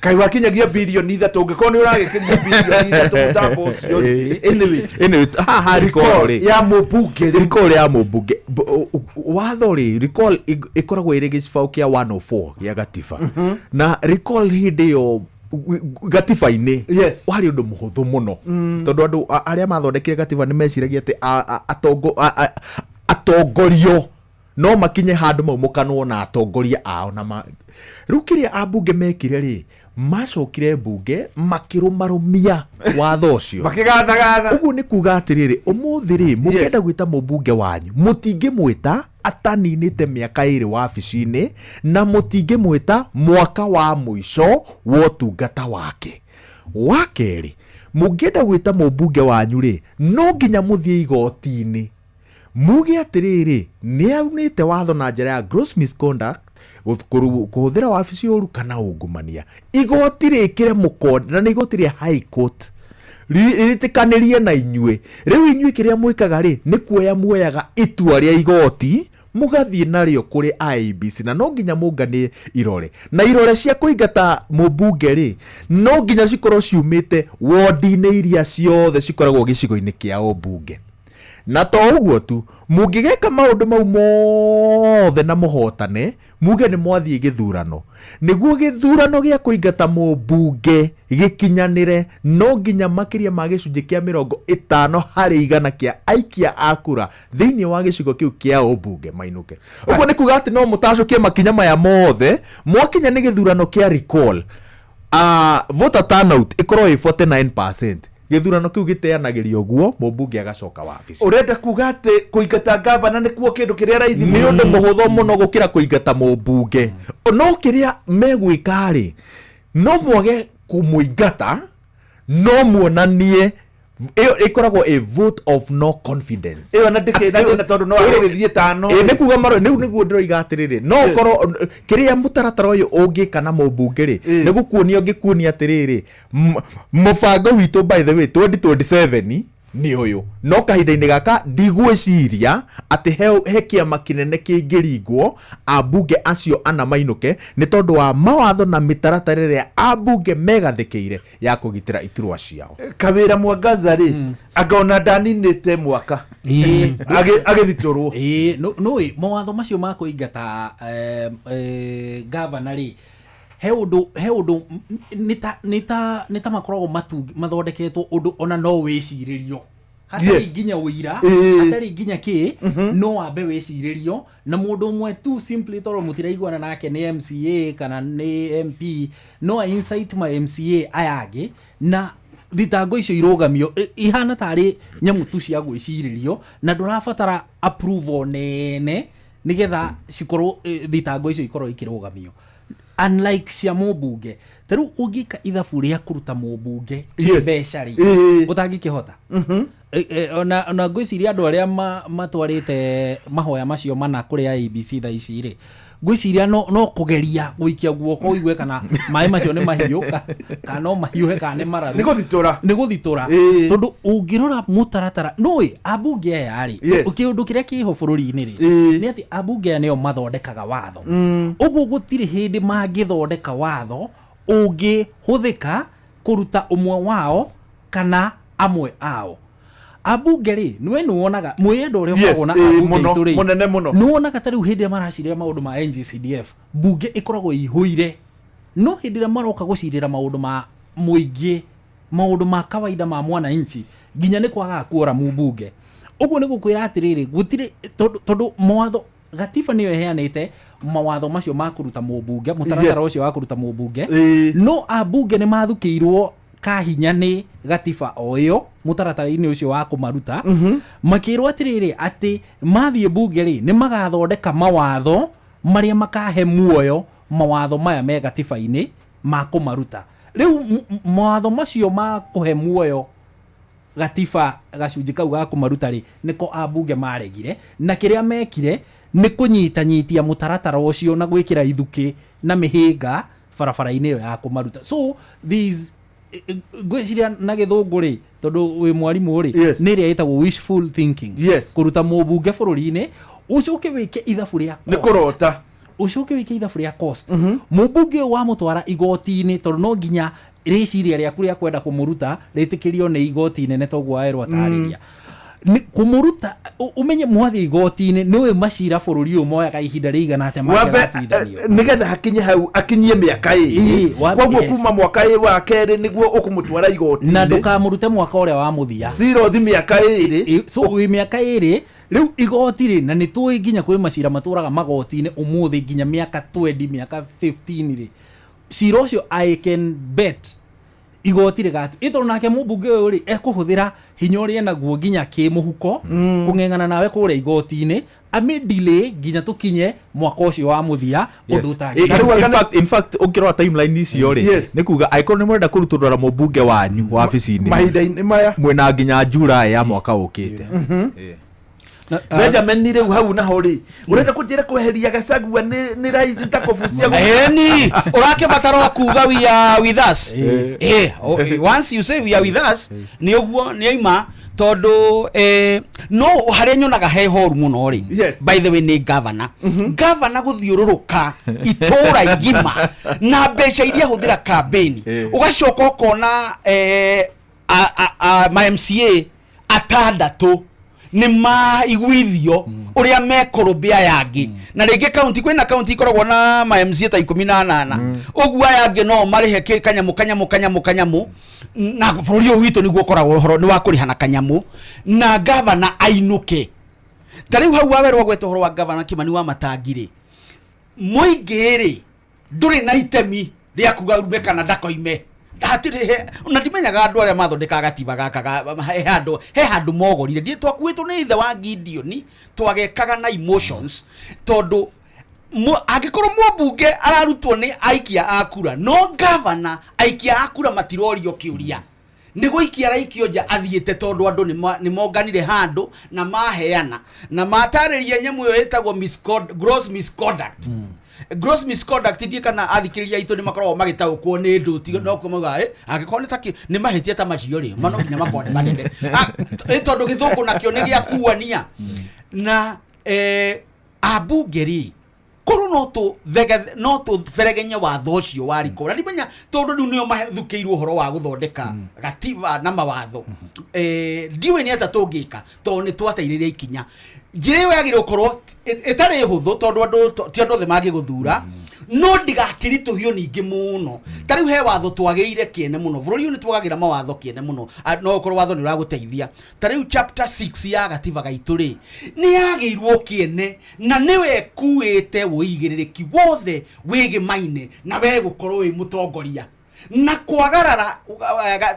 Kaĩ wakinyagia birioni 3, ũngĩkorwo nĩ ũragĩkĩria birioni 3 mũtambo ũcio rĩ. Anyway. Anyway, haha recall rĩ. Ya mũmbunge rĩ. Recall ya mũmbunge. Watho rĩ, recall ĩkoragwo ĩrĩ gĩcibaũ kĩa 104 gĩa gatiba. Na recall hĩndĩ ĩyo gatiba-inĩ warĩ ũndũ mũhũthũ mũno. Tondũ andũ arĩa mathondekire gatiba nĩ meciragia atĩ atongorio no makinye handũ maumũkanwo na atongoria ao na rĩu kĩrĩa ambunge mekire rĩ, macokire mbunge makĩrũmarũmia watho ũcio. Makĩgathagatha. Ũguo nĩ kuga atĩrĩrĩ, ũmũthĩ rĩ, mũngĩenda gwĩta mũmbunge wanyu, mũtingĩmwĩta ataninĩte mĩaka 2 wabici-inĩ, na mũtingĩmwĩta mwaka wa mũico wa ũtungata wake. Wa kerĩ, mũngĩenda gwĩta mũmbunge wanyu rĩ, no nginya mũthiĩ igoti-inĩ muge atĩrĩrĩ, nĩ aunĩte watho na njĩra ya gross misconduct, kũhũthĩra wabici ũru kana ungumania. Igoti rĩkĩre mũkonde, na nĩ igoti rĩa High Court rĩtĩkanĩrie na inyuĩ. Rĩu inyuĩ kĩrĩa mwĩkaga rĩ, nĩ kuoya muoyaga itua rĩa igoti Mũgathiĩ narĩo kũrĩ IEBC na no nginya mũnganie irore. Na irore cia kũingata mũmbunge rĩ, no nginya cikorwo ciumĩte wondi-inĩ iria ciothe cikoragwo gĩcigo-inĩ kĩa ũmbunge. Na to ũguo tu, mũngĩgeka maũndũ mau mothe na mũhotane, muge nĩ mwathiĩ gĩthurano, nĩguo gĩthurano gĩa kũingata mũmbunge gĩkinyanĩre, no nginya makĩria ma gĩcunjĩ kĩa 50% kĩa aikia a kura thĩinĩ wa gĩcigo kĩu kĩa ũmbunge mainũke. Ũguo nĩ kuga atĩ no mũtacũkie makinya maya mothe, mwakinya nĩ gĩthurano kĩa recall, voter turnout ĩkorwo ĩ 49%. Gĩthurano kĩu gĩteanagĩrio ũguo, mũmbunge agacoka wabici. Ũrenda kuga atĩ kũingata ngavana nĩkuo kĩndũ kĩrĩa raithi Nĩ ũndũ mũhũthũ mũno gũkĩra kũingata mũmbunge. No kĩrĩa megwĩka rĩ, no mwage kũmũingata, no muonanie ĩyo ĩkoragwo a vote of no confidence. Ĩyo na ndĩkĩrĩ na thĩna tondũ no agũgĩthiĩ tano. Ĩ, nĩ kuga marũ rĩu nĩguo ndĩroiga atĩrĩrĩ, no ũkorwo kĩrĩa mũtaratara ũyũ ũngĩka na mũmbunge rĩ, nĩ gũkuonia ũngĩkuonia atĩrĩrĩ, mũbango witũ by the way 2027 nĩ ũyũ, no kahinda-inĩ gaka ndigwĩciria atĩ he kĩama kĩnene kĩngĩringwo ambunge acio ana mainũke, nĩ tondũ wa mawatho na mĩtaratara ĩrĩa ambunge megathĩkĩire ya kũgitĩra iturwa ciao. Kawĩra Mwangaza rĩ, anga ona ndaninĩte mwaka agĩthitũrwo. Ĩĩ, nũĩ mawatho macio ma kũingata gavana rĩ, he ũndũ, he ũndũ, nĩ ta, nĩ ta, nĩ ta makoragwo mathondeketwo ũndũ ona no wĩcirĩrio. Hatarĩ nginya ũira, hatarĩ nginya kĩ, no wambe wĩcirĩrio na mũndũ ũmwe tu simply tondũ mũtiraiguana nake nĩ MCA kana nĩ MP, no a incite ma MCA aya angĩ na thitango icio irũgamio, ihana tarĩ nyamũ tu cia gwĩcirĩrio na ndũrabatara approval nene nĩgetha cikorwo, thitango icio ikorwo ikĩrũgamio. Unlike cia mũmbunge, ta rĩu ũngĩka ithabu rĩa kũruta mũmbunge mbeca rĩ, ũtangĩkĩhota. Ona ngwĩciria andũ arĩa matwarĩte mahoya macio mana kũrĩ IEBC thaa ici rĩ, ngwĩciria no kũgeria gũikia guoko ũigue kana maĩ macio nĩ mahiũ, kana no mahiũhe kana nĩ mararu. Nĩ gũthitũra. Nĩ gũthitũra. Tondũ ũngĩrora mũtaratara, nũĩ ambunge aya rĩ, kĩũndũ kĩrĩa kĩho bũrũri-inĩ rĩ, nĩ atĩ ambunge aya nĩo mathondekaga watho. Ũguo gũtirĩ hĩndĩ mangĩthondeka watho ũngĩhũthĩka kũruta ũmwe wao kana amwe ao. Ambunge rĩ, nĩwe nĩwonaga mwĩyendo ũrĩa ũkoragwo na ambunge aitũ rĩ, Mũnene mũno. nĩwonaga ta rĩu hĩndĩ ĩrĩa maracirĩra maũndũ ma NGCDF, mbunge ĩkoragwo ĩihũire. No hĩndĩ ĩrĩa maroka gũcirĩra maũndũ ma mũingĩ, maũndũ ma kawaida ma mwananchi, nginya nĩ kwagaga quorum mbunge. Ũguo nĩ gũkwĩra atĩrĩrĩ, gũtirĩ, tondũ mawatho, gatiba nĩyo ĩheanĩte mawatho macio ma kũruta mũmbunge, mũtaratara ũcio wa kũruta mũmbunge. No ambunge nĩ mathukĩirwo kahinya nĩ gatiba o ĩyo mũtaratara-inĩ ũcio wa kũmaruta. Makĩrwo atĩrĩrĩ, atĩ mathiĩ mbunge rĩ, nĩ magathondeka mawatho marĩa makahe muoyo mawatho maya me gatiba-inĩ ma kũmaruta. Rĩu mawatho macio ma kũhe muoyo gatiba gacunjĩ kau ga kũmaruta rĩ, nĩko ambunge maregire, na kĩrĩa mekire nĩ kũnyitanyitia mũtaratara ũcio na gwĩkĩra ithukĩ na mĩhĩnga barabara-inĩ ĩyo ya kũmaruta. So these, ngwĩciria na gĩthũngũ rĩ, tondũ wĩ mwarimũ rĩ, nĩ ĩrĩa ĩtagwo wishful thinking. Kũruta mũmbunge bũrũri-inĩ, ũcoke wĩke ithabu rĩa Nĩ cost. kũrota. Ũcoke wĩke ithabu rĩa cost. Mũmbunge ũyũ wamũtwara igoti-inĩ, tondũ no nginya rĩciria rĩaku rĩa kwenda kũmũruta rĩtĩkĩrio nĩ igoti inene, toguo waerwo atarĩria. Nĩ kũmũruta, ũmenye mwathiĩ igoti-inĩ, nĩ ũĩ macira bũrũri ũyũ moyaga ihinda rĩigana atĩa Wambe, mangĩgatuithanio. nĩgetha hakinye hau, akinyie mĩaka ĩrĩ. Ĩĩ, wambe, Koguo yes. kuma mwaka ĩ wa kerĩ nĩguo ũkũmũtwara igoti-inĩ. Na ndũkamũrute mwaka ũrĩa wa mũthia. Zero thi mĩaka ĩrĩ. Ĩ, so wĩ mĩaka ĩrĩ, rĩu igoti rĩ, na nĩ tũĩ nginya kwĩ macira matũraga magoti-inĩ ũmũthĩ nginya mĩaka 20, mĩaka 15 rĩ. Cira ũcio I can bet igoti rĩgatu. Ĩ tondũ nake mũmbunge ũyũ rĩ, ekũhũthĩra hinya ũrĩa enaguo nginya kĩmũhuko, kũng'eng'ana nawe kũrĩa igoti-inĩ, ame delay nginya tũkinye mwaka ũcio wa mũthia, ũndũ ũtangĩ. In fact, ũngĩrora timeline icio rĩ, nĩ kuga angĩkorwo nĩ mũrenda kũrutũrũra mũmbunge wanyu wabici-inĩ mahinda-inĩ maya, mwĩna nginya July ya mwaka ũkĩte. Benjamin rĩu hau naho rĩ, ũrenda kũnjĩra kweheria Gachagua nĩ raithi ta kũbucia Eni, ũrakĩbatara o kuga we are with us. Once you say we are with us, nĩ ũguo nĩ aima. Tondũ no harĩa nyonaga he horu mũno rĩ, by the way, nĩ governor. Governor gũthiũrũrũka itũra igima na mbeca iria ahũthĩra campaign, ũgacoka ũkona ma MCA atandatũ nĩ maiguithio ũrĩa mekũrũmbĩa aya angĩ, na rĩngĩ kaunti, kwĩna kaunti ikoragwo na ma MCA ta 18 ũguo, aya angĩ no marĩhe kanyamũ kanyamũ kanyamũ kanyamũ, na bũrũri ũyũ witũ nĩguo ũkoragwo ũhoro nĩ wa kũrĩha na kanyamũ, na gavana ainũke. Ta rĩu hau wawerwo agweta ũhoro wa gavana Kimani wa Matangi rĩ, mũingĩ rĩ ndũrĩ na itemi rĩa kuga ume kana ndakoime. Hatirĩ na ndimenyaga andũ arĩa mathondekaga gatiba gaka he handũ mogorire. Ndiĩ twakuĩtwo nĩ ithe wa Gideon, twagekaga na emotions, tondũ angĩkorwo mũmbunge ararutwo nĩ aikia a kura, no gavana aikia a kura matirorio kĩũria, nĩ gũikia araikio nja athiĩte, tondũ andũ nĩ monganire handũ na maheana na matarĩria nyamũ ĩyo ĩtagwo gross misconduct. Gross misconduct, ndiĩ kana athikĩrĩria aitũ nĩ makoragwo magĩtaũkwo nĩ ndũ ti no kuo maugaga, angĩkorwo nĩ ta nĩ mahĩtia ta macio rĩ, ma no nginya makorwo nĩ manene. Tondũ gĩthũngũ nakĩo nĩ gĩa kuania na ambunge rĩ, korwo no tũberegenye watho ũcio wa riko, na ndimenya tondũ rĩu nĩo mathukĩirwo ũhoro wa gũthondeka gatiba na mawatho, ndiũĩ nĩ atĩa tũngĩka, tondũ nĩ twateirĩria ikinya. Njĩra ĩyo yagĩrĩirwo gũkorwo ĩtarĩ hũthũ, tondũ andũ ti andũ othe mangĩgũthura, no ndigakĩritũhio ningĩ mũno. Ta rĩu he watho twagĩire kĩene mũno bũrũri ũyũ, nĩ twagagĩra mawatho kĩene mũno. No ũkorwo watho nĩ ũragũteithia. Ta rĩu chapter 6 ya gatiba gaitũ rĩ, nĩ yagĩirwo kĩene na nĩwe kuĩte ũigĩrĩrĩki wothe wĩgĩmaine na we gũkorwo wĩ mũtongoria na kwagarara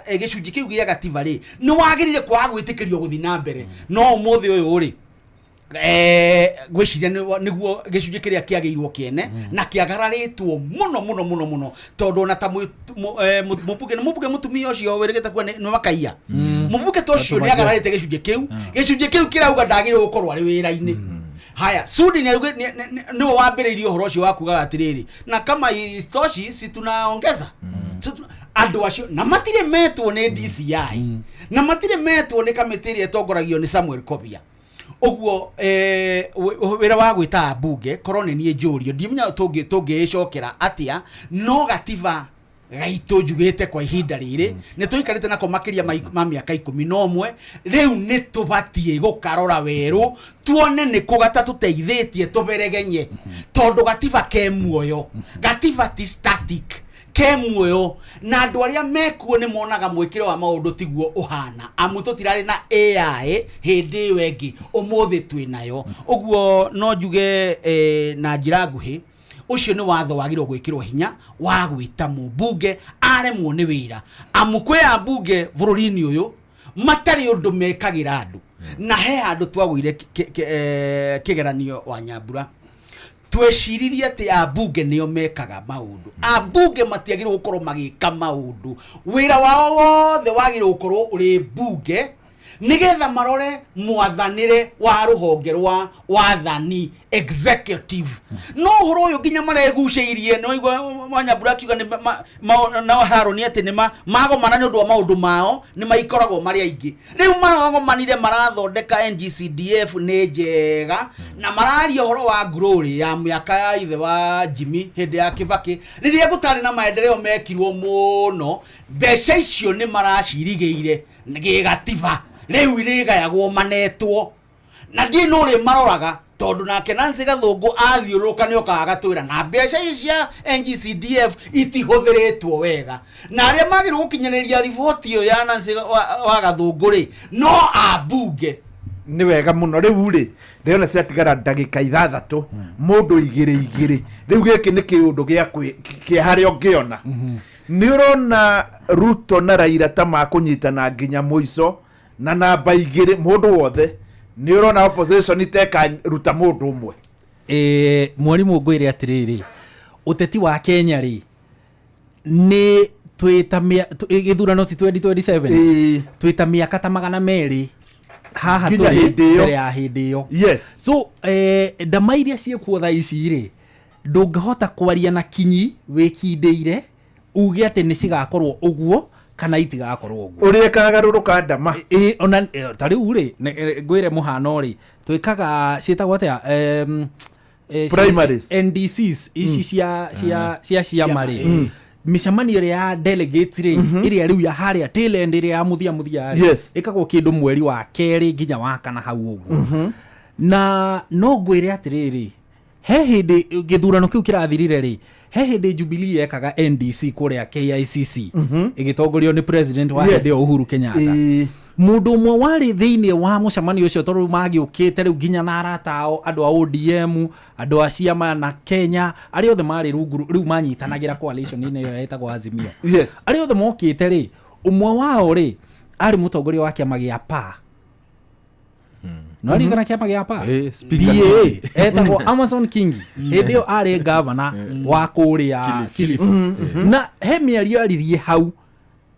gĩcunjĩ kĩu gĩa gatiba rĩ, nĩ wagĩrĩire kwaga gwĩtĩkĩrio gũthiĩ na mbere. No ũmũthĩ ũyũ rĩ, ngwĩciria nĩguo gĩcunjĩ kĩrĩa kĩagĩirwo kĩene na kĩagararĩtwo mũno mũno mũno mũno, tondũ ona ta mũmbunge, nĩ mũmbunge mũtumia ũcio wĩrĩgĩte kuwa nĩ Makaiya, mũmbunge ta ũcio nĩ agararĩte gĩcunjĩ kĩu. Gĩcunjĩ kĩu kĩrauga ndagĩrĩirwo gũkorwo arĩ wĩra-inĩ. Haya, Sudi nĩwe wambĩrĩirie ũhoro ũcio wa kugaga atĩrĩrĩ, na kama isitoshi si tunaongeza. Andũ acio na matirĩ metwo nĩ DCI na matirĩ metwo nĩ kamĩtĩ ĩrĩa ĩtongoragio nĩ Samuel Kobia. Ũguo wĩra wa gwĩta ambunge, korwo nĩ niĩ njũrio, ndimenya tũngĩĩcokera atĩa, no gatiba gaitũ njugĩte kwa ihinda rĩrĩ nĩ tũikarĩte nako makĩria ma mĩaka 11 rĩu, nĩ tũbatiĩ gũkarora werũ, tuone nĩ kũ gatatũteithĩtie, tũberegenye, tondũ gatiba ke muoyo. Gatiba ti static, ke muoyo, na andũ arĩa mekuo nĩ monaga mwĩkĩre wa maũndũ tiguo ũhana, amu tũtirarĩ na AI hĩndĩ ĩyo ĩngĩ, ũmũthĩ twĩ nayo. Ũguo no njuge na njĩra nguhĩ, ũcio nĩ watho wagĩrĩirwo gwĩkĩrwo hinya wa gwĩta mũmbunge aremwo nĩ wĩra, amu kwĩ ambunge bũrũri-inĩ ũyũ matarĩ ũndũ mekagĩra andũ. Na he handũ twagũire kĩgeranio wa Nyambura, tweciririe atĩ ambunge nĩo mekaga maũndũ. Ambunge matiagĩrĩirwo gũkorwo magĩka maũndũ, wĩra wao wothe wagĩrĩirwo gũkorwo ũrĩ mbunge, nĩgetha marore mwathanĩre wa rũhonge rwa wathani, executive. No ũhoro ũyũ nginya maregucĩirie, nĩ waigua Wanyambura akiuga nĩ na Harũni atĩ nĩ magomana nĩ ũndũ wa maũndũ mao, nĩ maikoragwo marĩ aingĩ. Rĩu maragomanire marathondeka NGCDF nĩ njega, na mararia ũhoro wa glory ya mĩaka ya ithe wa Jimmy hĩndĩ ya Kibaki, rĩrĩa gũtarĩ na maendeleo mekirwo mũno. Mbeca icio nĩ maracirigĩire gĩgatiba, rĩu irĩgayagwo manetwo na ndiĩ no rĩ maroraga, tondũ nake Nancy Gathũngũ athiũrũrũka nĩ okaga agatwĩra na mbeca icio cia NGCDF itihũthĩrĩtwo wega, na arĩa magĩrĩirwo gũkinyanĩria riboti ĩyo ya Nancy wa Gathũngũ rĩ, no ambunge. Nĩ wega mũno. Rĩu rĩ, ndĩrona ciatigara ndagĩka 6, mũndũ igĩrĩ igĩrĩ. Rĩu gĩkĩ nĩ kĩũndũ gĩa kĩa harĩa ũngĩona nĩ ũrona Ruto na Raila ta makũnyitana nginya mũico, na namba 2 mũndũ wothe nĩ ũrona opposition iteka ruta mũndũ ũmwe. Mwarimũ, ngwĩre atĩrĩrĩ, ũteti wa Kenya rĩ, nĩ twĩta gĩthurano ti 2027? Twĩta mĩaka ta 200 haha nginya tũrĩ hĩndĩ ĩyo. Mbere ya hĩndĩ ĩyo. So ndama iria ciĩkuo thaa ici rĩ, ndũngĩhota kwaria na kinyi wĩkindĩire uge atĩ nĩ cigakorwo ũguo. Kana itigakorwo ũguo. Ũrĩa ĩkagarũrũka ndama. Ĩ, ona ta rĩu rĩ, ngwĩre mũhano rĩ, twĩkaga ciĩtagwo atĩa, Primaries. NDCs ici cia ciama rĩ, mĩcemanio ĩrĩa ya delegates rĩ, ĩrĩa rĩu ya harĩa tail end, ĩrĩa ya mũthia mũthia rĩ, ĩkagwo kĩndũ mweri wa kerĩ nginya wa kana hau ũguo. Na no ngwĩre atĩrĩrĩ, he hĩndĩ gĩthurano kĩu kĩrathirire rĩ, he hĩndĩ Jubilee yekaga NDC kũrĩa KICC, ĩgĩtongorio nĩ president wa hĩndĩ ĩyo Uhuru Kenyatta. Mũndũ ũmwe warĩ thĩinĩ wa mũcemanio ũcio, tondũ rĩu magĩũkĩte rĩu nginya na arata ao, andũ a ODM, andũ a ciama na Kenya, arĩa othe marĩ rungu rĩu manyitanagĩra coalition-inĩ ĩyo yetagwo Azimio. Arĩa othe mokĩte rĩ, ũmwe wao rĩ arĩ mũtongoria wa kĩama gĩa PA. No aririkana kĩama gĩa PA? Speaker. PA etagwo Amason Kingi. Hĩndĩ ĩyo arĩ gavana wa kũrĩa Kilifi. Na he mĩario aririe hau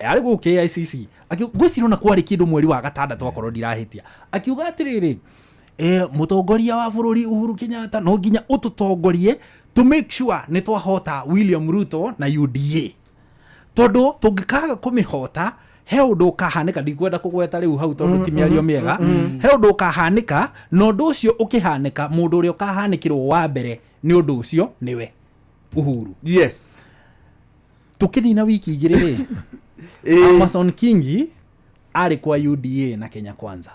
arĩ gũkũ KICC, ngwĩciria ona kwarĩ kĩndũ mweri wa gatandatũ akorwo ndirahĩtia, akiuga atĩrĩrĩ, mũtongoria wa bũrũri Uhuru Kenyatta no nginya ũtũtongorie to make sure nĩ twahota William Ruto na UDA, tondũ tũngĩkaga kũmĩhota he ũndũ ũkahanĩka. Ndikwenda kũgweta rĩu hau tondũ ti mĩario mĩega. He ũndũ ũkahanĩka, na ũndũ ũcio ũkĩhanĩka, mũndũ ũrĩa ũkahanĩkĩrwo wa mbere nĩ ũndũ ũcio nĩwe Uhuru. Tũkĩnina wiki igĩrĩ rĩ, Amason Kingi arĩ kwa UDA na Kenya Kwanza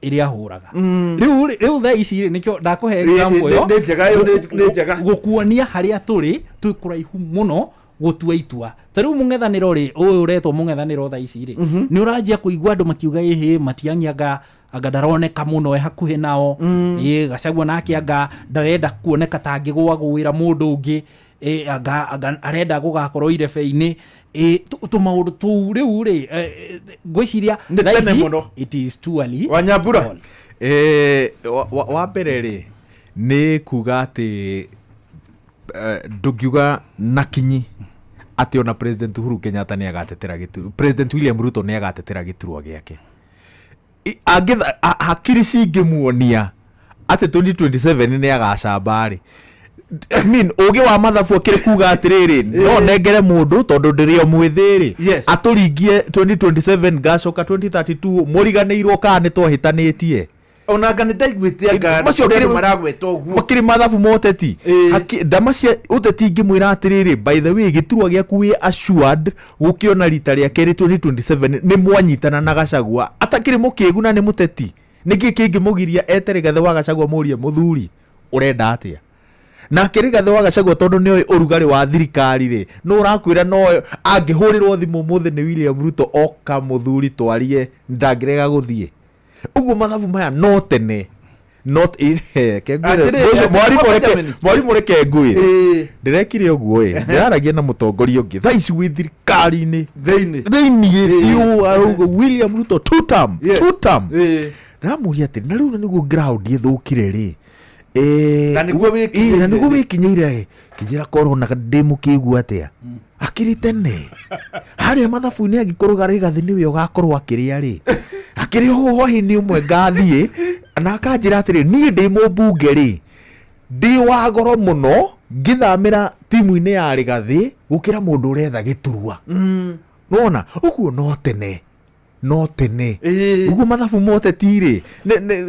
ĩrĩa ahũraga. Rĩu thaa ici rĩ, nĩkĩo ndakũhe example ĩyo. Nĩ njega ĩyo, nĩ njega. Gũkuonia harĩa tũrĩ, twĩ kũraihu mũno gũtua itua. Ta rĩu mũng'ethanĩro rĩ, ũyũ ũretwo mũng'ethanĩro thaa ici rĩ, nĩ ũranjia kũigua andũ makiuga ĩhĩ, Matiang'i anga ndaroneka mũno e hakuhĩ nao. Ĩ, Gachagua nake anga ndarenda kuoneka ta angĩgũagũĩra mũndũ ũngĩ. Ĩ, anga arenda gũgakorwo irebe-inĩ. Ĩ, tũmaũndũ tũu rĩu rĩ, ngwĩciria Nĩ thaa tene ici, mũno. it is too early. Wanyambura. Wa mbere rĩ, nĩ kuga atĩ, ndũngiuga na kinyi atĩ ona President Uhuru Kenyatta nĩ agatetera gĩturwa, President William Ruto nĩ agatetera gĩturwa gĩake. Hakiri cingĩmuonia atĩ 2027 nĩ agacamba rĩ, I mean, ũgĩ wa mathabu akĩrĩ kuga atĩrĩrĩ, no nengere mũndũ tondũ ndĩrĩ o mwĩthĩ rĩ, atũringie 2027, ngacoka 2032 mũriganĩirwo kana nĩ twahĩtanĩtie. Ona anga nĩ ndaiguĩte anga Macio andũ maragweta ũguo. Makĩrĩ mathabu ma ũteti. Ndama cia ũteti ingĩmwĩra atĩrĩrĩ, by the way, gĩturwa gĩaku wĩ assured gũkĩona rita rĩa kerĩ 2027 nĩ mwanyitana na Gachagua. Atakĩrĩ mũkĩgu na nĩ mũteti. Nĩkĩ kĩngĩmũgiria ete Rigathĩ wa Gachagua mũrie mũthuri ũrenda atĩa? Nake Rigathĩ wa Gachagua tondũ nĩoĩ ũrugarĩ wa thirikari rĩ, nũ ũrakwĩra no angĩhũrĩrwo thimũ ũmũthĩ nĩ William Ruto oka mũthuri twarie ndangĩrega gũthiĩ. Ũguo mathabu maya no tene. Not ke ngwĩre, Atĩrĩrĩ, ngwĩre, atĩrĩrĩ, mwarimũ reke, Benjamin. mwarimũ reke ngwĩre. Ndĩrekire ũguo ĩ, ndĩraragia na mũtongoria ũngĩ thaa ici wĩ thirikari-inĩ. Thĩinĩ. Thĩinĩ biũ, arauga William Ruto two term, two term. Ndĩramũria atĩrĩ, na rĩu nĩguo ground ĩthũkire rĩ. Na nĩguo wĩkinyĩire. Na nĩguo wĩkinyĩire ĩ. Kĩnjĩra korwo na ndĩ mũkĩgu atĩa. Akĩrĩ tene. Harĩa mathabu-inĩ angĩkorwo Rigathĩ nĩwe ũgakorwo akĩrĩa rĩ. Akĩrĩ o hwaĩ-inĩ ũmwe ngathiĩ, na akanjĩra atĩrĩ, niĩ ndĩ mũmbunge rĩ, ndĩ wa goro mũno ngĩthamĩra timu-inĩ ya Rigathĩ gũkĩra mũndũ ũretha gĩturwa. Nĩwona? Ũguo no tene. No tene. Ũguo mathabu ma ũteti rĩ,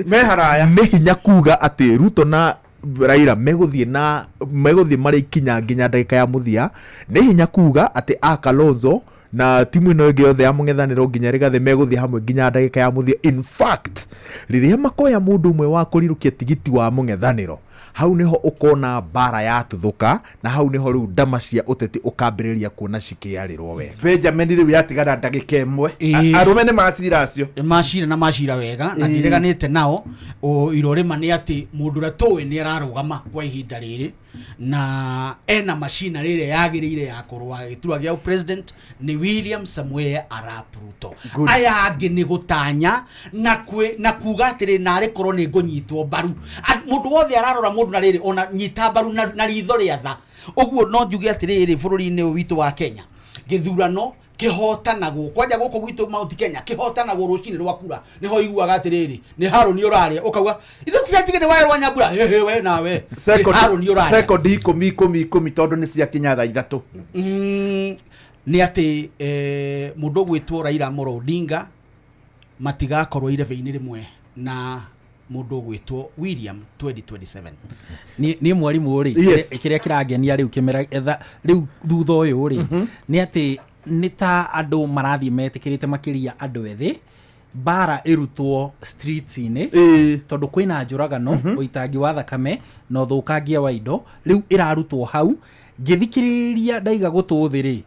Me haraya. nĩ hinya kuga atĩ Ruto na Raila megũthiĩ na, megũthiĩ marĩ ikinya nginya ndagĩka ya mũthia. Nĩ hinya kuga atĩ a Kalonzo na timu ĩno ĩngĩ yothe ya mũng'ethanĩro nginya Rigathĩ megũthiĩ hamwe nginya ndagĩka ya mũthia. In fact, rĩrĩa makoya mũndũ ũmwe wa kũrirũkia tigiti wa mũng'ethanĩro, hau nĩho ũkona mbara yatuthũka, na hau nĩho rĩu ndama cia ũteti ũkambĩrĩria kuona cikĩarĩrwo wega. Benjamin rĩu yatigara ndagĩka ĩmwe. Arũme nĩ macira acio. Nĩ macira na macira wega, na ndireganĩte nao. O, irorĩma nĩ atĩ mũndũ ũrĩa tũĩ nĩ ararũgama kwa ihinda rĩrĩ, na ena macinarĩ ĩrĩa yagĩrĩire ya kũrũa gĩturwa gĩa president nĩ William Samoei Arap Ruto. Good. Aya angĩ nĩ gũtanya na kwĩ, na kuga atĩrĩ narĩ korwo nĩ ngũnyitwo mbaru. Mũndũ wothe ararora mũndũ na rĩrĩ ona nyita mbaru na ritho rĩa tha. Ũguo no njuge atĩrĩrĩ bũrũri-inĩ ũyũ witũ wa Kenya, gĩthurano kĩhotanagwo kwanja gũkũ gwitũ Mount Kenya kĩhotanagwo rũcinĩ rwa kura. Nĩho iguaga atĩrĩrĩ nĩ Harũni ũrarĩa, ũkauga ithuĩ tũtiatige nĩ waerwo Nyambura. Hĩ, hĩ, we nawe. Nĩ Second, Harũni ũrarĩa. second ikũmi, ikũmi, ikũmi, tondũ nĩ ciakinya thaa ithatũ. Nĩ atĩ mũndũ ũgwĩtwo Raila Amolo Odinga matigakorwo irebe-inĩ rĩmwe na mũndũ ũgwĩtwo William 2027. Niĩ mwarimũ rĩ, kĩrĩa kĩrangenia rĩu kĩmera rĩu thutha ũyũ rĩ, nĩ atĩ nĩ ta andũ marathiĩ metĩkĩrĩte makĩria andũ ethĩ mbara ĩrutwo streets-inĩ, tondũ kwĩna njũragano, ũitangi wa thakame na ũthũkangia wa indo. Rĩu ĩrarutwo hau. Ngĩthikĩrĩria ndaiga gũtũ thĩ rĩ,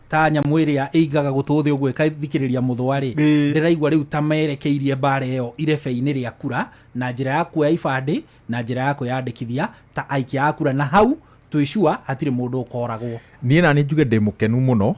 ta nyamũ ĩrĩa ĩigaga gũtũ thĩ ũguo ĩkathikĩrĩria mũthũa rĩ, ndĩraigua rĩu ta merekeirie mbara ĩyo irebe-inĩ rĩa kura na njĩra ya kuoya ibandĩ na njĩra ya kwĩyandĩkithia ta aikia a kura, na hau twĩ sure hatirĩ mũndũ ũkoragwo. Niĩ nani njuge ndĩ mũkenu mũno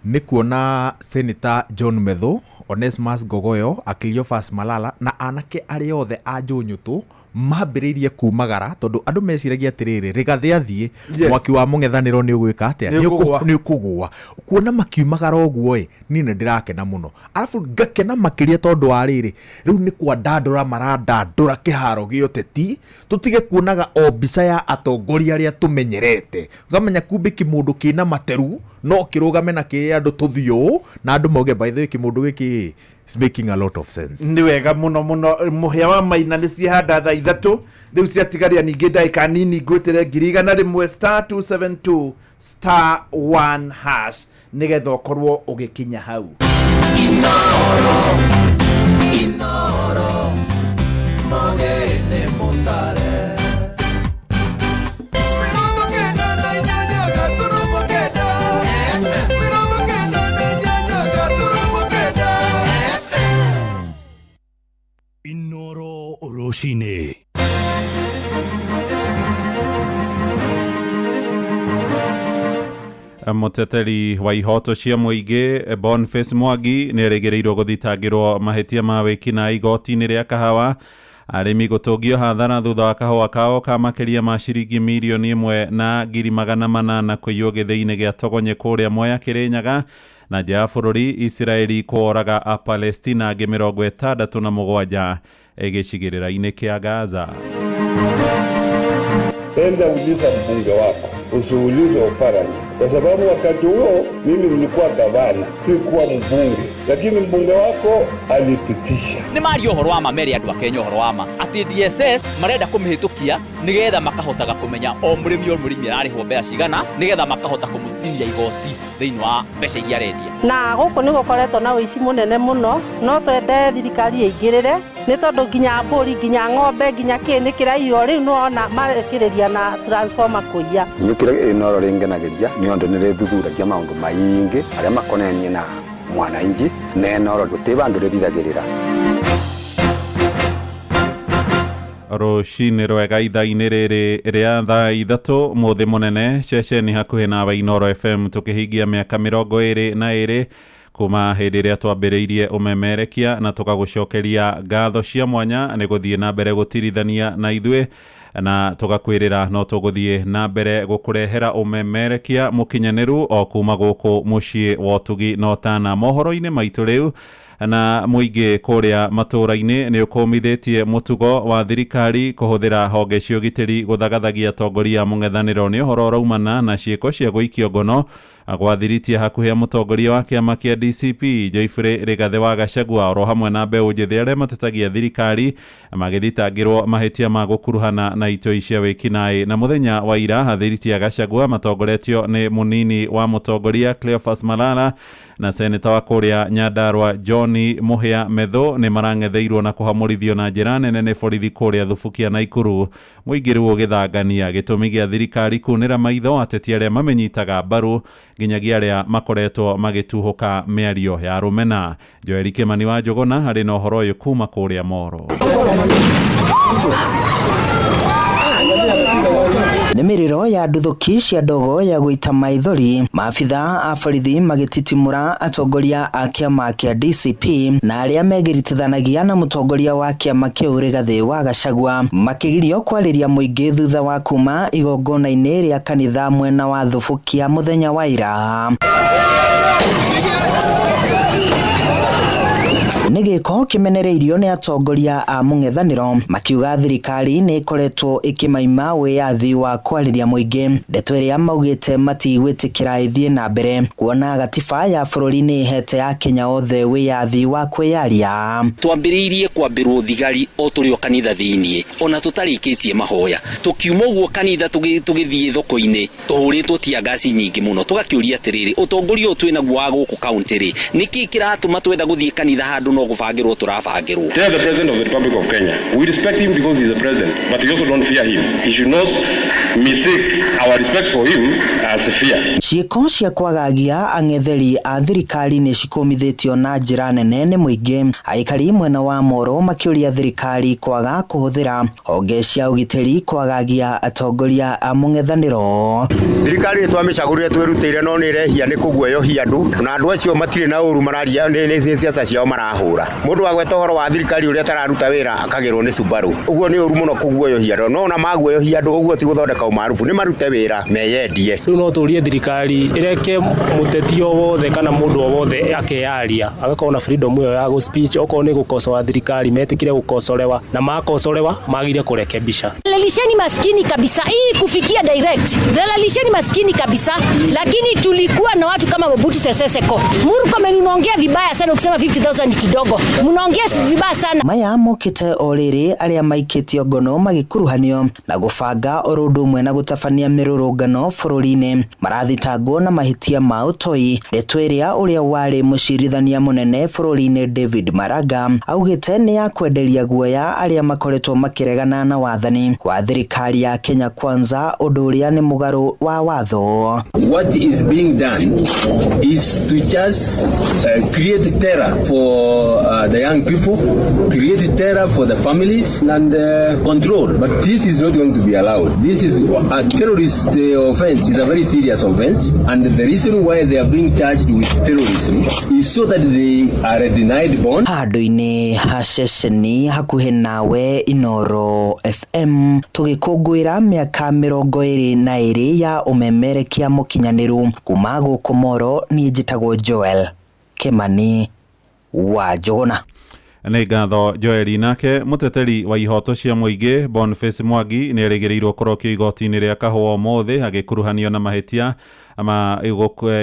nĩ kuona Senator John Methu, Onesmus Ngogoyo, Cleophas Malala na anake arĩa othe a Njũnyũtũ mambĩrĩirie kumagara, tondũ andũ meciragia atĩrĩrĩ, Rigathĩ athiĩ, mwaki wa mũng'ethanĩro nĩ ũgwĩka atĩa? Nĩ ũkũgũa. Nĩ ũkũgũa. Kuona makiumagara ũguo ĩ, niĩ nĩ ndĩrakena mũno, arabu ngakena makĩria tondũ wa rĩrĩ, rĩu nĩ kwandandũra marandandũra kĩharo gĩa ũteti, tũtige kuonaga o mbica ya atongoria arĩa tũmenyerete. Ũkamenya kumbe kĩmũndũ kĩna materu no kĩrũgame na kĩre andũ tũthiĩ ũũ, na andũ mauge by the way kĩmũndũ gĩkĩ is making a lot of sense. Nĩ wega mũno mũno. Mũhĩa wa Maina nĩ ciehanda thaa 3 rĩu, ciatigaria ningĩ ndagĩka nini ngwĩtĩre 100,000 *272 *1# nĩgetha ũkorwo ũgĩkinya hau. Inoro, Inoro, Mogene Mutare. 98.9 FM. 98.9 FM. Inoro rũcinĩ. Mũteteri wa ihoto cia mũingĩ Boniface Mwangi nĩ erĩgĩrĩirwo gũthitangĩrwo mahĩtia ma wĩkinaĩ igoti-inĩ rĩa Kahawa. Arĩmi gũtũngio hathara thutha wa kahũa kao ka makĩria ma ciringi 1,800,000 kũiywo gĩthĩi-inĩ gĩa Togonye kũrĩa Mwea Kĩrĩnyaga. Na nja ya bũrũri, Isiraeli kũũraga Apalestina angĩ 67 gĩcigĩrĩra-inĩ kĩa Gaza. Enda uliza mbunge wako, usiulize Oparanya, kwa sababu wakati huo mimi nilikuwa gavana, sikuwa mbunge, lakini mbunge wako alipitisha. Nĩ maria ũhoro wa ma mere andũ a Kenya ũhoro wa ma atĩ DSS marenda kũmĩhĩtũkia nĩgetha makahotaga kũmenya o mũrĩmi o mũrĩmi ararĩhwo mbeca cigana, nĩgetha makahota kũmũtinia igoti thĩinĩ wa mbeca iria arendia. Na gũkũ nĩ gũkoretwo na ũici mũnene mũno, no twende thirikari ĩingĩrĩre, nĩ tondũ nginya mbũri, nginya ng'ombe, nginya kĩ nĩ kĩraiywo. Rĩu nĩwona marekĩrĩria na transformer kũiya. Niĩ kĩrĩa Inooro rĩngenagĩria nĩ ũndũ nĩ rĩthuthuragia maũndũ maingĩ arĩa makonainie na mwananchi, na Inooro gũtirĩ vandũ rĩthithagĩrĩra. Rũcinĩ rwega ithaa-inĩ rĩrĩ rĩa thaa 3 mũthĩ mũnene ceceni hakuhĩ nawe Inooro FM, tũkĩhingia mĩaka 22 kuma hĩndĩ ĩrĩa twambĩrĩirie ũmemerekia, na tũkagũcokeria ngatho cia mwanya nĩ gũthiĩ na mbere gũtirithania na ithuĩ, na tũgakwĩrĩra no tũgũthiĩ na mbere gũkũrehera ũmemerekia mũkinyanĩru o kuma gũkũ mũciĩ wa ũtugi na ũtana. Mohoro-inĩ maitũ rĩu na mũingĩ kũrĩa matũũra-inĩ nĩ ũkũmithĩtie mũtugo wa thirikari kũhũthĩra honge cia ũgitĩri gũthagathagia atongoria a mũng'ethanĩro. Nĩ ũhoro ũraumana na ciĩko cia gũikio ngono gwathiritie hakuhĩ mũtongoria wa kĩama kĩa DCP Geoffrey Rigathĩ wa Gachagua oro hamwe na mbeũ njĩthĩ arĩa matetagia thirikari magĩthitangĩrwo mahĩtia ma gũkuruhana na itoi cia wĩkinaĩ. Na mũthenya wa ira athiritia Gachagua matongoretio nĩ mũnini wa mũtongoria Cleophas Malala na seneta wa kũrĩa Nyandarua John Mũhĩa Methu nĩ marang'etheirwo na kũhamũrithio na njĩra nene nĩ borithi kũrĩa Thubukia Naikuru. Mũingĩ rĩu ũgĩthangania gĩtũmi gĩa thirikari kunĩra maitho ateti arĩa mamenyitaga mbaru nginyagia arĩa makoretwo magĩtuhũka mĩario ya rũmena. Joeli Kĩmani wa Njũgũna harĩ na ũhoro ũyũ kuma kũrĩa Moro. Nĩ mĩrĩro ya nduthũki cia ndogo ya gũita maithori, maabitha a borithi magĩtitimũra atongoria a kĩama kĩa DCP na arĩa megiritithanagia na mũtongoria wa kĩama kĩu Rigathĩ wa Gachagua makĩgirio kwarĩria mũingĩ thutha wa kuma igongona-inĩ rĩa kanitha mwena wa Thubukia mũthenya wa ira. Nĩ gĩko kĩmenereirio nĩ atongoria a mũng'ethanĩro makiuga thirikari nĩ ĩkoretwo ĩkĩmaima wĩyathi wa kwarĩria mũingĩ, ndeto ĩrĩa maugĩte matigwĩtĩkĩra ĩthiĩ na mbere kuona gatiba ya bũrũri nĩ ĩhete Akenya othe wĩyathi wa kwĩyaria. Twambĩrĩirie kwambĩrwo thigari o tũrĩ o kanitha thĩiniĩ ona tũtarĩkĩtie mahoya, tũkiuma ũguo kanitha tũgĩthiĩ thoko-inĩ tũhũrĩtwo tear gas nyingĩ mũno, tũgakĩũria atĩrĩrĩ, ũtongoria ũyũ twĩnaguo wa gũkũ kaunti rĩ, nĩkĩ kĩratũma twenda gũthiĩ kanitha handũ no gũbangĩrwo tũrabangĩrwo? Tell the President of the Republic of Kenya, we respect him because he's the president, but we also don't fear him. He should not mistake our respect for him as fear. Ciĩko cia kwagagia ang'etheri a thirikari nĩ cikũmithĩtio na njĩra nene nĩ mũingĩ, aikari mwena wa Moro makĩũria thirikari kwaga kũhũthĩra honge cia ũgitĩri kwagagia atongoria a mũng'ethanĩro. Thirikari nĩ twamĩcagũrire twĩrutĩire no nĩ ĩrehia nĩ kũguoyohia andũ, na andũ acio matirĩ na ũru mararia, nĩ siasa ciao marahũra. Mũndũ agweta ũhoro wa thirikari ũrĩa atararuta wĩra akagĩrwo nĩ Subaru. Ũguo nĩ ũru mũno kũguoyohia andũ, no ona maguoyohia andũ ũguo ti gũthondeka ũmarubu, nĩ marute wĩra meyendie. Rĩu no tũrie thirikari ĩreke mũteti o wothe kana mũndũ o wothe akeyaria, agakorwo na freedom ĩyo ya gũ speech, okorwo nĩ gũkocoa thirikari metĩkĩre gũkocorewa, na makocorewa magire kũrekebisha. Dhalilisheni maskini kabisa, hii kufikia direct. Dhalilisheni maskini kabisa, lakini tulikuwa na watu kama Mobutu Sese Seko. Murkomen unaongea vibaya sana ukisema 50,000 ni kidogo. Mnaongea vibaya sana. Maya mokĩte o rĩrĩ arĩa maikĩtio ngono magĩkuruhanio na gũbanga oro ũndũ ũmwe na gũtabania mĩrũrũngano bũrũri-inĩ marathitangwo na mahĩtia ma ũtoi, ndeto ĩrĩa ũrĩa warĩ mũcirithania mũnene bũrũri-inĩ David Maraga augĩte nĩ ya kwenderia guoya arĩa makoretwo makĩregana na wathani wa thirikari ya Kenya Kwanza, ũndũ ũrĩa nĩ mũgarũ wa watho. What is being done is to just create terror for the young people, create terror for the families and control. But this is not going to be allowed. This is a terrorist offense. It's a very serious offense, and the reason why they are being charged with terrorism is so that they are denied bond. Handũ-inĩ ha ceceni hakuhĩ nawe Inooro FM tũgĩkũngũĩra mĩaka 22 ya ũmemerekia mũkinyanĩru kuma gũkũ Moro. Niĩ njĩtagwo Joel Kimani wa Njũgũna. Nĩ ngatho Joeli. Nake mũteteri wa ihoto cia mũingĩ Boniface Mwangi nĩ erĩgĩrĩirwo kũrokio igoti-inĩ rĩa Kahũa ũmũthĩ agĩkuruhanio na mahĩtia ma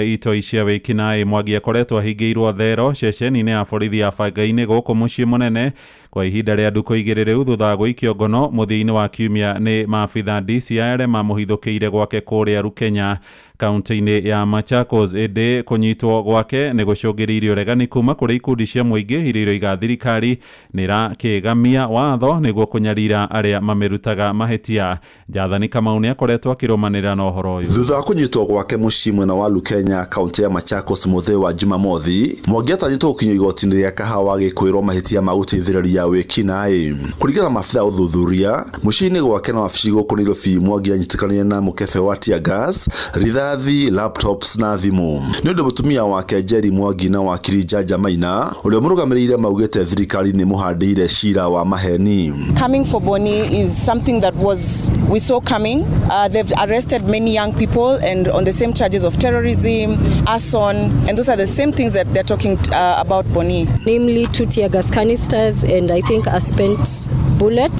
itoi cia wĩkinaĩ. Mwangi akoretwo ahingĩirwo thero ceceni-inĩ ya borithi ya Bangainĩ gũkũ mũciĩ mũnene kwa ihinda rĩa ndukũ igĩrĩ rĩu thutha wa gũikio ngono mũthia-inĩ wa kiumia nĩ maabitha DCI arĩa mamũhithũkĩire gwake kũrĩa Rukenya kaunti-inĩ ya Machakos. Ĩndĩ kũnyitwo gwake nĩ gũcũngĩrĩirie ũregani kuma kũrĩ ikundi cia mũingĩ iria iroiga thirikari nĩ ĩrakĩgamia watho nĩguo kũnyarira arĩa mamĩrutaga mahĩtia. Jathani Kamau nĩ akoretwo akĩrũmanĩrĩra na ũhoro ũyũ. Thutha wa kũnyitwo gwake mũciĩ mwena wa Lukenya kaunti ya Machakos mũthĩ wa Jumamothi, Mwangi atanyĩtwo gũkinyio igoti-inĩ rĩa Kahawa agĩkwĩrwo mahĩtia ma gũteithĩrĩria wĩkinaĩ. Kũringana na maabitha a ũthuthuria, mũciĩ-inĩ gwake na wabici gũkũ Nairobi, Mwangi anyitĩkanire na mũkebe wa tear gas, rithathi, laptops na thimũ. Nĩ ũndũ mũtumia wake Jerry Mwangi na wakiri Janja Maina ũrĩa mũrũgamĩrĩire maugĩte thirikari nĩ mũhandĩire cira wa maheni. Coming for Boni is something that we saw coming. They've arrested many young people and on the same charges of terrorism, arson, and those are the same things that they're talking about Boni. Namely 2 tear gas canisters and I think a spent bullet.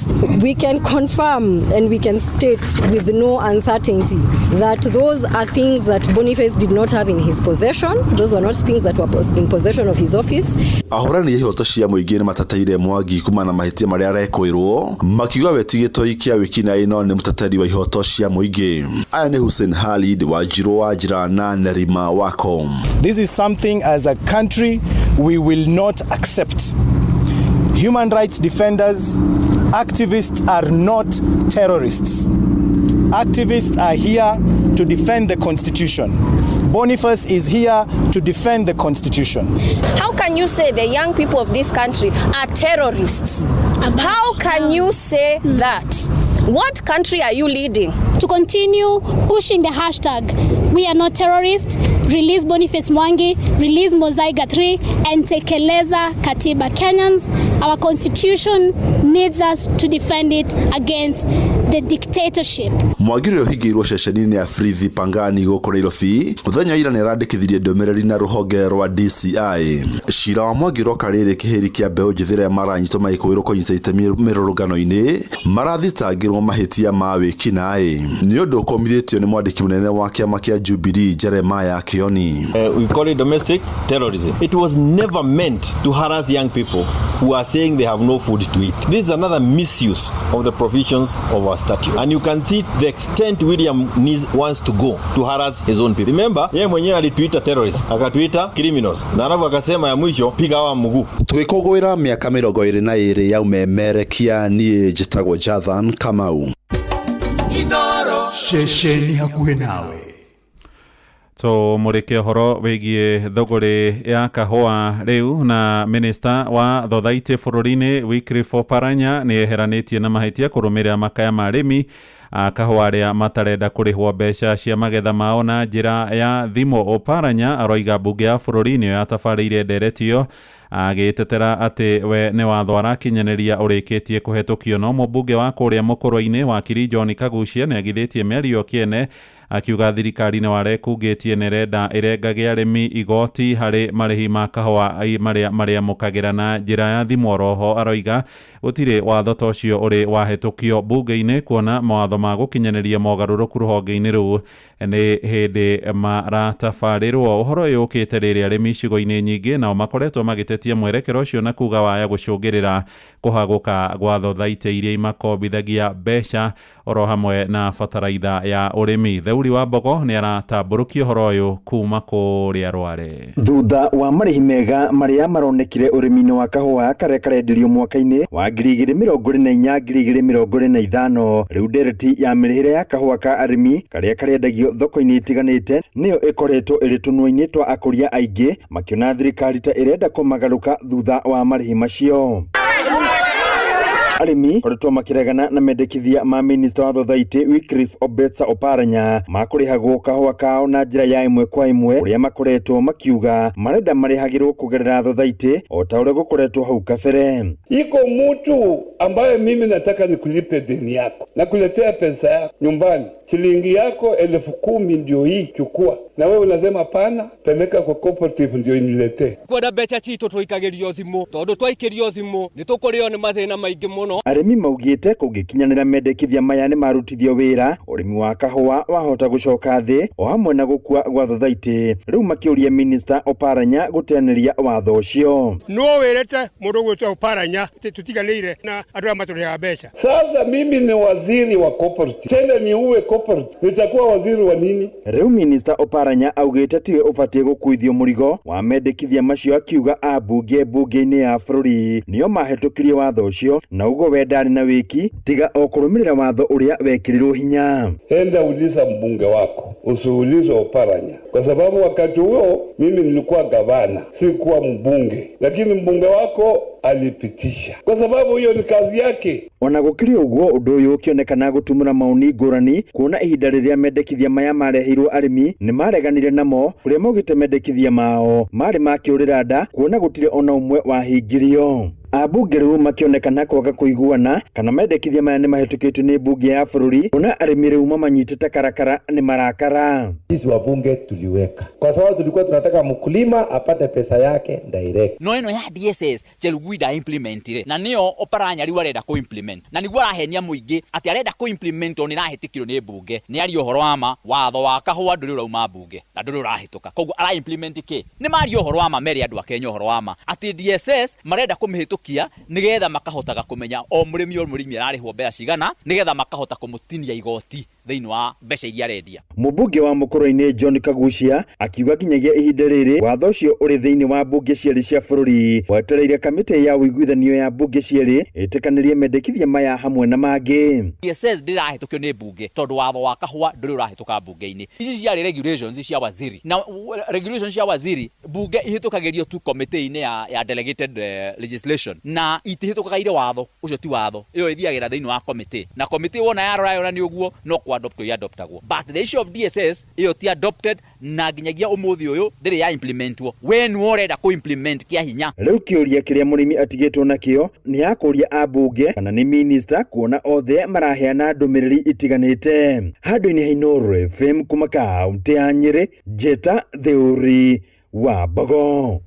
We can confirm and we can state with no uncertainty that those are things that Boniface did not have in his possession. Those were not things that were in possession of his office. Ahũrani a ihoto cia mũingĩ nĩ mateteire Mwangi kumana na mahĩtia marĩa arekwĩrwo, makiuga we ti gĩtoi kĩa wĩkinaĩ no nĩ mũteteri wa ihoto cia mũingĩ. Aya nĩ Hussein Khalid Wanjiru wa Njira na Nerima Wako. This is something as a country we will not accept. Human rights defenders, activists are not terrorists. Activists are here to defend the Constitution. Boniface is here to defend the Constitution. How can you say the young people of this country are terrorists? How can you say that? What country are you leading? To continue pushing the hashtag, we are not terrorists, release Boniface Mwangi, release Mosaic 3, and tekeleza katiba. Kenyans, our constitution needs us to defend it against the dictatorship. Mwangi ũrĩa ũhingĩirwo ceceni-inĩ ya Freethi Pangani gũkũ Nairobi mũthenya wa ira nĩarandĩkithirie ndũmĩrĩri na rũhonge rwa DCI. Cira wa Mwangi ũroka rĩrĩ kĩhĩri kĩa mbeũ njĩthĩ arĩa maranyitwo magĩkũĩrwo kũnyita itemi mĩrũrũngano-inĩ marathitangĩrwo mahĩtia ma wĩkinaĩ. Nĩ ũndũ ũkũmithĩtio nĩ mwandĩki mũnene wa kĩama kĩa Jubilee Jeremiah Kioni. We call it domestic terrorism. It was never meant to harass young people who are saying they have no food to eat. This is another misuse of the provisions of our statute. And you can see the extent William wants to go to harass his own people. Remember, yeye mwenyewe alituita terrorist, akatuita criminals. Na alafu akasema ya mwisho, piga hawa mguu. Tũgĩkũngũĩra mĩaka 22 ya ũmemerekia, niĩ njĩtagwo Jathan Kamau. Ceceni hakuhĩ nawe. Tũmũrĩke ũhoro wĩgiĩ thũgũrĩ ya kahũa rĩu na minista wa thothaitĩ bũrũri-inĩ Wycliffe Oparanya nĩ eheranĩtie na mahĩtia kũrũmĩrĩra makaya ma arĩmi a kahũa arĩa matarenda kũrĩhwo mbeca cia magetha mao na njĩra ya thimũ. Oparanya aroiga mbunge ya bũrũri nĩyo yatabarĩire ndereti ĩyo agĩtetera atĩ we nĩ watho arakinyanĩria ũrĩkĩtie kũhetũkio. No mũmbunge wa kũrĩa mũkũrwe-inĩ wakiri John Kaguchia nĩ agithĩtie mĩario kĩene akiuga thirikari nĩ warekungĩtie na ĩrenda ĩrengage arĩmi igoti harĩ marĩhi ma kahũa marĩa marĩamũkagĩra na njĩra ya thimũ. Oroho aroiga gũtirĩ watho ta ũcio ũrĩ wahetũkio mbunge-inĩ kuona mawatho ma gũkinyanĩria mogarũrũku rũhonge-inĩ rũu nĩ hĩndĩ maratabarĩrwo. Ũhoro ũyũ ũkĩte rĩrĩa arĩmi icigo-inĩ nyingĩ nao makoretwo magĩtetia mwerekero ũcio na kuga waya gũcũngĩrĩra kũhagũka gwa thothaitĩ iria imakombithagia mbeca oro hamwe na bataraitha ya ũrĩmi. Theuri wa Mbogo nĩ aratambũrũkia ũhoro ũyũ kuma kũrĩa Rware. Thutha wa marĩhi mega marĩa maronekire ũrĩmi-inĩ wa kahũa karĩa karendirio mwaka-inĩ wa 2024 2025, rĩu ndereti ya mĩrĩhĩre ya kahũa ka arĩmi karĩa karendagio thoko-inĩ itiganĩte nĩyo ĩkoretwo ĩrĩ tũnua-inĩ twa akũria aingĩ makĩona thirikari ta ĩrenda kũmagarũka thutha wa marĩhi macio. Arĩmi koretwo makĩregana na mendekithia ma minista wa thothaitĩ Wycliffe Obetsa Oparanya ma kũrĩhagwo kahũa kao na njĩra ya ĩmwe kwa ĩmwe ũrĩa makoretwo makiuga marenda marĩhagĩrwo kũgerera thothaitĩ o ta ũrĩa gũkoretwo hau kabere. Iko mtu ambaye mimi nataka nikulipe deni yako, nakuletea pesa yako nyumbani, shilingi yako 10,000 ndio hii, chukua. Na wewe unasema pana, peleka kwa cooperative ndio iniletee. Kwenda mbeca citũ tũikagĩrio thimũ, tondũ twaikĩrio thimũ nĩ tũkũrĩo nĩ mathĩna maingĩ mũno. Arĩmi maugĩte kũngĩkinyanĩra mendekithia maya nĩ marutithio wĩra, ũrĩmi wa kahũa wahota gũcoka thĩ o hamwe na gũkua gwa thothaitĩ. Rĩu makĩũria minista Oparanya gũteanĩria watho ũcio. No wĩrĩte mũndũ ũgwĩtwo Oparanya tũtiganĩire na andũ arĩa matũrĩhaga mbeca. Sasa mimi ni waziri wa cooperative, tena ni uwe cooperative, nitakuwa waziri wa nini? Rĩu minista Oparanya augĩte tiwe ũbatiĩ gũkuithio mũrigo wa mendekithia macio, akiuga ambunge mbunge-inĩ ya bũrũri nĩo mahetũkirie watho ũcio na ũguo we ndarĩ na wĩki tiga o kũrũmĩrĩra watho ũrĩa wekĩrirwo hinya. Enda uliza mbunge wako, usiulize Oparanya, kwa sababu wakati huo mimi nilikuwa gavana, sikuwa mbunge, lakini mbunge wako alipitisha kwa sababu hiyo ni kazi yake. Ona gũkĩrĩ ũguo, ũndũ ũyũ ũkĩonekana gũtumũra maoni ngũrani kuona ihinda rĩrĩa mendekithia maya mareheirwo arĩmi nĩ mareganire namo, kũrĩa maugĩte mendekithia mao marĩ ma kĩũrĩra nda kuona gũtirĩ ona ũmwe wahingirio. Ambunge rĩu makĩonekana kwaga kũiguana kana mendekithia maya nĩ mahĩtũkĩtio nĩ mbunge ya bũrũri, kuona arĩmi rĩu mamanyitĩte karakara nĩ marakara. Sisi wabunge tuliweka kwa sababu tulikuwa tunataka mkulima apate pesa yake direct. No ĩno ya DSS Chelugui nda implementire na nĩyo Oparanya rĩu arenda kũ implement, na nĩguo arahenia mũingĩ atĩ arenda kũ implement o nĩ ĩrahĩtũkirwo nĩ mbunge. Nĩ aria ũhoro wa ma, watho wa kahũa ndũrĩ ũrauma mbunge na ndũrĩ ũrahĩtũka, koguo ara implement kĩ? Nĩ maria ũhoro wa ma, mere andũ a Kenya ũhoro wa ma atĩ DSS marenda kũmĩhĩtũkia nĩgetha makahotaga kũmenya o mũrĩmi ararĩhwo mbeca cigana, nĩgetha makahota kũmũtinia igoti thĩinĩ wa mbeca iria arendia. Mũmbunge wa Mũkũrwe-inĩ John Kaguchia akiuga nginyagia ihinda rĩrĩ watho ũcio ũrĩ thĩinĩ wa mbunge cierĩ cia bũrũri, wetereire kamĩtĩ ya ũiguithanio ya mbunge cierĩ ĩtĩkanĩrie mendekithia maya hamwe na mangĩ. DSS ndĩrahĩtũkio nĩ mbunge tondũ watho wa kahũa ndũrĩ ũrahĩtũka mbunge-inĩ. Ici ciarĩ regulations cia waziri, na regulations cia waziri mbunge ihĩtũkagĩrio tu committee-inĩ ya delegated legislation, na itihĩtũkaga irĩ watho ũcio ti watho, ĩyo ĩthiagĩra thĩinĩ wa committee, na committee wona yarora yona nĩ ũguo no Kũ adopt ĩ adoptagwo, but the issue of DSS ĩyo ti adopted, na nginyagia ũmũthĩ ũyũ ndĩrĩ ya implementwo. We nĩwe ũrenda kũ implement kĩa hinya. Rĩu kĩũria kĩrĩa mũrĩmi atigĩtwo nakĩo nĩ ya kũria ambunge kana nĩ minista, kuona othe maraheana ndũmĩrĩri itiganĩte. Handũ-inĩ ha Inooro FM kuma kaũntĩ ya Nyĩrĩ, Njĩta Theũri wa Mbogo.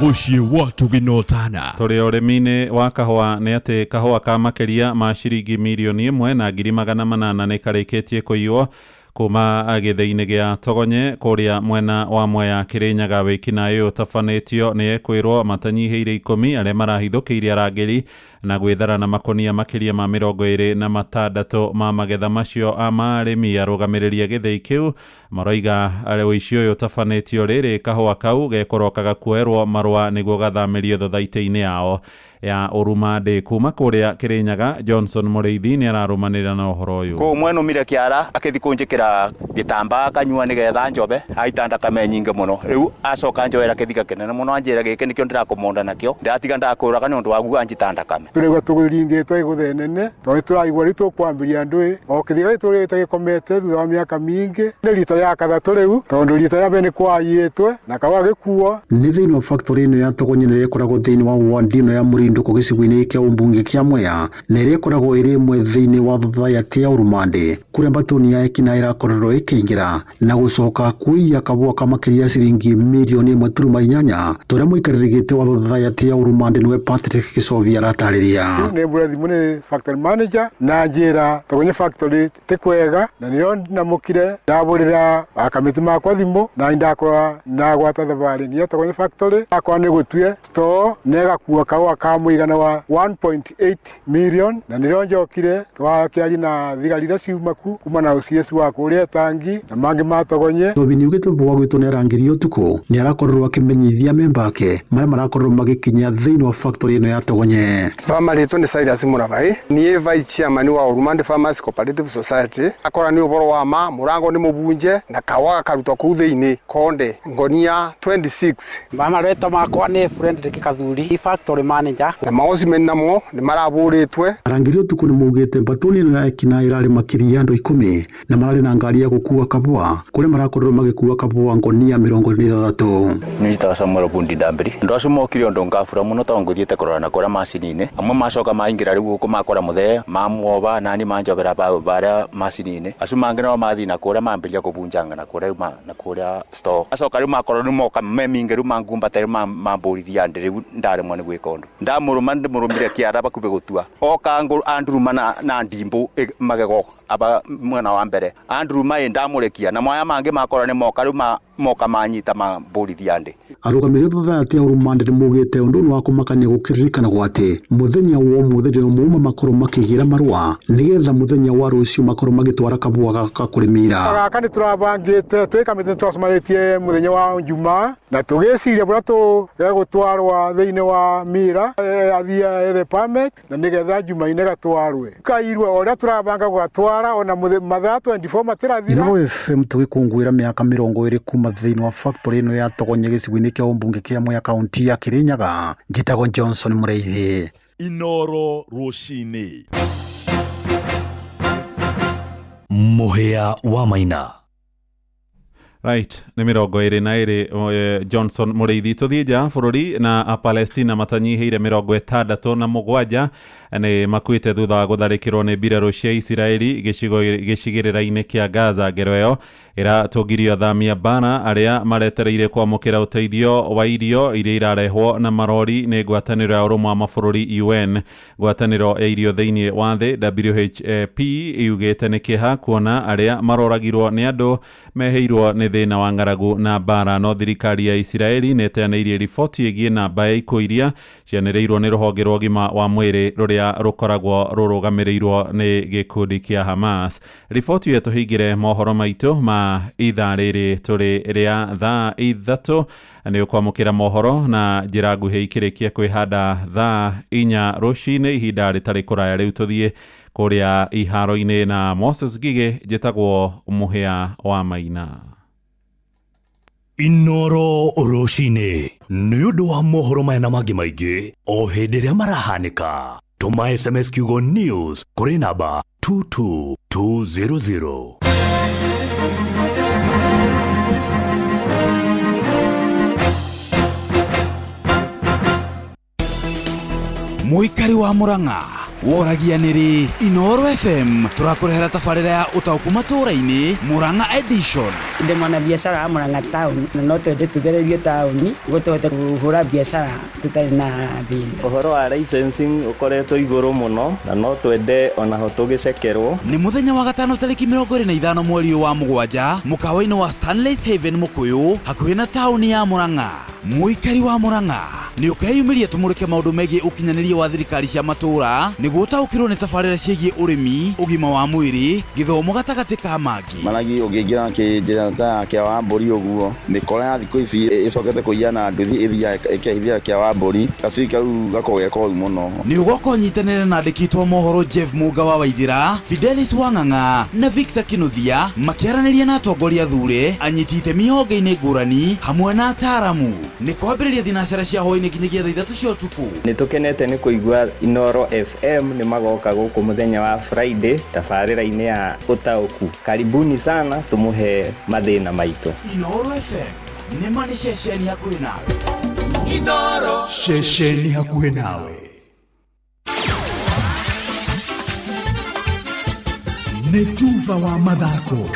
Mũciĩ wa tũgĩnotana. Tũrĩ ũrĩmi-inĩ wa kahũa, nĩ atĩ kahũa ka makĩria ma ciringi 1,800,000 nĩ karĩkĩtie kũiywo kuma gĩthĩi-inĩ gĩa Togonye kũrĩa mwena wa Mwea Kĩrĩnyaga. Wĩkinaĩ ũyũ ũtabanĩtio nĩ ekwĩrwo matanyihĩire 10 arĩa marahithũkĩire arangĩri na gwĩthara na makonia makĩria ma 26 ma magetha macio ma arĩmi. Arũgamĩrĩri a gĩthĩi kĩu maroiga ũici ũyũ ũtabanĩtio rĩrĩ kahũa kau gekũrokaga kuoerwo marũa nĩguo gathamĩrio thothaitĩ-inĩ yao ya Ũrumandĩ. Kuma kũrĩa Kĩrĩnyaga, Johnson Mũrĩithi nĩ ararũmanĩrĩra na ũhoro ũyũ. Kũu mwenumire kĩara akĩthi kũnjĩkĩra gĩtambaa kanyua nĩgetha njobe aita ndakame nyingĩ mũno. Rĩu acoka njoera kĩthika kĩnene mũno, anjĩra gĩkĩ nĩkĩo ndĩrakũmonda nakĩo, ndatiga ndakũraga nĩ ũndũ wa guo anjita ndakame. Tũraigua tũringĩtwo igũthe nene tondũ nĩ tũraigua rĩu tũkwambĩria ndũĩ o kĩthika gĩtũrĩte gĩkomete thutha wa mĩaka mĩingĩ. Nĩ rita ya gatatũ rĩu, tondũ rita rĩa mbere nĩ kwayĩtwe na kahũa gĩkuo. Nĩ thĩinĩ wa factory ĩno ya Togonye ĩrĩa ĩkoragwo thĩinĩ wa ward ĩno ya Mũrindũkũ gĩcigo-inĩ kĩa ũmbunge kĩa Mwea, na ĩrĩa ĩkoragwo ĩrĩ ĩmwe thĩinĩ wa thothaitĩ ya Ũrumandĩ, kũrĩa mbatũni ya ekinaĩ ĩrakorirwo ĩkĩingĩra na gũcoka kũiya kabũa ka makĩria ciringi 1.8 mirioni tũrĩa mũikarĩri gĩtĩ wa thothaitĩ ya Ũrumandĩ nĩwe Patrick Gĩcovi aratarĩria. Nĩ mbura thimũ nĩ factory manager na njĩra Togonye factory ti kwega, na nĩrĩo ndamũkire ndabũrĩra akamĩtĩ makwa thimũ na ndakora ndagwata thabarĩ nginya Togonye factory. Akwa nĩ gũtue store na ĩgakua kahũa ka mũigana wa 1.8 million, na nĩrĩo njokire twakĩaria na thigari iria ciuma ku kuma na OCS wa kũrĩa Tangi na mangĩ ma Togonye. Tobi nĩ augĩte thutha wa gwĩtwo nĩ arangĩri ũtukũ nĩ arakorirwo akĩmenyithia memba ake marĩa marakorirwo magĩkinya thĩinĩ wa factory ĩno ya Togonye. Marĩtwo nĩ Silas Mũrabai, niĩ vice chairman wa Urumandi Farmers Cooperative Society. Akora nĩ ũhoro wa ma mũrango nĩ mũbunje na kawa gakarutwo kũu thĩinĩ konde ngonia 26. Marĩtwa makwa nĩ Fredrick Kathuri, factory manager. Na maocimeni namo nĩ marabũrĩtwe. Arangĩri ũtukũ nĩ maugĩte mbatũni ĩno ya ekinaĩ ĩrarĩ makĩria ya andũ 10 na mararĩ na ngari ya gũkua kabũa kũrĩa marakorirwo magĩkua kabũa ngonia 26. Nĩ Samuel Bundi Ndambiri. Andũ acio mokire ũndũ ngabura mũno tondũ ngũthiĩte kũrora na kũrĩa macini-inĩ. Amwe macoka maingĩra rĩu gũkũ makora mũthee mamuoba nani manjobera barĩa macini-inĩ. Acio mangĩ nao mathiĩ na kũrĩa mambĩrĩria kũbunjanga na kũrĩa rĩu na kũrĩa store. Acoka rĩu makora rĩu moka me mingĩ rĩu mangumbata rĩu mambũrithia ndĩ rĩu ndaremwo nĩ gwĩka ũndũ. Ndamũrũma ndĩmũrũmire kĩara bakubĩ gũtua. Oka anduruma na ndimbu magego aba mwena wa mbere. Anduruma ĩ ndamũrekia na maya mangĩ makora nĩ moka rĩu moka manyita mambũrithia ndĩ. Arũgamĩrĩri a thothaitĩ ya Ũrumandĩ nĩ maugĩte ũndũ ũyũ nĩ wa kũmakania gũkĩririkanagwo atĩ mũthenya wa ũmũthĩ nĩo mauma makorwo makĩgĩra marũa nĩgetha mũthenya wa rũciũ makorwo magĩtwara kabũa gaka kũrĩ Mira. Gaka nĩ tũrabangĩte twĩ kamĩtĩ nĩ twacemanĩtie mũthenya wa Njumaa na tũgĩciria bũrĩa tũgũtwarwa thĩinĩ wa Mira athiĩ ethe permit na nĩgetha Jumaine gatwarwe kairwe o ũrĩa tũrabanga gũgatwara ona mathaa 24 matirathira. Inooro FM tũgĩkũngũĩra mĩaka 20 kuma thĩinĩ wa factory ĩno ya Togonye gĩcigo-inĩ kĩa ũmbunge kĩa Mwea kaunti ya Kĩrĩnyaga. Njĩtagwo Johnson Mũrĩithi. Inooro rũcinĩ. Mũhĩa wa Maina. Right, nĩ 22, Johnson Mũrĩithi. Tũthiĩ nja bũrũri na Apalestina matanyihĩire 67 nĩ makuĩte thutha wa gũtharĩkĩrwo nĩ mbirarũ cia Isiraeli gĩcigĩrĩra-inĩ kĩa Gaza. Ngero ĩyo ĩratũngirio athami a mbara arĩa maretereire kwamũkĩra ũteithio wa irio iria irarehwo na marori nĩ ngwatanĩro ya ũrũmwe wa mabũrũri UN. Ngwatanĩro ya irio thĩinĩ wa thĩ WHAP yugĩte nĩ kĩeha kuona arĩa maroragirwo nĩ andũ mehĩirwo nĩ thĩna wa ng'aragu na mbara. No thirikari ya Isiraeli nĩ ĩteanĩirie riboti ĩgiĩ namba ya ikuũ iria cianĩrĩirwo nĩ rũhonge rwa ũgima wa mwĩrĩ rũrĩa rũkoragwo rũrũgamĩrĩirwo nĩ gĩkundi kĩa Hamas. Riboti ĩyo tũhingĩre mohoro maitũ ma ithaa rĩrĩ tũrĩ rĩa thaa 3. Nĩ ũkwamũkĩra mohoro na njĩra nguhĩ ikĩrĩkia kwĩhanda thaa 4 rũcinĩ, ihinda rĩtarĩ kũraya. Rĩu tũthiĩ kũrĩa iharo-inĩ na Moses Ngigĩ. Njĩtagwo Mũhĩa wa Maina. Inooro rũcinĩ nĩ ũndũ wa mohoro maya na mangĩ maingĩ o hĩndĩ ĩrĩa marahanĩka, tũma SMS kiugo news kũrĩ namba 22 200. Muikari wa Murang'a woragia nĩrĩ Inooro FM tũrakũrehera tabarĩra ya ũtaũku matũũra-inĩ Murang'a edition. Ndĩ mwana biacara wa Murang'a town na no twende tũthererio taũni nĩguo tũhote kũhũra biacara tũtarĩ na thĩna. Ũhoro wa licensing ũkoretwo igũrũ mũno na no twende onaho tũgĩcekerwo. Nĩ mũthenya wa gatano tarĩki 25 mweri wa mũgwanja mũkawa-inĩ wa Stanley's Haven Mũkũyũ hakuhĩ na taũni ya Murang'a. Mũikari wa Murang'a nĩ ũkeyumĩria tũmũrĩke maũndũ megiĩ ũkinyanĩria wa thirikari cia matũũra nĩguo ũtaũkĩrwo nĩ tabarĩra ciĩgiĩ ũrĩmi, ũgima wa mwĩrĩ, gĩthomo gatagatĩ ka mangĩ. Maragi ũngĩingĩra kĩnjĩra ta ya kĩa wa mbũri ũguo mĩkora ya thikũ ici ĩcokete kũiya na nduthi ĩthiaga ĩkehithia kĩa wa mbũri gacui kau gakoragwo ge koru mũno. Nĩ ũgoka ũnyitanĩre na andĩki a mohoro Jeff Mũnga wa Waithĩra, Fidelis Wang'ang'a na Victor Kinuthia makĩaranĩria na atongoria thure, anyiti itemi honge-inĩ ngũrani hamwe na ataaramu. Nĩ kwambĩrĩria thinacara cia hwaĩ-inĩ nginyagia thaa ithatũ cia ũtukũ. Nĩ tũkenete nĩ kũigua Inooro FM nĩ magoka gũkũ mũthenya wa Friday tabarĩra-inĩ ya ũtaũku. Karibuni sana tũmũhe mathĩna maitũ. Inooro FM nĩ ma nĩ ceceni hakuhĩ nawe. Inooro ceceni hakuhĩ nawe. Nĩ tuba wa mathako.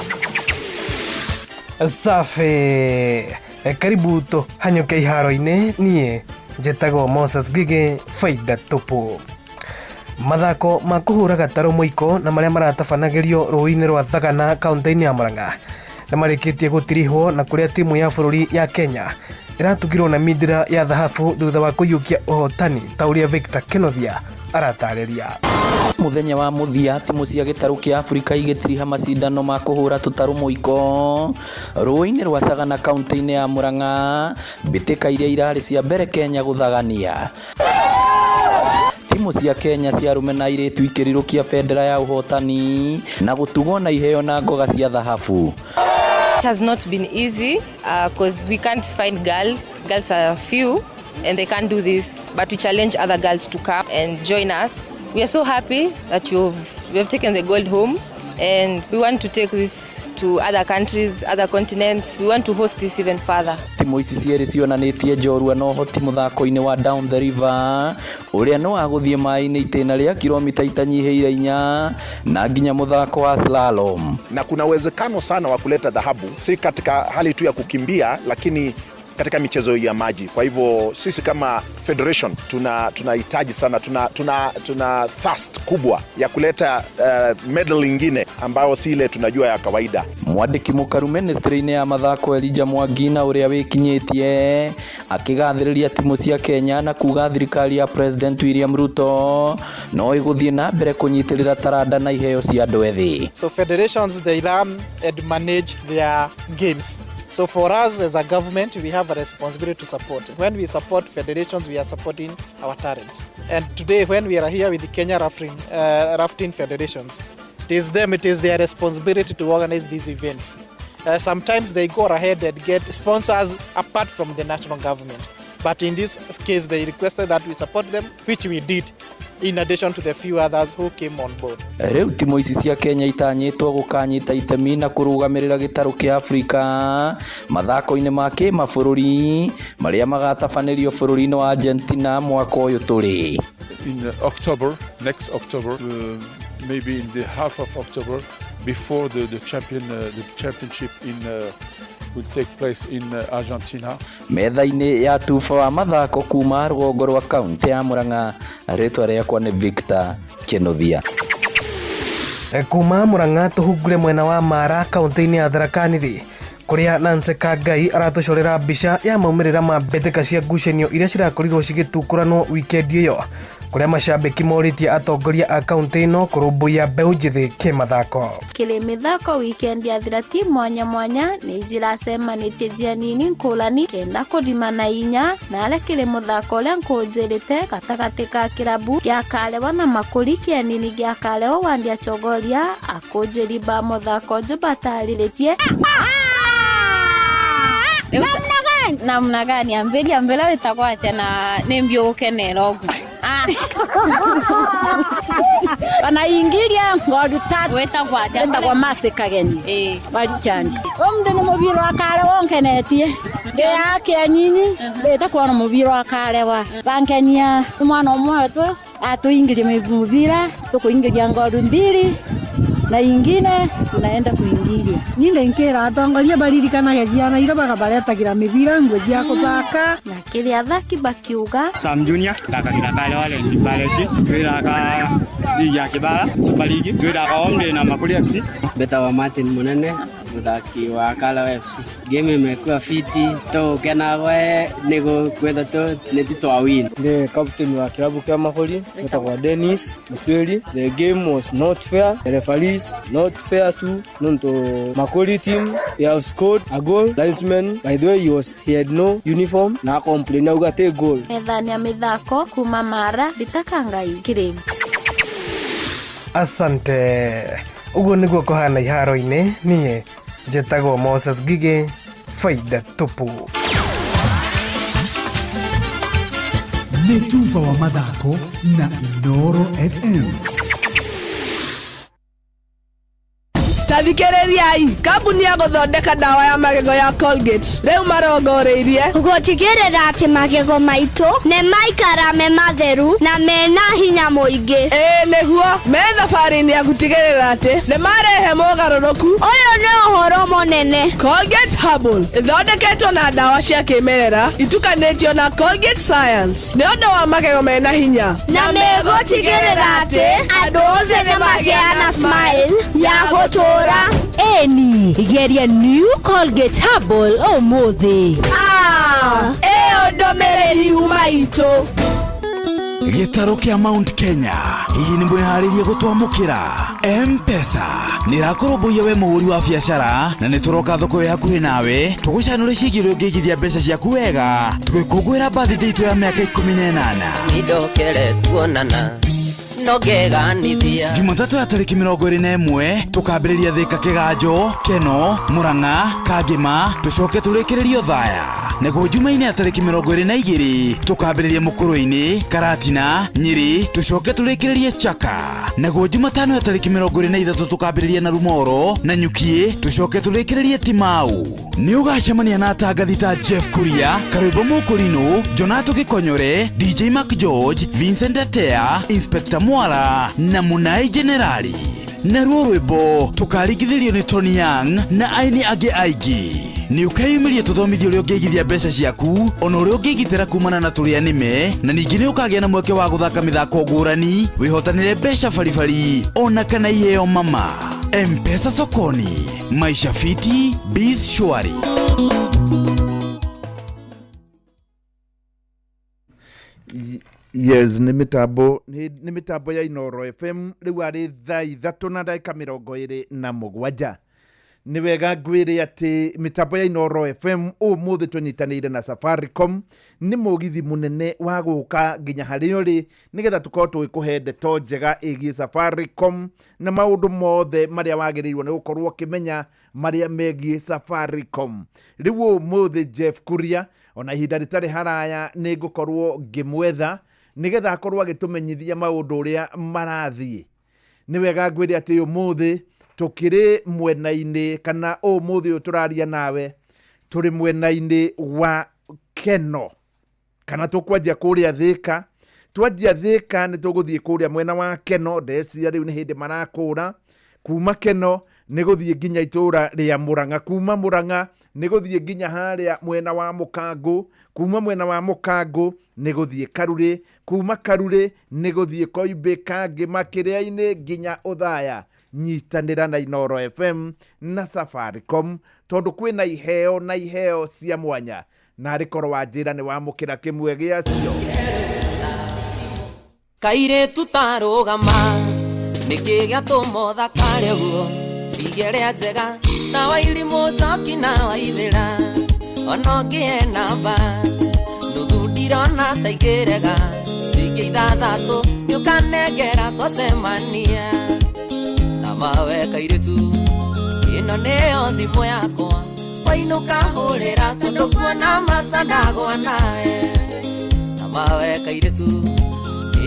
Safi. Karibu tũhanyũke iharo-inĩ niĩ njĩtagwo Moses Ngigĩ faida tupu. Mathako ma kũhũra gatarũ mũiko na marĩa maratabanagĩrio rũĩ-inĩ rwa Thagana kaunti-inĩ ya Murang'a nĩ marĩkĩtie gũtirihwo na kũrĩa timu ya bũrũri ya Kenya ĩratugirwo na mindira ya thahabu thutha wa kũiyũkia ũhotani ta ũrĩa Victor Kenothia aratarĩria. Mũthenya wa mũthia timu cia gĩtarũ kĩa Afrika igĩtiriha macindano ma kũhũra tũtarũ mũiko rũĩ-inĩ rwa Sagana kaunti-inĩ ya Murang'a mbĩtĩka iria irarĩ cia mbere Kenya gũthagania. Timu cia Kenya cia arũme na airĩtu ikĩrirũkia bendera ya ũhotani na gũtugwo na iheo na ngoga cia thahabu. It has not been easy because we can't find girls. Girls are few and they can't do this, but we challenge other girls to come and join us. We are so happy that we have taken the gold home, and we want to take this to other countries, other continents. We want to host this even further. Timu ici cierĩ cionanĩtie njorua na ũhoti mũthako-inĩ wa Down the River ũrĩa no wa gũthiĩ maĩ-inĩ itĩna rĩa kilomita itanyihĩire 4 na nginya mũthako wa slalom. Na kuna uwezekano sana wa kuleta dhahabu, si katika hali tu ya kukimbia, lakini katika michezo ya maji. Kwa hivyo sisi kama federation tunahitaji sana, tuna thirst kubwa ya kuleta medal nyingine ambayo si ile tunajua ya kawaida. Mwandĩki mũkaru ministry-inĩ ya mathako Elijah Mwangi na ũrĩa wĩkinyĩtie akĩgathĩrĩria timu cia Kenya na kuga thirikari ya President William Ruto no ĩgũthiĩ na mbere kũnyitĩrĩra taranda na iheo cia andũ ethĩ. So federations, they run and manage their games. So for us as a government, we have a responsibility to support. When we support federations, we are supporting our talents. And today, when we are here with the Kenya Rafting Federations, it is them, it is their responsibility to organize these events. Sometimes they go ahead and get sponsors apart from the national government. But in this case, they requested that we support them, which we did, in addition to the few others who came on board. Rĩu timu ici cia Kenya itanyĩtwo gũkanyita itemi na kũrũgamĩrĩra gĩtarũ kĩa Afrika mathako-inĩ ma kĩmabũrũri marĩa magatabanĩrio bũrũri-inĩ wa Argentina mwaka ũyũ tũrĩ. In October, next October, maybe in the half of October, before the championship in will take place in Argentina. Metha-inĩ ya tuba wa mathako kuma rũgongo rwa kaunti ya Murang'a, rĩtwa rĩakwa nĩ Victor Kenothia. Kuma Murang'a tũhungure mwena wa Mara kaunti-inĩ ya Tharaka Nithi kũrĩa Nancy Kangai aratũcorera mbica ya maumĩrĩra ma mbĩtĩka cia ngucanio iria cirakorirwo cigĩtukũranwo wikendi ĩyo kũrĩa macambĩki morĩtie atongoria a kaunti ĩno kũrũmbũiya mbeũ njĩthĩ kĩmathako. Kĩrĩ mĩthako wikendi yathira ti mwanya mwanya nĩ njiracemanĩtie njia nini ngũrani kenda kũrima na inya na arĩa kĩrĩ mũthako ũrĩa nkũnjĩrĩte gatagatĩ ka kĩrabu gĩa Karewa na Makũri kĩanini gĩa Karewa Wandia Chogoria akũnjĩri ba mũthako njo batarĩrĩtie namna gani? Namna gani? Amberia mbela wĩtagwo atĩa na nĩ mbiũ gũkenera ũguo? Wanaingilia ng'ondu tatu. Wetagwo atia? Wetagwo Mercy Kageni. Warichandi. Omundu ni mubira wa kare wonkenetie. Ndiakia nyinyi mbite kuona mubira wa kare wa bankenia mwana umwe tu atuingirie mubira tukuingiria ng'ondu mbili na ingine tunaenda kuingiria. Ninde nkira atongoria baririkanage ciana iria bakabaretagira mibira nguo cia kuthaka. Na kĩrĩa athaki bakiuga Sam Junior ndakagira kale wale Baleti twiraka ligi ya Kibara Super League twiraka Omde na Makuli FC. Beta wa Martin Munene muthaki wa Kalawa FC. Game imekuwa fiti to kenawe nigo kwetha tu niti twa win. Ndi captain wa kilabu kia Makuli kwa Dennis Mutweli. The game was not fair, the referees not fair too. Nonto Makuli team they have scored a goal. Linesman by the way he had no uniform na complain auga te goal. Methani ya mithako kuma Mara Rita Kangai Kirimu. Asante. Uguo niguo kuhana iharo-inĩ. Niĩ njĩtagwo Moses Ngigĩ, faida tupu. Nĩ tuba wa mathako na Inooro FM. Tathikĩrĩriai, kambuni ya gũthondeka ndawa ya magego ya Colgate rĩu marongoreirie gũtigĩrĩra atĩ magego maitũ nĩ maikara me matheru na mena hinya mũingĩ. Ĩĩ nĩguo, me thabarĩ-inĩ ya gũtigĩrĩra atĩ nĩ marehe mogarũrũku. Ũyũ nĩ ũhoro mũnene. Colgate Herbal ĩthondeketwo na ndawa cia kĩmerera itukanĩtio na Colgate Science nĩ ũndũ wa magego mena hinya na megũtigĩrĩra atĩ andũ othe nĩ magĩa na smile ya gũtũũra. Eni, geria New Colgate Herbal ũmũthĩ. Ĩyo ndũmĩrĩri yuma itũ. Gĩtarũ kĩa Mount Kenya hihi nĩ mwĩharĩrie gũtwamũkĩra? M-Pesa nĩ ĩrakũrũmbũiya we mũhũri wa biacara na nĩ tũroka thoko ĩ hakuhĩ nawe tũgũcanũre ciĩgiĩ ũrĩa ũngĩigithia mbeca ciaku wega tũgĩkũngũĩra birthday itũ ya mĩaka 18. Nĩndokere tuonana no ngeganithia. Jumatatũ ya tarĩki 21 tũkambĩrĩria Thika, Kĩganjo, Keno, Murang'a, Kangĩma, tũcoke tũrĩkĩrĩrio Thaya. Naguo Jumaine ya tarĩki 22 tũkambĩrĩria Mũkũrũ-inĩ, Karatina, Nyĩrĩ, tũcoke tũrĩkĩrĩrie Chaka. Naguo Jumatano ya tarĩki 23 tũkambĩrĩria na Rumoro na Nyukiĩ, tũcoke tũrĩkĩrĩrie Timau. Nĩ ũgacemania na atangathi ta Jeff Kuria, Karwĩmbo Mũkũrinũ, Jonato Gĩkonyore, DJ Mark George, Vincent Atea, Inspector Mwara na Munai Generali. Naruo rwĩmbo tũkaringithĩrio nĩ Tony Young na aini angĩ aingĩ. Nĩ ũkeyumĩria tũthomithio ũrĩa ũngĩigithia mbeca ciaku ona ũrĩa ũngĩgitĩra kumana na tũrĩa nĩme, na ningĩ nĩ ũkagĩa na mweke wa gũthaka mĩthako ngũrani, wĩhotanĩre mbeca baribari ona kana iheo mama. M-Pesa sokoni, maisha fiti, biz shwari. Yes, nĩ mĩtambo ya Inooro FM rĩu arĩ thaa 3:27. Nĩ wega ngwĩre atĩ mĩtambo ya Inooro FM ũmũthĩ tũnyitanĩire na Safaricom nĩ mũgithi mũnene wa gũka nginya harĩa ũrĩ nĩgetha tũkorwo tũgĩkũhe ndeto njega ĩgiĩ Safaricom na maũndũ mothe marĩa wagĩrĩirwo nĩ gũkorwo ũkĩmenya marĩa megiĩ Safaricom. Rĩu ũmũthĩ Jeff Kuria ona ihinda rĩtarĩ haraya nĩ ngũkorwo ngĩmwetha nĩgetha akorwo agĩtũmenyithia maũndũ ũrĩa marathiĩ. Nĩ wega ngwĩre atĩ ũmũthĩ tũkĩrĩ mwena-inĩ kana ũmũthĩ ũyũ tũraria nawe tũrĩ mwena-inĩ wa Keno kana tũkwanjia kũrĩa Thika. Twanjia Thika nĩ tũgũthiĩ kũrĩa mwena wa Keno, ndeciria rĩu nĩ hĩndĩ marakũra. Kuma Keno nĩ gũthiĩ nginya itũra rĩa Murang'a, kuma Murang'a nĩ gũthiĩ nginya harĩa mwena wa Mũkangũ, kuma mwena wa Mũkangũ nĩ gũthiĩ Karurĩ, kuma Karurĩ nĩ gũthiĩ Koimbĩ, Kangĩma, Kĩrĩa-inĩ nginya Ũthaya. Nyitanĩra na Inooro FM na Safaricom tondũ kwĩna iheo na iheo cia mwanya, na arĩ korwo wanjĩra nĩ wamũkĩra kĩmwe gĩacio. Kairĩtu tarũgama nĩkĩ gĩatũma ũthakare ũguo, bigĩrĩa njega na wairimũ njoki na waithĩra, ona ũngĩe namba nuthu ndirona ta ingĩrega, cingĩ ithathatũ nĩũkanengera twacemania. Na mawe kairĩtu ĩno nĩyo thimũ yakwa, wainũka hũrĩra tondũ kuona mata ndagwa nawe. Na mawe kairĩtu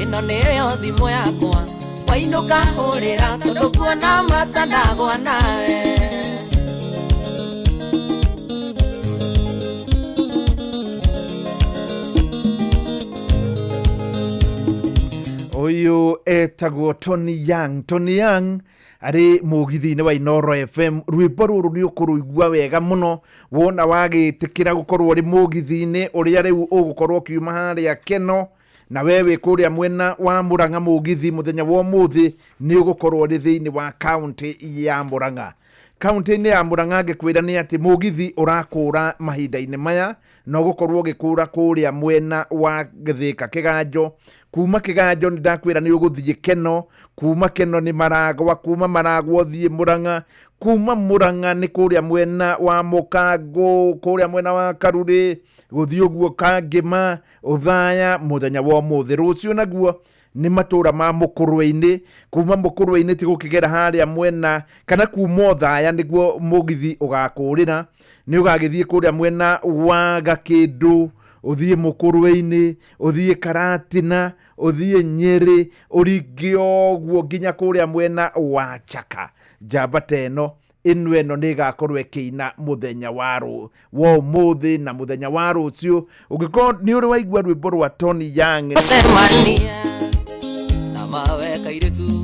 Ĩno nĩyo thimũ yakwa wainũka hũrĩra tondũ kuona matandagwa nawe. Ũyũ etagwo Tony Young. Tony Young arĩ mũgithi-inĩ wa Inoro FM. Rwĩmbo rũrũ nĩ ũkũrũigua wega mũno wona wagĩtĩkĩra gũkorwo ũrĩ mũgithi-inĩ ũrĩa rĩu ũgũkorwo ũkiuma harĩa Keno, na we wĩ kũrĩa mwena wa Murang'a. Mũgithi mũthenya wa ũmũthĩ nĩ ũgũkorwo ũrĩ thĩinĩ wa kaũntĩ ya Murang'a. Kaũntĩ-inĩ ya Murang'a ngĩkwĩra nĩ atĩ mũgithi ũrakũra mahinda-inĩ maya na ũgũkorwo ũgĩkũra kũrĩa mwena wa Thika Kĩganjo. Kuma Kĩganjo nĩ ndakwĩra nĩ ũgũthiĩ Keno, kuma Keno nĩ Maragwa, kuma Maragwa ũthiĩ Murang'a, kuma Murang'a nĩ kũrĩa mwena wa Mũkango, kũrĩa mwena wa Karurĩ, gũthiĩ ũguo Kangĩma, Ũthaya mũthenya wa ũmũthĩ. Rũciũ naguo nĩ matũra ma Mũkũrwe-inĩ, kuma Mũkũrwe-inĩ ti gũkĩgera harĩa mwena kana kuma Othaya nĩguo mũgithi ũgakũrĩra, nĩ ũgagĩthiĩ kũrĩa mwena wa Gakĩndũ, ũthiĩ Mũkũrwe-inĩ, ũthiĩ Karatina, ũthiĩ Nyĩrĩ, ũringe ũguo nginya kũrĩa mwena wa Chaka. Njamba ta ĩno ĩno ĩno nĩ ĩgakorwo ĩkĩina mũthenya wa ũmũthĩ na mũthenya wa rũciũ. Ũngĩkorwo nĩ ũrĩ waigua rwĩmbo rwa Tony Young, Gũcemania na mawe kairĩtu,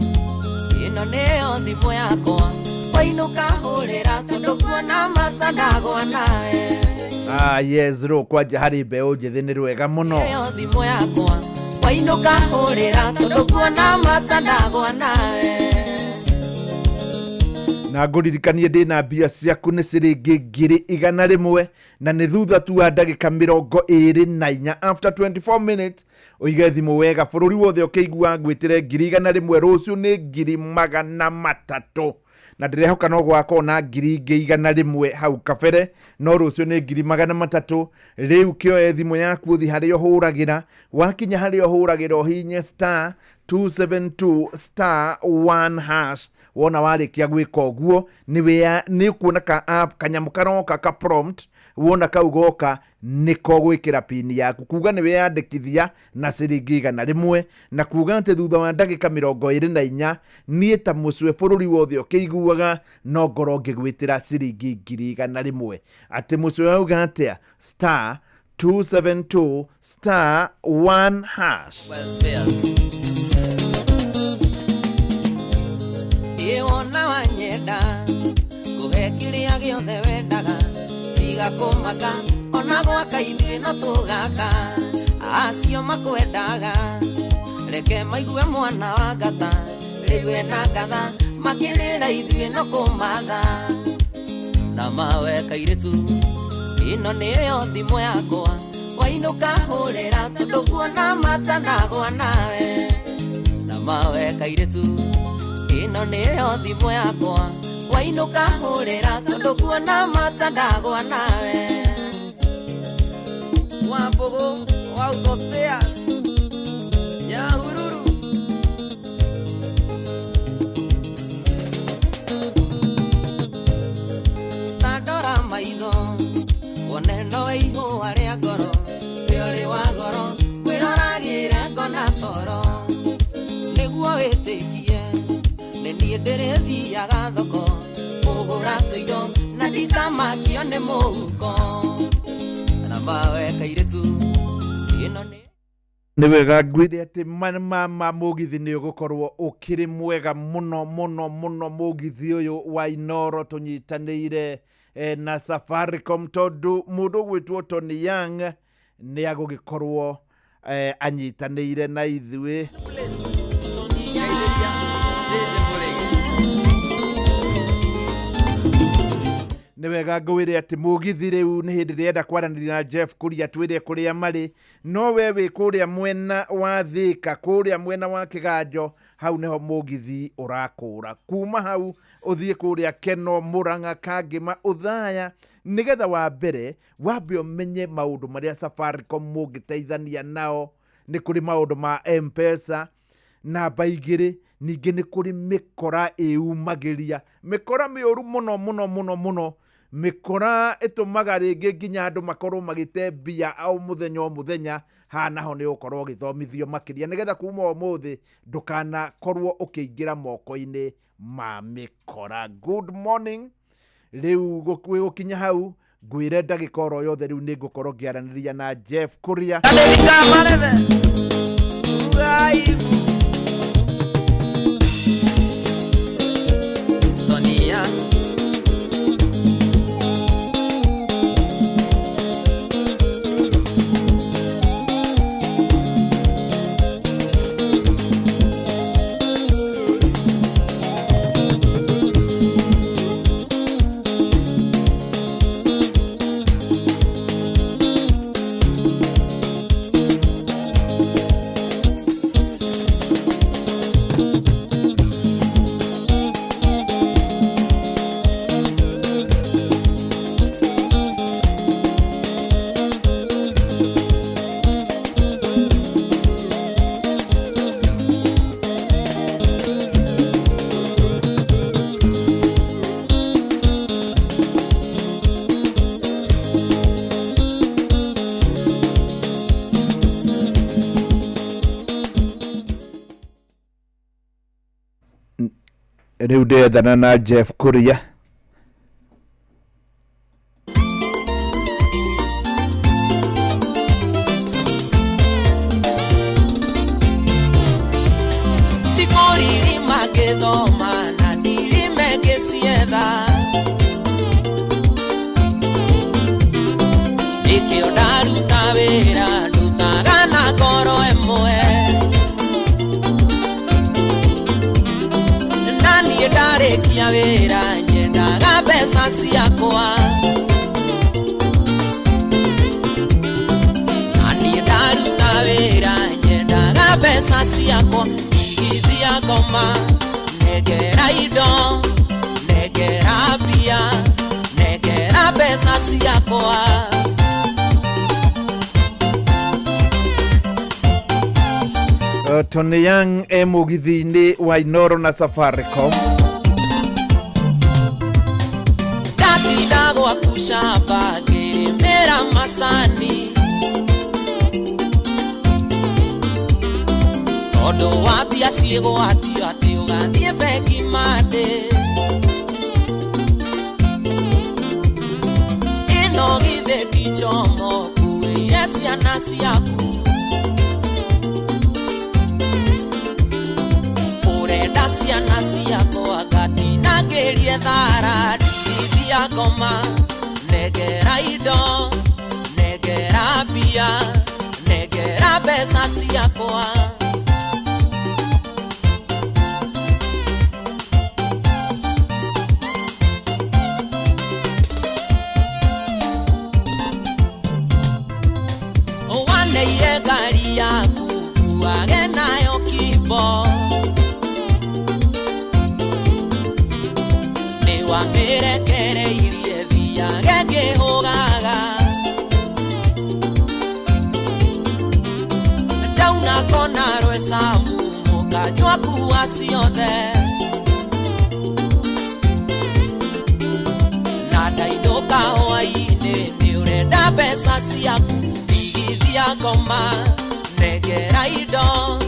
ĩno nĩyo thimũ yakwa wainũka hũrĩra tondũ kuona matandagwa nawe. Ah, yes, rũ kwanja harĩ mbeũ njĩthĩ nĩ rwega mũno. Nĩyo thimũ yakwa wainũka hũrĩra tondũ kuona matandagwa nawe. Na ngũririkanie ndĩna mbia ciaku nĩ ciringi 100,000 na nĩ thutha tu wa ndagĩka 24 after 24 minutes ũige thimũ wega bũrũri wothe ũkĩigua ngwĩtĩre 100,000. Rũciũ nĩ 300,000 na ndĩrehoka no gwakorwo na 100,000 hau kabere, no rũciũ nĩ 300,000. Rĩu kĩoe thimũ yaku ũthiĩ harĩa ũhũragĩra, wakinya harĩa ũhũragĩra ũhinye star 272 star 1 hash. Wona warĩkia gwĩka ũguo nĩ ũkuona ka app kanyamũ karoka ka prompt, wona kau goka nĩko gwĩkĩra pin yaku, kuga nĩ weyandĩkithia na ciringi 100, na kuga atĩ thutha wa ndagĩka 24 niĩ ta mũcwe bũrũri wothe ũkĩiguaga no ngorwo ngĩgwĩtĩra ciringi 100,000. Atĩ mũcwe auga atĩa? Star 272 star 1 hash. Ĩ wona wanyenda ngũhe kĩrĩa gĩothe wendaga, tiga kũmaka ona gwaka ithuĩ no tũgaka, acio makwendaga reke maigue mwana wa ngata, rĩu ena ngatha makĩrĩra ithuĩ no kũmatha. Na mawe kairĩtu ĩno nĩyo thimũ yakwa wainũka hũrĩra tondũ kuona matanagwa nawe. Na mawe kairĩtu ĩno nĩyo thimũ yakwa wainũka hũrĩra tondũ kuona matandagwa nawe. Wambogo wa Auto Spares Nyahururu. Tandora maitho wone no ihũa rĩa ngoro, wĩ ũrĩ wa goro kwĩroragĩra ngona toro, nĩguo wĩtĩkie nĩ niĩ ndĩrĩthiaga thoko kũgũra tũindo na ndikamakio nĩ mũhuko. Na mawe kairĩtu ĩno nĩ nĩ wega ngwĩre atĩ ma mũgithi nĩ ũgũkorwo ũkĩrĩ mwega mũno mũno mũno. Mũgithi ũyũ wa Inoro tũnyitanĩire na Safaricom, tondũ mũndũ ũgwĩtwo Tony Young nĩ agũgĩkorwo anyitanĩire na ithuĩ. Nĩ wega ngwĩre atĩ mũgithi rĩu nĩ hĩndĩ ndĩrenda kwaranĩria na Jeff Kuria twĩre kũrĩa marĩ, no we wĩ kũrĩa mwena wa Thika, kũrĩa mwena wa Kĩganjo, hau nĩho mũgithi ũrakũra. Kuma hau ũthiĩ kũrĩa Keno, Murang'a, Kangĩma, Ũthaya, nĩgetha wa mbere wambe ũmenye maũndũ marĩa Safaricom mũngĩteithania nao. Nĩ kũrĩ maũndũ ma M-Pesa, namba 2, ningĩ nĩ kũrĩ mĩkora ĩumagĩria, mĩkora mĩũru mũno mũno mũno mũno, Mĩkora ĩtũmaga rĩngĩ nginya andũ makorwo magĩte mbia o mũthenya o mũthenya. Haha naho nĩ ũgũkorwo ũgĩthomithio makĩria nĩgetha kuma ũmũthĩ ndũkanakorwo ũkĩingĩra moko-inĩ ma mĩkora. Good morning. Rĩu gũkinya hau ngwĩre ndagĩka oro yothe rĩu nĩ ngũkorwo ngĩaranĩria na Jeff Kuria. Tonia. Rĩu ndĩrethana na Jeff Kuria. Ndikũririma ngĩthoma na ndirime ngĩcietha, nĩkĩo ndaruta wĩra ndutaga na ngoro ĩmwe. Na niĩ ndarĩkia wĩra nyendaga mbeca ciakwa. Na niĩ ndaruta wĩra nyendaga mbeca ciakwa. Igithia ngoma nengera indo nengera mbia nengera mbeca ciakwa. Tony Young e mũgithi-inĩ wa Inoro na Safaricom. Ndatinda gwaku shamba ngĩrĩmĩra macani, tondũ wa mbia ciĩgwatio atĩ ũgathiĩ bengi mandĩ. Ĩno githĩ ti njomo kuĩire ciana ciaku. Ũrenda ciana ciakwa ngatinangĩrie thara. Ndigithia ngoma nengera indo nengera mbia nengera mbeca ciakwa. Waneire ngari yaku kuage nayo kimbo, nĩ wamĩrekereirie thiage ngĩhũgaga. Ndauna kona rwecamu mũkanjwa kuwa ciothe, na ndainũka hwaĩ-inĩ nĩ ũrenda mbeca ciaku. Ndigithia ngoma nengera indo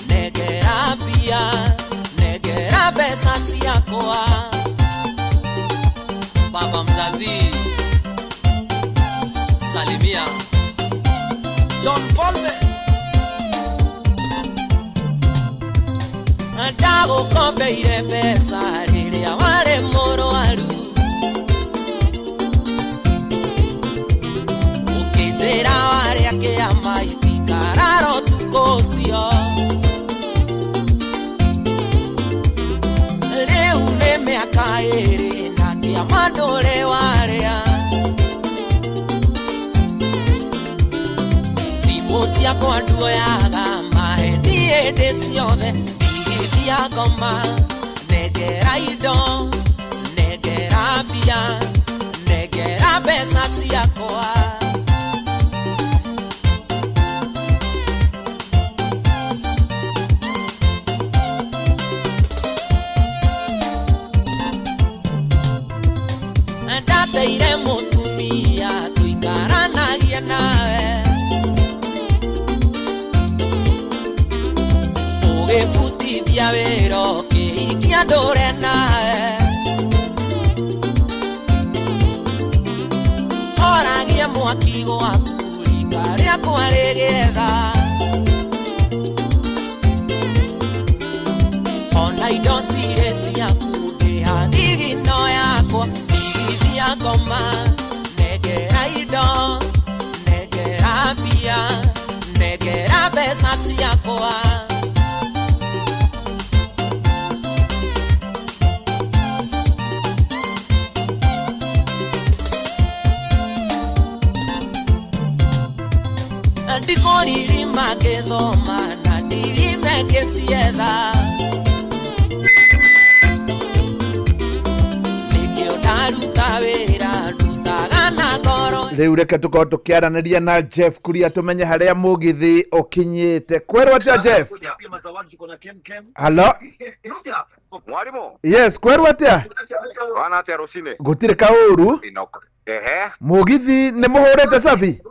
nengera mbia nengera mbeca ciakwa. Baba mzazi salimia John Volve. Ndagũkombeire mbeca rĩrĩa warĩ mũrwaru, ũkĩnjĩra warĩa kĩama itikarara ũtukũ ũcio. Rĩu nĩ mĩaka ĩĩrĩ na kĩama ndũrĩ warĩa. Thimũ ciakwa nduoyaga maheni hĩndĩ ciothe. Ndigithia ngoma nengera indo nengera mbia nengera mbeca ciakwa. Ndiateire mũtumia tũikaranagia nawe. Ũgĩbutithia wĩra ũkĩhikia ndũre nawe. Horagia mwaki gwaku rika rĩakwa rĩgĩetha. Ona indo cirĩ ciaku ndĩha thigino yakwa thigithia ngoma nengera indo nengera mbia nengera mbeca ciakwa. Ndikũririma ngĩthoma na ndirime ngĩcietha. Nĩkĩo ndaruta wĩra ndutaga na ngoro. Rĩu reke tũkorwo tũkĩaranĩria na Jeff Kuria tũmenye harĩa mũgithi ũkinyĩte. Kwerwo atĩa Jeff? Halo? Mwarimu. Yes, kwerwo atĩa? Wana atia rucini? Gũtirĩ kaũru. Ehe. Mũgithi nĩ mũhũrĩte cabi?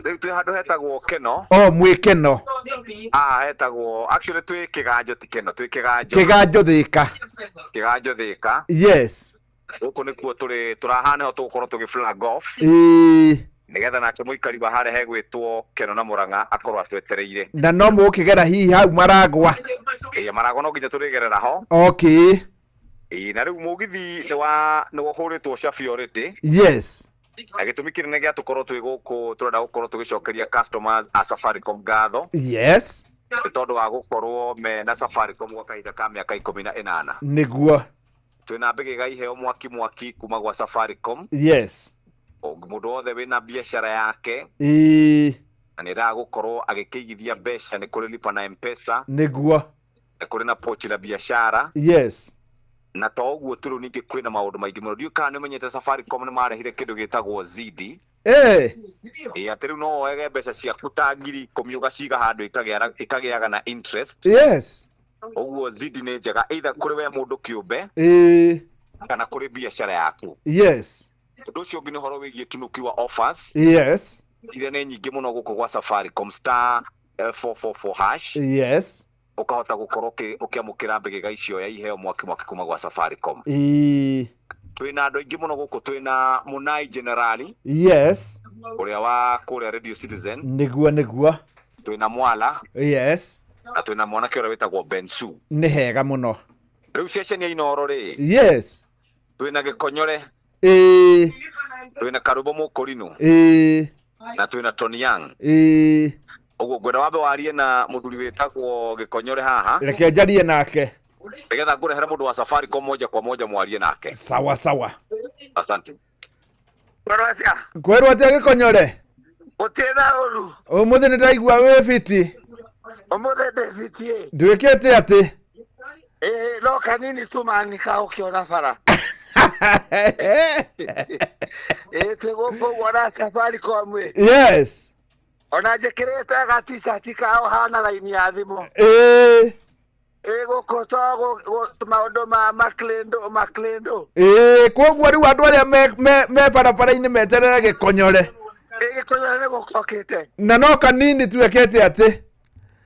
Rĩu twĩ handũ hetagwo Keno. O mwĩ Keno. Ah, hetagwo actually twĩ Kĩganjo ti Keno, twĩ Kĩganjo. Kĩganjo Thĩka. Kĩganjo Thĩka. Yes. Gũkũ nĩkuo tũrĩ tũraha nĩho tũgũkorwo tũgĩ flag off. Ĩĩ. Nĩgetha nake mũikari wa harĩa hegwĩtwo Keno na Mũrang'a akorwo atwetereire. Na no mũgũkĩgera hihi hau Maragwa. Ĩĩ Maragwa no nginya tũrĩgerera ho. Okay. Ĩĩ na rĩu mũgithi nĩ wa nĩ ũhũrĩtwo cabi already. Yes. Na gĩtũmi kĩnene gĩa tũkorwo twĩ gũkũ tũrenda gũkorwo tũgĩcokeria customers a Safaricom ngatho. Yes. Nĩ tondũ wa gũkorwo mena Safaricom gwa kahinda ka mĩaka 18. Nĩguo. Twĩna mbĩgĩga iheo mwaki mwaki kuma gwa Safaricom. Yes. Mũndũ wothe wĩna biacara yake Ĩĩ. na nĩ endaga gũkorwo agĩkĩigithia mbeca nĩ kũrĩ lipa na M-Pesa, Nĩguo. nĩ kũrĩ na pochi la biashara. Yes. Na to ũguo tu rĩu ningĩ kwĩna maũndũ maingĩ mũno. Ndiũĩ kana nĩ ũmenyete Safaricom nĩ marehire kĩndũ gĩtagwo Zidi. Ĩĩ. Ĩĩ atĩ rĩu no woege mbeca ciaku ta 10,000 ũgaciga handũ ikagĩaga na interest. Yes. Ũguo Zidi nĩ njega either kũrĩ we mũndũ kĩũmbe Ĩĩ. kana kũrĩ biacara yaku. Yes. Ũndũ ũcio ũngĩ nĩ ũhoro wĩgiĩ tunukiwa offers. Yes. Iria nĩ nyingĩ mũno gũkũ gwa Safaricom star 444 hash. Yes. Ũkahota gũkorwo ũkĩamũkĩra mbĩgĩga icio ya iheo mwaki mwaki kuma gwa Safaricom. Ĩĩ. Twĩna andũ aingĩ mũno gũkũ, twĩna Mũnai Generali. Yes. Ũrĩa wa kũrĩa Radio Citizen. Nĩguo nĩguo. Twĩna Mwala. Yes. Na twĩna mwanake ũrĩa wĩtagwo Bensu. Nĩ hega mũno. Rĩu ceceni ya Inooro rĩ. Yes. Twĩna Gĩkonyore. Ĩĩ. Twĩna Karũmbo Mũkũrinũ. Ĩĩ. Na twĩna Tony Young. Ĩĩ. Ũguo ngwenda wambe warie na mũthuri wĩtagwo Gĩkonyore haha. Reke njarie nake. Nĩgetha ngũrehere mũndũ wa Safaricom moja kwa moja mwarie nake. Sawa sawa. Asante. Kwerwo atĩa Gĩkonyore? Gũtirĩ na ũru. Ũmũthĩ nĩ ndaigua wĩ fiti. Ũmũthĩ ndĩ fiti ĩ. Nduĩkĩte atĩ? Ĩĩ no kanini tu manika ũkĩona bara. Ĩĩ twĩ gũkũ ũguo na Safaricom ĩ. Yes. Ona njĩkĩrĩte ga t-shirt kao hana raini ya thimũ. Ĩĩ. Ĩĩ gũkũ to maũndũ ma maklendo maklendo. Ĩĩ koguo rĩu andũ arĩa me barabara-inĩ meterere Gĩkonyore. Ĩĩ Gĩkonyore nĩ gũkokĩte. Na no kanini tuĩkĩte atĩ?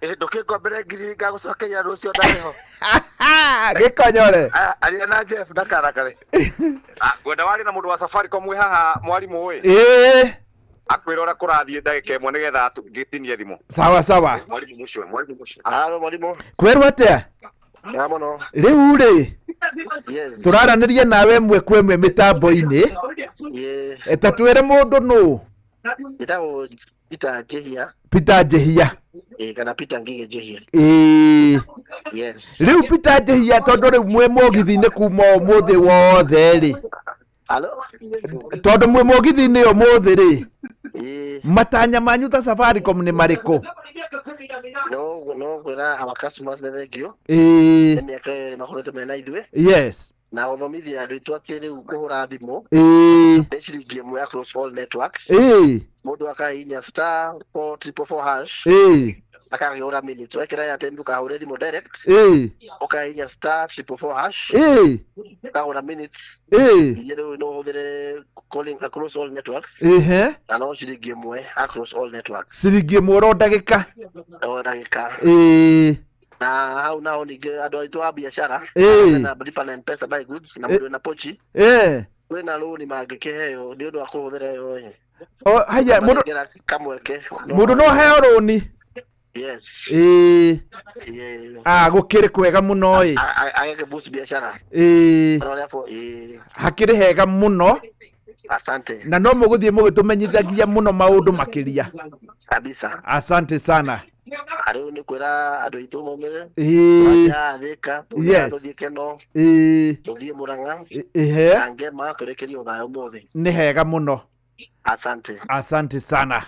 Ĩĩ ndũkĩngombere ngiri ngagũcokeria rũciũ ndarĩho. Gĩkonyore. Aria na Jeff ndakarakare. Ngwenda warie na mũndũ wa Safaricom wĩ haha mwarimũ ĩ. Ĩĩ. Akwĩra ũrĩa kũrathiĩ ndagĩka ĩmwe nĩgetha ngĩtinie thimũ. Sawa sawa. Mwarimũ mũcio, mwarimũ mũcio. Halo mwarimũ. Kwerwo atĩa? Ya mũno. Rĩu rĩ. Yes. Tũraranĩria nawe ĩmwe kwa ĩmwe mĩtambo-inĩ. Yes. Ta twĩre mũndũ nũ? Njĩtagwo Peter Njihia. Peter Njihia. Ĩĩ kana Peter Ngige Njihia. Ĩĩ. Yes. Rĩu Peter Njihia tondũ rĩu mwĩ mũgithi-inĩ kuma ũmũthĩ wothe rĩ. Halo? Tondũ mwĩ mũgithi-inĩ ũmũthĩ rĩ. Matanya manyu ta Safaricom nĩ marĩkũ? No no kwĩra our customers nĩ thank you. Ĩĩ. Nĩ mĩaka ĩrĩ makoretwo mena ithuĩ. Yes. Na gũthomithia andũ aitũ atĩ rĩu kũhũra thimũ Ĩĩ. nĩ ciringi ĩmwe across all networks. Ĩĩ. Mũndũ akahihinya star 4444 hash Ĩĩ. akagĩũra minutes. Wekĩra Airtel ndũkahũre thimũ direct. Ĩĩ. Ũkahihinya star 444 hash Ĩĩ. ũkagũra minutes. Ĩĩ. Iria rĩu no ũhũthĩre calling across all networks. Ĩhĩ. Na no ciringi ĩmwe across all networks. Ciringi ĩmwe oro ndagĩka. O ndagĩka. Ĩĩ. Na hau naho ningĩ andũ aitũ a biacara Ĩĩ. na lipa na mpesa buy goods na mũndũ wĩna pochi Ĩĩ. kwĩna rũni mangĩkĩheo nĩ ũndũ wa kũhũthĩra ĩyo ĩ. O haya mũndũ Manengera kamweke mũndũ no aheo rũni. Yes. Ĩĩ. Yeah. Ah, gũkĩrĩ kwega mũno ĩ. Ageke boost biacara. Ĩĩ. Arore hapo, ĩĩ. Hakĩrĩ hega mũno. Asante. Na no mũgũthiĩ mũgĩtũmenyithagia mũno maũndũ makĩria. Kabisa. Asante sana. Rĩu nĩ kwĩra andũ aitũ maumĩre. Ĩĩ. Tũrathiĩ Thĩka, Yes. tũthiĩ Keno, Ĩĩ. tũthiĩ Mũrang'a, Ĩhĩ. na Ngema tũrĩkĩrie ũthaya ũmũthĩ. Nĩ hega mũno. Asante. Asante sana.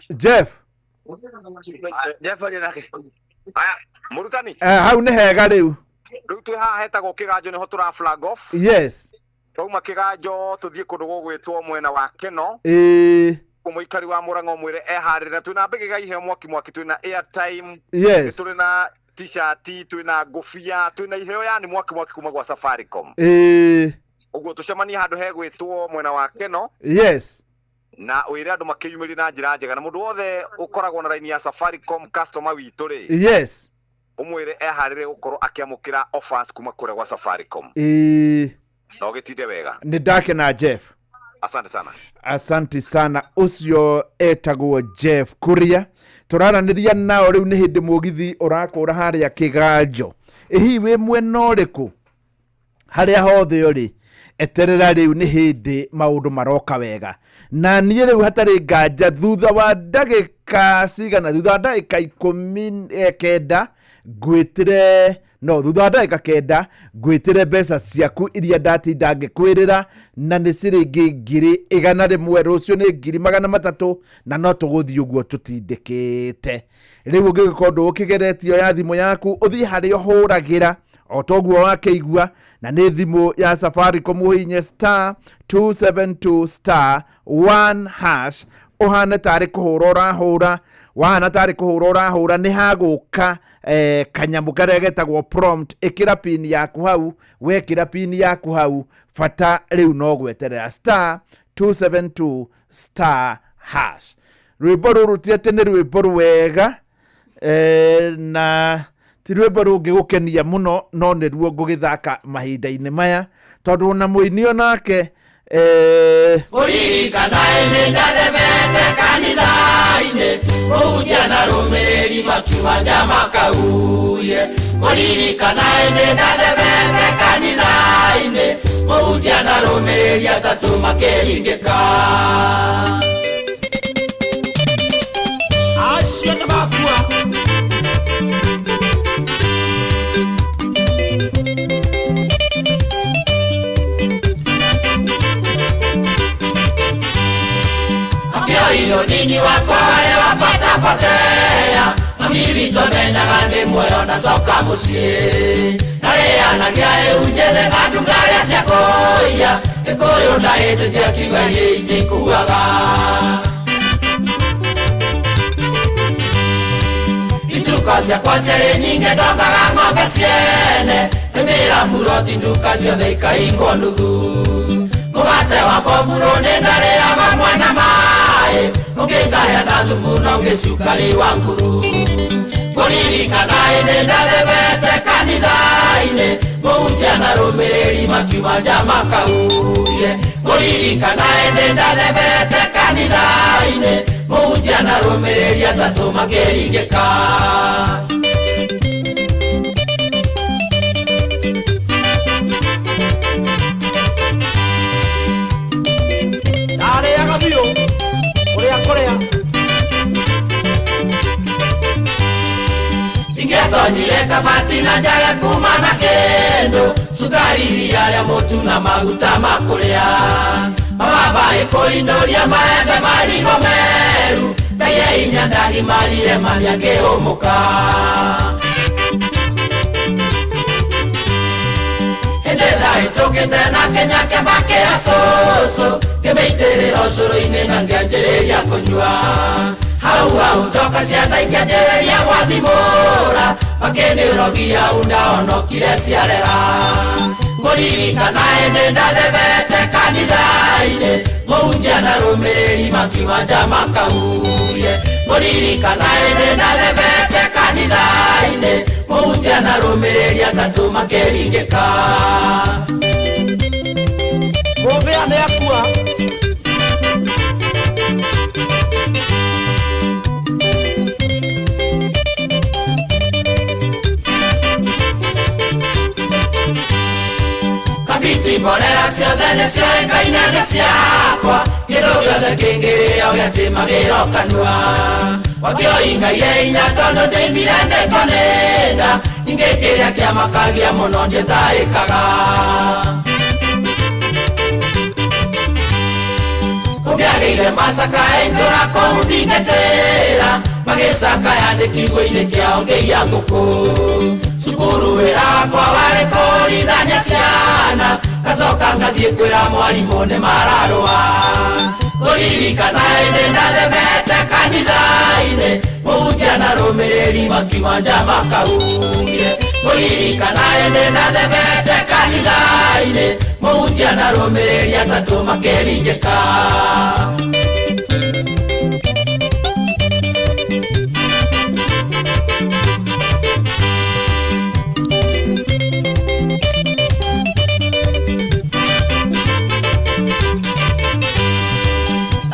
Jeff, Jeff aria nake. Aya, mũrutani. Hau nĩ hega rĩu. Rĩu twĩ haha hetagwo Kĩganjo nĩho tũra flag off. Yes. Twauma Kĩganjo tũthiĩ kũndũ gũgwĩtwo mwena wa Keno. Ĩĩ. Mũikari wa Mũrang'a ũmwĩre eharĩre na twĩna mbĩgĩga iheo mwaki mwaki twĩna airtime. Yes. Nĩ tũrĩ na t-shirt, twĩna ngũbia, twĩna iheo yani mwaki mwaki kuma gwa Safaricom. Ĩĩ. Ũguo tũcemanie handũ hegwĩtwo mwena wa Keno. Yes. Na wĩre andũ makĩyumĩrie na njĩra njega na mũndũ wothe ũkoragwo na raini ya Safaricom customer witũ rĩ. Yes. Ũmwĩre eharĩre gũkorwo akĩamũkĩra offers kuma kũrĩa gwa Safaricom. Ĩĩ. Na ũgĩtinde wega. Nĩ ndakena Jeff. Asante sana. Asante sana. Ũcio etagwo Jeff Kuria. Tũraranĩria nao rĩu nĩ hĩndĩ mũgithi ũrakũra harĩa Kĩganjo. Ĩ hihi wĩ mwena ũrĩkũ? Harĩa hothe ũrĩ eterera rĩu nĩ hĩndĩ maũndũ maroka wega. Na niĩ rĩu hatarĩ nganja thutha wa ndagĩka cigana, thutha wa ndagĩka 19 ngwĩtĩre, no thutha wa ndagĩka 9 ngwĩtĩre mbeca ciaku iria ndatinda ngĩkwĩrĩra, na nĩ ciringi 100,000, rũciũ nĩ 300,000, na no tũgũthiĩ ũguo tũtindĩkĩte. Rĩu ũngĩgĩkorwo ndũgũkĩgeretio ya thimũ yaku, ũthiĩ harĩa ũhũragĩra o toguo wakĩigua, na nĩ thimũ ya Safaricom, ũhihinye star 272 star 1 hash, ũhane tarĩ kũhũra ũrahũra, wahana tarĩ kũhũra ũrahũra, nĩ hagũka kanyamũ karĩa getagwo prompt. Ĩkĩra pin yaku hau, wekĩra pin yaku hau, bata rĩu no gweterera star 272 star hash. Rwĩmbo rũrũ ti atĩ nĩ rwĩmbo rwega, na ti rwĩmbo rũngĩgũkenia mũno, no nĩruo ngũgĩthaka mahinda-inĩ maya, tondũ ona mũini onake Ũririkanae nĩ ndathemete kanitha-inĩ, mũhunjia na rũmĩrĩri makiuma nja makauye. Ũririkanae nĩ ndathemete kanitha-inĩ, mũhunjia na rũmĩrĩri atatũ makĩringĩka. Acio nĩ makua. Akĩoirwo nini wakwa harĩa wapatapotea, mami witũ amenyaga ndĩ muoyo ndacoka mũciĩ. Narĩanagia ĩhu njĩthĩ nganduka rĩa cia kũiya, Gĩkũyũ na hĩndĩ akiuga iria itikuaga. Ituko ciakwa ciarĩ nyingĩ ndongaga ng'ombe ciene, nĩmĩra muroti nduka ciothe ikahingwo nuthu. Mũgate wa mboburo nĩ ndarĩaga mwena maĩ, ũngĩngahĩa na thubu na ũngĩ cukari wa nguru. Ngũririkana ĩndĩ ndathemete kanitha-inĩ, mũhunjia na rũmĩrĩri makiuma nja makauye. Ngũririkana ĩndĩ ndathemete kanitha-inĩ, mũhunjia na rũmĩrĩri atatũ makĩringĩka. Ndarĩaga biũ kũrĩa kũrĩa. Ingĩatonyire kabati na njage kuma na kĩndũ, cukari, iria rĩa mũtu na maguta ma kũrĩa. Mababa ĩkũrindũria maembe marigũ meru, Ngai inya ndagimarire mami akĩhũmũka. Ndahĩtũkĩte na kĩnyake makĩa cũcũ ngĩmĩitĩrĩra ũcũrũ-inĩ na ngĩanjĩrĩria kũnyua hau hau njoka ciana ikĩanjĩrĩria gwathimũra makĩnĩũrogia ndahonokire ciarera ngũririkana hĩndĩ ndathebete kanitha-inĩ mũhunjia na rũmĩrĩri makiuga nja makahurie ngũririkana hĩndĩ ndathebete kanitha-inĩ mũhunjia na rũmĩrĩri atatũ makĩringĩka. Mũmbĩa nĩ akua. Kabiti mborera ciothe nĩ cioĩkaine nĩ ciakwa kĩndũ gĩothe kĩngĩrĩo gĩatĩmagĩra kanua wakĩoi Ngai e hinya tondũ ndĩimire ndĩko nĩ nda ningĩ kĩrĩa kĩamakagia mũno ndiĩtaĩkaga. Kũngĩagĩire macaka itũra kũu ndingĩtĩra magĩcakaya ndĩ kiugũ-inĩ kĩao ngĩiya ngũkũ cukuru wĩra wakwa warĩ kũrithania ciana ngacoka ngathiĩ kwĩra mwarimũ nĩ mararũa ngũririkana hĩndĩ ndathebete kanitha-inĩ mũhunjia na rũmĩrĩri makiuga nja makahurie ngũririkana hĩndĩ ndathebete kanitha-inĩ mũhunjia na rũmĩrĩri atatũ makĩringĩka.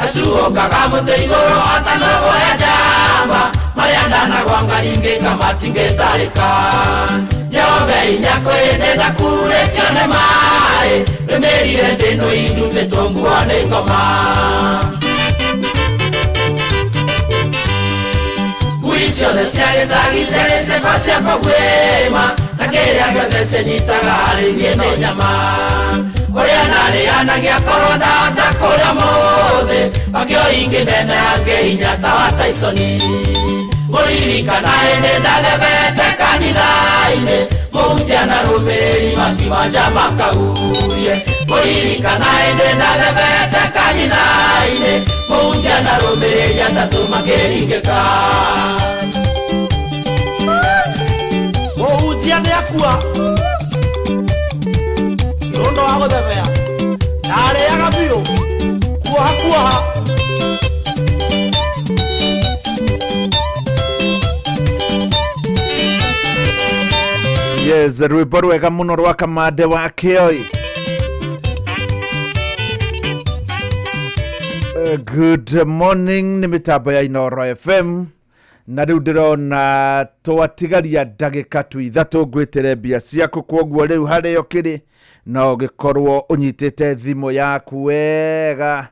Acuũkaga mũtĩ igũrũ atanogwoya njamba marĩa ndanagwa ngaringĩka matingĩtarĩka Jehova hinya kwĩ hĩndĩ ndakururĩtio nĩ maĩ ndĩmĩrire ndĩnũ indutĩtwo nguo nĩ ngoma. Ngui ciothe cia gĩcagi ciarĩ ciakwa cia kũguĩma na kĩrĩa gĩothe cianyitaga harĩ niĩ nĩ nyama ũrĩa ndarĩanagia korwo ndahota kũrĩa mũthĩ wakĩoi ngĩneneha ngĩhinya ta wa Tyson. Ngũririkana hĩndĩ ndathebete kanitha-inĩ mũhunjia na rũmĩrĩri makiuga nja makahurie ngũririkana hĩndĩ ndathebete kanitha-inĩ mũhunjia na rũmĩrĩri atatũ makĩringĩka. Mũhunjia nĩ akua nĩ ũndũ wa gũthebea ndarĩaga biũ kuoha kuoha. Yes, rwĩmbo rwega mũno rwa Kamande wa Kĩoi. Good morning nĩ mĩtambo ya Inooro FM na rĩu ndĩrona twatigaria ndagĩka tu ithatũ ngwĩtĩre mbia ciaku kwoguo rĩu harĩa ũkĩrĩ no ũgĩkorwo ũnyitĩte thimũ yaku wega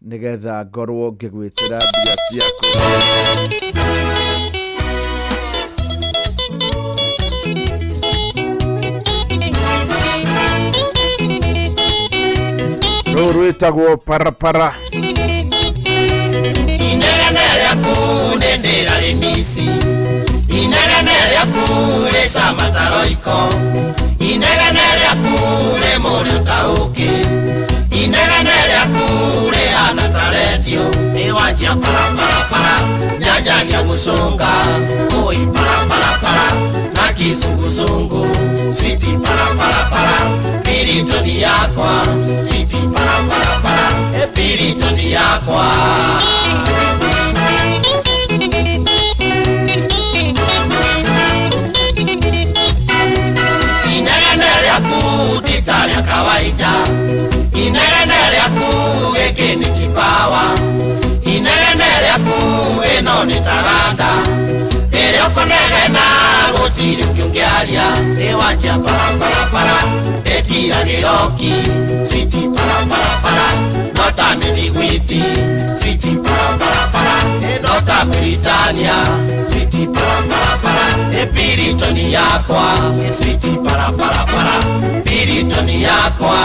nĩgetha ngorwo ngĩgwĩtĩra mbia ciaku. Rũũ rwĩtagwo parapara. Inegene rĩaku nĩ ndĩrarĩmici inegene rĩaku rĩcama ta roiko inegene rĩaku rĩ mũrĩo ta ũkĩ inegene rĩaku rĩhana ta rendio nĩwanjia paraparapara nyanjagia gũcũnga ũi paraparapara na kizunguzungu switi paraparapara piritoni yakwa switi paraparapara piritoni yakwa. Inegene rĩaku ti ta rĩa kawaida inegene rĩaku gĩkĩ nĩ kipawa inegene rĩaku ĩno nĩ taranda rĩrĩa ũkũnegena gũtirĩ ũngĩ ũngĩaria nĩwanjia paraparapara ĩtiragĩroki switi paraparapara no ta mĩthiguiti switi paraparapara no ta Britania switi paraparapara piritoni yakwa switi paraparapara piritoni yakwa.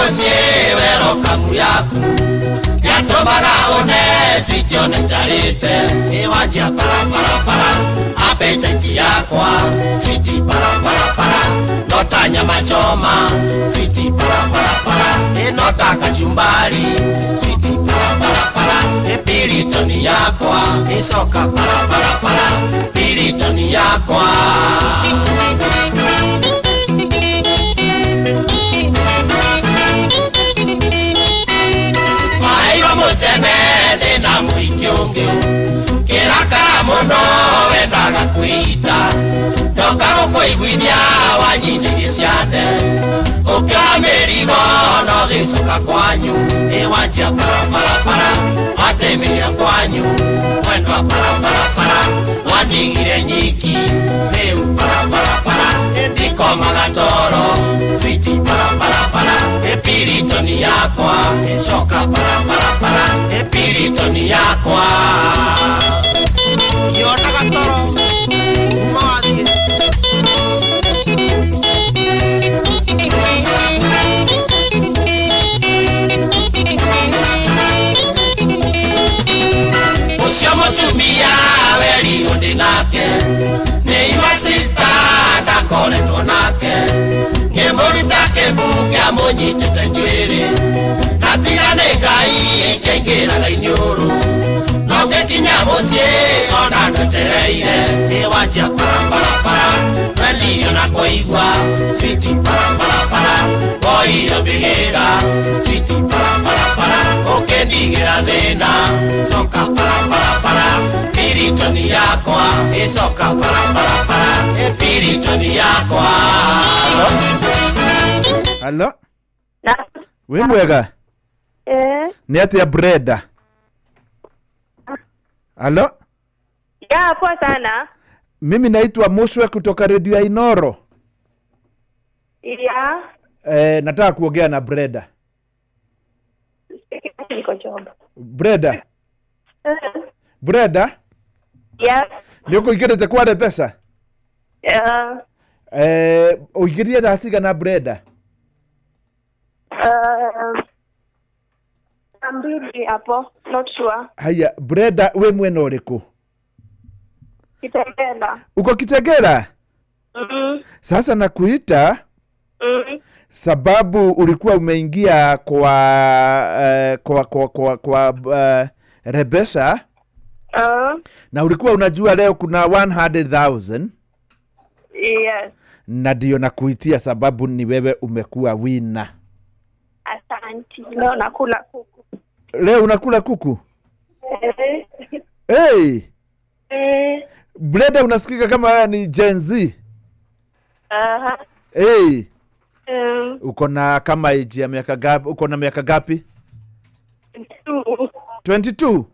Mũciĩ werokamu yaku yatũmaga one cicio nĩnjarĩte ĩwanjia paraparapara appetite yakwa switi paraparapara no ta nyama choma switi paraparapara ĩno ta kachumbari switi paraparapara ĩpiritoni yakwa ĩcoka paraparapara piritoni yakwa. Mairwo mũcene ndĩna mũingĩ ũngĩ kĩrakara mũno wendaga kwĩita ndoka gũkũiguithia wanyinĩrie ciande ũkĩoya mĩrigo no gĩcoka kwanyu ĩwanjia paraparapara watemiria kwanyu mwendwa paraparapara wandigire nyiki rĩu paraparapara ndikomaga toro switi paraparapara ĩpiritoni yakwa ĩcoka paraparapara ĩpiritoni yakwa. Yonaga toro kuma wathiĩ. Ũcio mũtumia werirwo ndĩ nake nĩ iwa sista ndakoretwo nake ngĩmũruta kĩmbu kĩamũnyitĩte njuĩrĩ na tiga nĩ Ngai kĩaingĩraga iniũrũ no ngĩkinya mũciĩ ona ndetereire ĩwanjia paraparapara wendirio na kũigua switi paraparapara woirio mbĩgĩga switi paraparapara ũkĩndigĩra thĩna coka paraparapara piritoni yakwa ĩcoka paraparapara ĩpiritoni yakwa. Halo? Wĩ mwega? Eh. Nĩ atĩa Brenda? Halo? Ya, poa sana. Mimi naitwa Mushwe kutoka redio ya Inoro. Ya. Nataka kuongea na Brenda. Niko job. Brenda? Brenda? Ya. Nĩ ũkũingĩrĩte kwa Rebesa? Ya. Ũingĩrire thaa cigana Brenda? Mbili hapo, not sure. Haya, Brenda we mwena ũrĩkũ? Kitengela. Uko Kitengela? Sasa nakuita sababu ulikuwa umeingia kwa Rebesa. Na ulikuwa unajua leo kuna 100,000. Yes. Na ndio nakuitia sababu ni wewe umekuwa winner. Asante. Leo nakula kuku. Leo unakula kuku? Hey. Brenda unasikika kama wewe ni Gen Z. Aha. Hey. Uko na kama age ya miaka gapi? Uko na miaka gapi? 22. 22?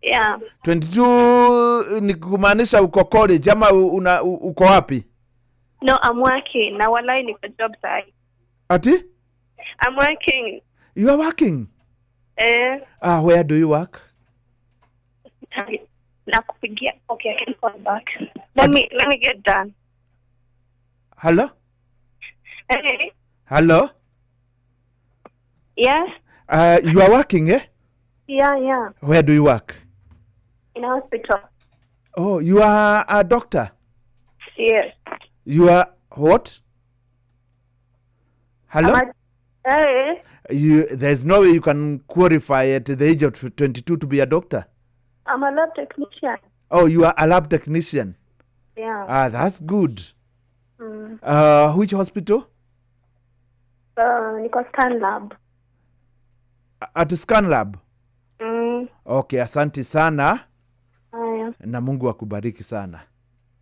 Yeah. 22 ni kumaanisha uko college ama uko wapi? No, I'm working. Na walai niko job sahi. Ati? I'm working. You are working? Eh. Where do you work? Nakupigia. Okay, I can call back. Let me get done. Hello? Hey. Hello? Yes? You are working, eh? Yeah, yeah. Where do you work? In a hospital. Oh, you are a doctor? Yes. You are what? Hello? Hey. There's no way you can qualify at the age of 22 to be a doctor. I'm a lab technician. Oh, you are a lab technician? Yeah. Ah, that's good. Mm. Which hospital? Niko Scan Lab. At Scan Lab? Mm. Okay, asante sana. Aya. Na Mungu akubariki sana.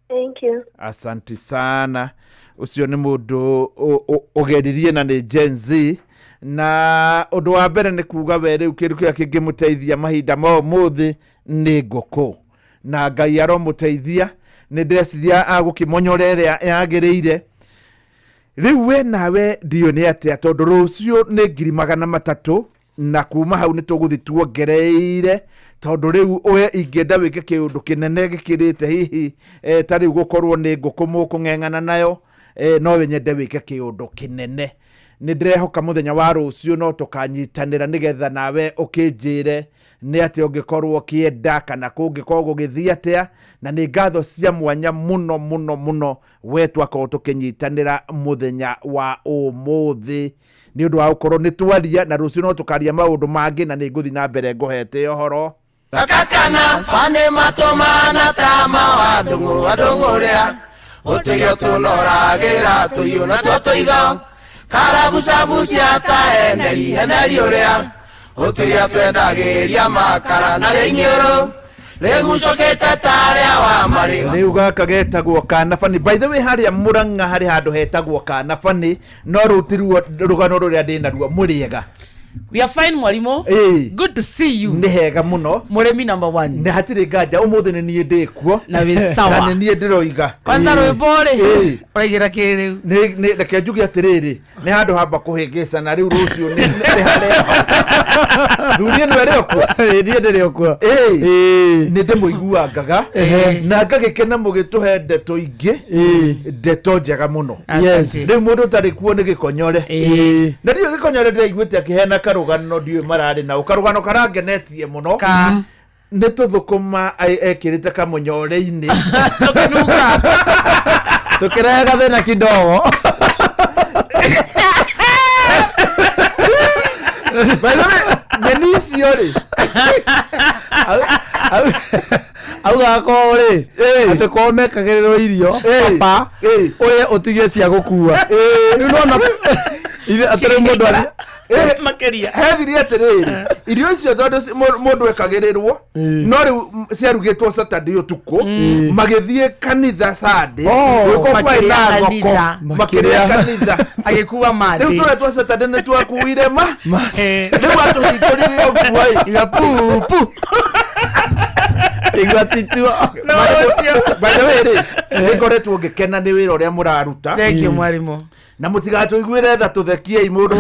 Thank you. Asante sana. Ucio ni mundu ugeririe na ni Gen Z na undu wa mbere ni kuga we riu kindu kiria kingimuteithia mahinda ma umuthi ni ngũkũ na Ngai aromuteithia ni ndĩreciria agũkĩmonyora ĩrĩa yagĩrĩire. Rĩu we nawe ndiũ nĩ atĩa tondũ rũciũ nĩ 300,000 na kuma hau nĩ tũgũthiĩ tuongereire tondũ rĩu we ingĩenda wĩke kĩũndũ kĩnene gĩkĩrĩte hihi ta rĩu gũkorwo nĩ ngũkũ mũkũng'eng'ana nayo no nyende wĩke kĩũndũ kĩnene Nĩ ndĩrehoka mũthenya wa rũciũ no tũkanyitanĩra nĩgetha nawe ũkĩnjĩre nĩ atĩa ũngĩkorwo ũkĩenda kana kũngĩkorwo gũgĩthiĩ atĩa. Na nĩ ngatho cia mwanya mũno mũno mũno we twakorwo tũkĩnyitanĩra mũthenya wa ũmũthĩ nĩ ũndũ wa gũkorwo nĩ twaria, na rũciũ no tũkaria maũndũ mangĩ, na nĩ ngũthiĩ na mbere ngũhete ũhoro. Gakakana bane matomana tama wa ndũng'ũ wa ndũng'ũrĩa ũtĩgio tũnoragĩra tũhiũ na tuo tũiga karabucabucia ta eneri eneri ũrĩa ũtĩgio twendagĩria makara na rĩing'ĩrũ rĩgucũkĩte ta rĩa wa marĩma. Rĩu gaka getagwo Kanabani. By the way, harĩa Mũrang'a harĩ handũ hetagwo Kanabani, no rũu tiruo rũgano rũrĩa ndĩnaruo. Mũrĩega? We are fine, mwalimu. Good to see you. Nĩ hega mũno. Mũrĩmi number 1. Nĩ hatirĩ nganja ũmũthĩ nĩ niĩ ndĩkuo. Na wĩ sawa. Na nĩ niĩ ndĩroiga. Kwanza rwĩmbo rĩ, ũraigĩra kĩ rĩu? Nĩ reke njuge atĩrĩrĩ, nĩ handũ hamba kũhĩngĩcana rĩu rũciũ nĩ harĩa. Thuri ĩno ĩrĩ o kuo? Niĩ ndĩrĩ o kuo. Nĩ ndĩmũiguangaga na ngagĩkena mũgĩtũhe ndeto ingĩ, ndeto njega mũno. Yes. Rĩu mũndũ ũtarĩ kuo nĩ gĩkonyore. Na ndiũĩ gĩkonyore ndĩraiguĩte akĩheana karũgano, ndiũĩ mararĩ nao karũgano karangenetie mũno. Nĩ tũthũkũma ekĩrĩte kamũnyore-inĩ. Tũkĩrehe gathĩna kidogo. By the way, nyeni icio rĩ, augaga kwao rĩ atĩ kwao mekagĩrĩrwo irio papa ũrĩe ũtigie cia gũkua. Rĩu nona atĩrĩ mũndũ athiĩ makeria hethiri atĩrĩrĩ, irio icio tondũ mũndũ ekagĩrĩrwo, no rĩu ciarugĩtwo Saturday ũtukũ, magĩthiĩ kanitha Sunday, gũgĩkorwo kwarĩ na thoko, makĩrĩa kanitha, agĩkua mathĩ. Rĩu tũrĩa twa Saturday nĩ twakuire ma rĩu atũhingũrire ũguo ĩ. Iga pu pu. Igua tituo. By the way rĩ, nĩngoretwo ngĩkena nĩ wĩra ũrĩa mũraruta. Thank you, mwalimu. Na mũtigatũiguĩre tha, tũthekiei mũndũ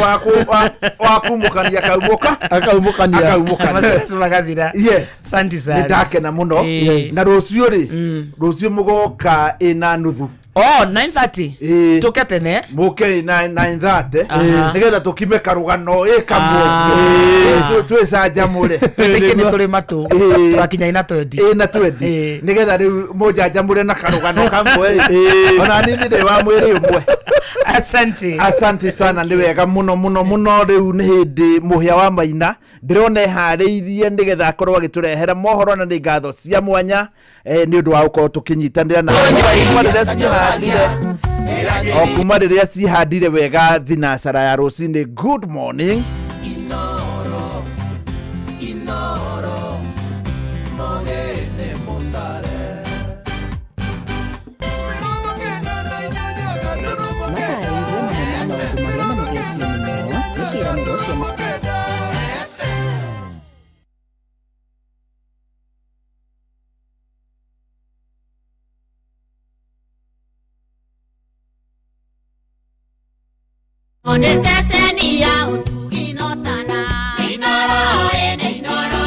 wa kumũkania akaumũka. Akaumũkania. Akaumũkania. Magathira. Yes. Asante sana. Nĩ ndakena mũno. Na rũciũ rĩ, rũciũ mũgoka ĩna nuthu. Oh, 9:30. Tũke tene. Mũke ĩna 9:30 nĩgetha tũkime karũgano ĩ kamwe. Twĩcanjamũre. Twĩtĩkie nĩ tũrĩ matũ. Tũgakinya ĩna 20. Ĩna 20. Nĩgetha rĩu mũnjanjamũre na karũgano kamwe. Ona niĩ ndĩ wa mwĩrĩ ũmwe. Asante. Asante sana, nĩ wega mũno mũno mũno. Rĩu nĩ hĩndĩ mũhĩa wa maina ndĩrona eharĩirie nĩgetha akorwo agĩtũrehera mohoro, na nĩ ngatho cia mwanya nĩ ũndũ wa gũkorwo tũkĩnyitanĩra na kuma rĩrĩa cihandire, o kuma rĩrĩa cihandire wega thinacara ya rũcinĩ. Good morning. Matarĩirie mamwe ma maũndũ marĩa manogetio mũno nĩ ciĩranĩro cia Onececeni ya ũtugi no tana. Inoro ene inoro.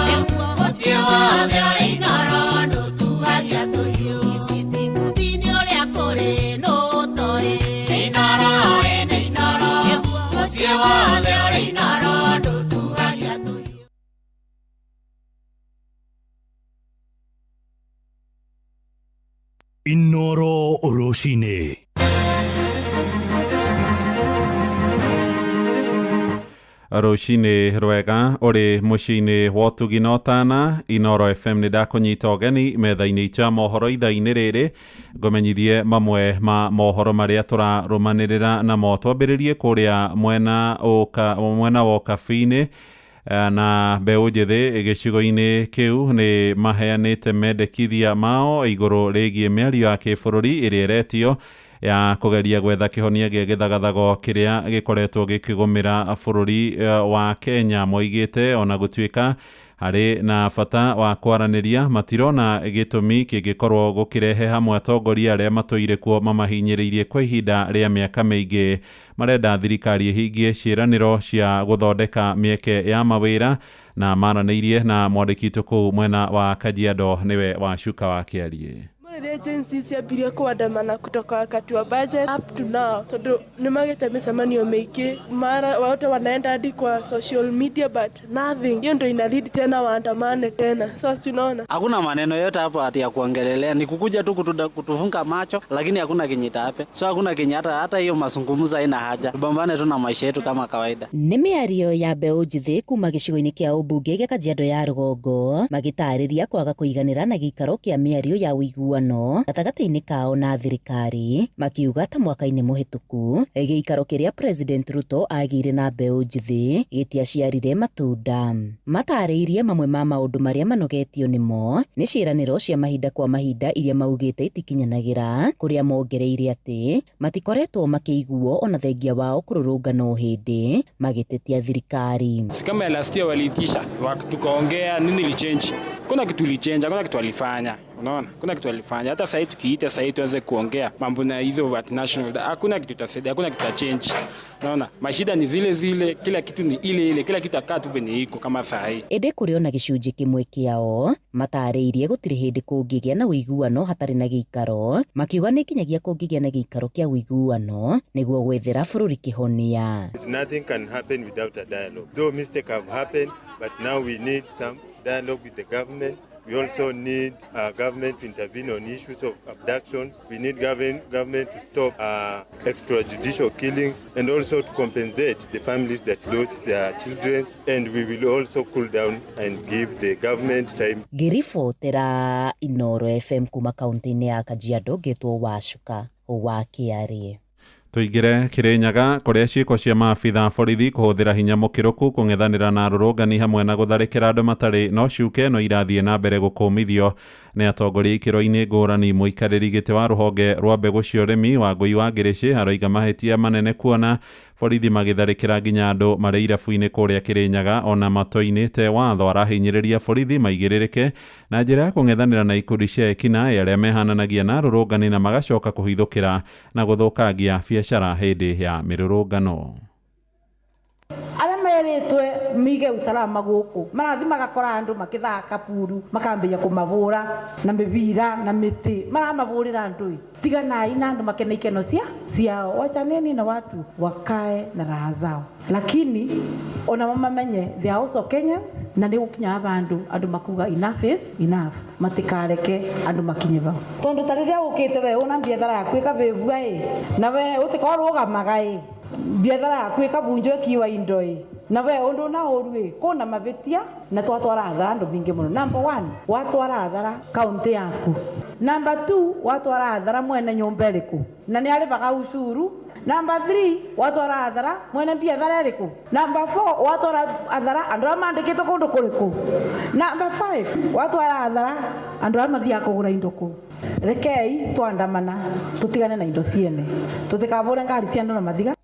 Mũciĩ wothe ũrĩ inoro ndũtuagia tũhiũ. Icitikuthi-inĩ ũrĩa kũrĩ nũtoĩ. Inoro ene inoro. Mũciĩ wothe ũrĩ inoro ndũtuagia tũhiũ. Inoro rũcinĩ. Rũcinĩ rwega ũrĩ mũciĩ-inĩ wa ũtugi na ũtana. Inoro FM nĩ ndakũnyita ũgeni metha-inĩ itũ ya mohoro ithaa-inĩ rĩrĩ, ngũmenyithie mamwe ma mohoro marĩa tũrarũmanĩrĩra namo. Twambĩrĩrie kũrĩa mwena wa Ũkabi-inĩ, na mbeũ njĩthĩ gĩcigo-inĩ kĩu nĩ maheanĩte mendekithia mao igũrũ rĩgiĩ mĩario ya kĩbũrũri ĩrĩa ĩretio ya kũgeria gwetha kĩhonia gĩa gĩthagathago kĩrĩa gĩkoretwo gĩkĩgũmĩra bũrũri wa Kenya. Moigĩte ona gũtuĩka harĩ na bata wa kwaranĩria, matirona gĩtũmi kĩngĩkorwo gũkĩrehe hamwe atongoria arĩa matũire kuo mamahinyĩrĩirie kwa ihinda rĩa mĩaka mĩingĩ. Marenda thirikari ĩhingie ciĩranĩro cia gũthondeka mĩeke ya mawĩra, na maranĩirie na mwandĩki witũ kũu mwena wa Kajiado nĩwe Wacuka wa Kĩariĩ. Rĩrĩa Gen Z ciambirie kuandamana kutoka wakati wa budget up to now, tondũ nĩ magĩte mĩcemanio mĩingĩ, mara wote wanaenda hadi kwa social media but nothing. Hiyo ndio ina lead tena waandamane tena. Sasa si unaona? Hakuna maneno yote hapo ati ya kuongelelea, ni kukuja tu kutufunga macho, lakini hakuna kenye itahappen. So hakuna kenye hata hiyo mazungumzo haina haja. Tupambane tu na maisha yetu kama kawaida. Nĩ mĩario ya mbeũ njĩthĩ kuma gĩcigo-inĩ kĩa ũmbunge gĩa Kajiado ya rũgongo magĩtarĩria kwaga kũiganĩra na gĩikaro kĩa mĩario ya ũiguano gatagatĩ-inĩ kao na thirikari, makiuga ta mwaka-inĩ mũhĩtũku gĩikaro kĩrĩa President Ruto agĩire na mbeũ njĩthĩ gĩtiaciarire matunda. Matarĩirie mamwe ma maũndũ marĩa manogetio nĩmo nĩ ciĩranĩro cia mahinda kwa mahinda iria maugĩte itikinyanagĩra, kũrĩa mongereire atĩ matikoretwo makĩiguo ona thengia wao kũrũrũngana o hĩndĩ magĩtetia thirikari. Si kama last year waliitisha tukaongea nini ilichange? Kuna kitu ilichange, hakuna kitu walifanya. Unaona? Kuna kitu walifanya. Hata sasa tukiita sasa tuanze kuongea mambo na hizo at national, hakuna kitu itasaidia, hakuna kitu change. Unaona? Mashida ni zile zile, kila kitu ni ile ile, kila kitu akaa tu venye iko kama saa hii. Ĩndĩ kũrĩ ona gĩcunjĩ kĩmwe kĩao matarĩirie gũtirĩ hĩndĩ kũngĩgĩa na ũiguano hatarĩ na gĩikaro, makiuga nĩ nginyagia kũngĩgĩa na gĩikaro kĩa ũiguano nĩguo gwethera bũrũri kĩhonia. Nothing can happen without a dialogue. Though mistakes have happened, but now we need some dialogue with the government. We also need government to intervene on issues of abductions. We need government to stop extrajudicial killings and also to compensate the families that lost their children. And we will also cool down and give the government time. Ngĩribotera Inooro FM kuma kaunti-inĩ ya Kajiado, ngetwo Wacuka wa Kĩarĩ. Tũingĩre Kĩrĩnyaga kũrĩa ciĩko cia maabitha borithi kũhũthĩra hinya mũkĩrũku kũng'ethanĩra na arũrũngani hamwe na gũtharĩkĩra andũ matarĩ no ciuke no irathiĩ na mbere gũkũmithio nĩ atongoria ikĩro-inĩ ngũrani. Mũikarĩri gĩtĩ wa rũhonge rwa mbegũ cia ũrĩmi Wangũi wa Ngĩrĩcĩ aroiga mahĩtia manene kuona borithi magĩtharĩkĩra nginya andũ marĩ irabu-inĩ kũrĩa Kĩrĩnyaga ona matoinĩte watho. Arahinyĩrĩria borithi maigĩrĩrĩke na njĩra ya kũng'ethanĩra na ikundi cia ekinaĩ arĩa mehananagia na arũrũngani na magacoka kũhithũkĩra na gũthũkangia biacara hĩndĩ ya mĩrũrũngano. Arĩa merĩtwe mige usalama gũkũ marathi magakora andũ makĩthaka puru makambĩrĩria kũmavũra na mĩbira na mĩtĩ maramavũrĩra andũ. Tiganai na andũ makene ikeno ciao, wachaneni na watu wakae na raha zao, lakini ona mamamenye they are also Kenyans na nĩ gũkinya vandu andũ makuga enough is enough, matikareke andũ makinye vau tondu ta rĩrĩa ũkĩte we una biathara yaku ĩkavĩvua ĩ na we ũtĩkorũgamaga ĩ biathara yaku ĩkavunjwo ĩkiwa indo ĩ na we undu na ũru ĩ kũna mavĩtia na twatwara athara andũ mbingĩ mũno. Number 1 watwara athara kaunti yaku, number 2 watwara athara mwene nyũmba ĩrĩkũ na nĩ arĩvaga ucuru, number 3 watwara athara mwene biathara ĩrĩkũ, number 4 watwara athara andũ arĩa mandĩkĩtwo kũndũ kũrĩkũ, number 5 watwara athara andũ arĩa mathiaga kũgũra indo kũu. Rekei twandamana tũtigane na indo ciene, tũtikavũre ngari cia andũ na mathiga.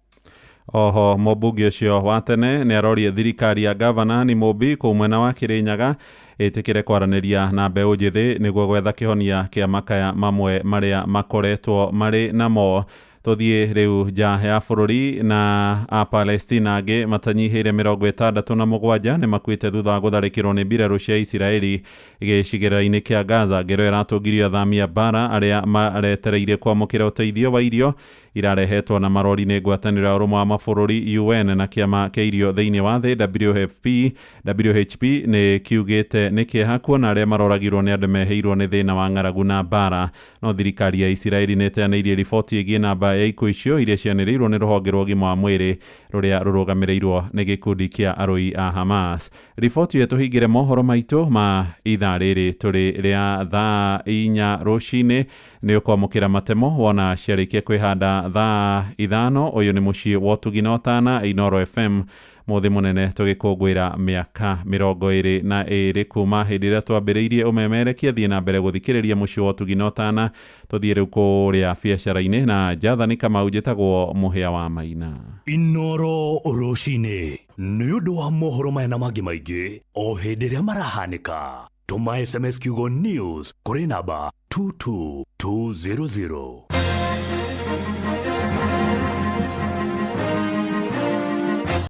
Oho mũmbunge ũcio wa tene nĩ arorie thirikari ya gavana ni Mũmbi kũu mwena wa Kĩrĩnyaga ĩtĩkĩre kwaranĩria na mbeũ njĩthĩ nĩguo gwetha kĩhonia kĩa makaya mamwe marĩa makoretwo marĩ namo. Tũthiĩ rĩu nja ya bũrũri na a Palestina angĩ matanyihĩire 67 nĩ makuĩte thutha wa gũtharĩkĩrwo nĩ mbirarũ cia Isiraeli gĩcigĩrĩra-inĩ kĩa Gaza. Ngero ĩratũngirio athami a mbara arĩa maretereire kwamũkĩra ũteithio wa irio irarehetwo na marori nĩ ngwatanĩro ya ũrũmwe wa mabũrũri UN na kĩama kĩa irio thĩinĩ wa thĩ WFP. WHP nĩ kiugĩte nĩ kĩeha kuona arĩa maroragirwo nĩ andũ mehĩirwo nĩ thĩna wa ng'aragu na mbara. No thirikari ya Isiraeli nĩ ĩteanĩirie riboti ĩgiĩ namba ya ikuũ icio iria cianĩrĩirwo nĩ rũhonge rwa ũgima wa mwĩrĩ rũrĩa rũrũgamĩrĩirwo nĩ gĩkundi kĩa arũi a Hamas. Riboti ĩyo tũhingĩre mohoro maitũ ma ithaa rĩrĩ tũrĩ rĩa thaa 4 rũcinĩ. Nĩ ũkwamũkĩra matemo wona ciarĩkia kwĩhanda thaa 5. Ũyũ nĩ mũciĩ wa ũtugi na ũtana Inooro FM. Mũthĩ mũnene tũgĩkũngũĩra mĩaka 22 kuma hĩndĩ ĩrĩa twambĩrĩirie ũmemerekia. Thiĩ na mbere gũthikĩrĩria mũciĩ wa ũtugi na ũtana. Tũthiĩ rĩu kũrĩa biacara-inĩ na Jathani Kamau, njĩtagwo Mũhĩa wa Maina. Inooro rũcinĩ nĩ ũndũ wa mohoro maya na mangĩ maingĩ o hĩndĩ ĩrĩa marahanĩka. Tũma SMS kiugo news kũrĩ namba 22200.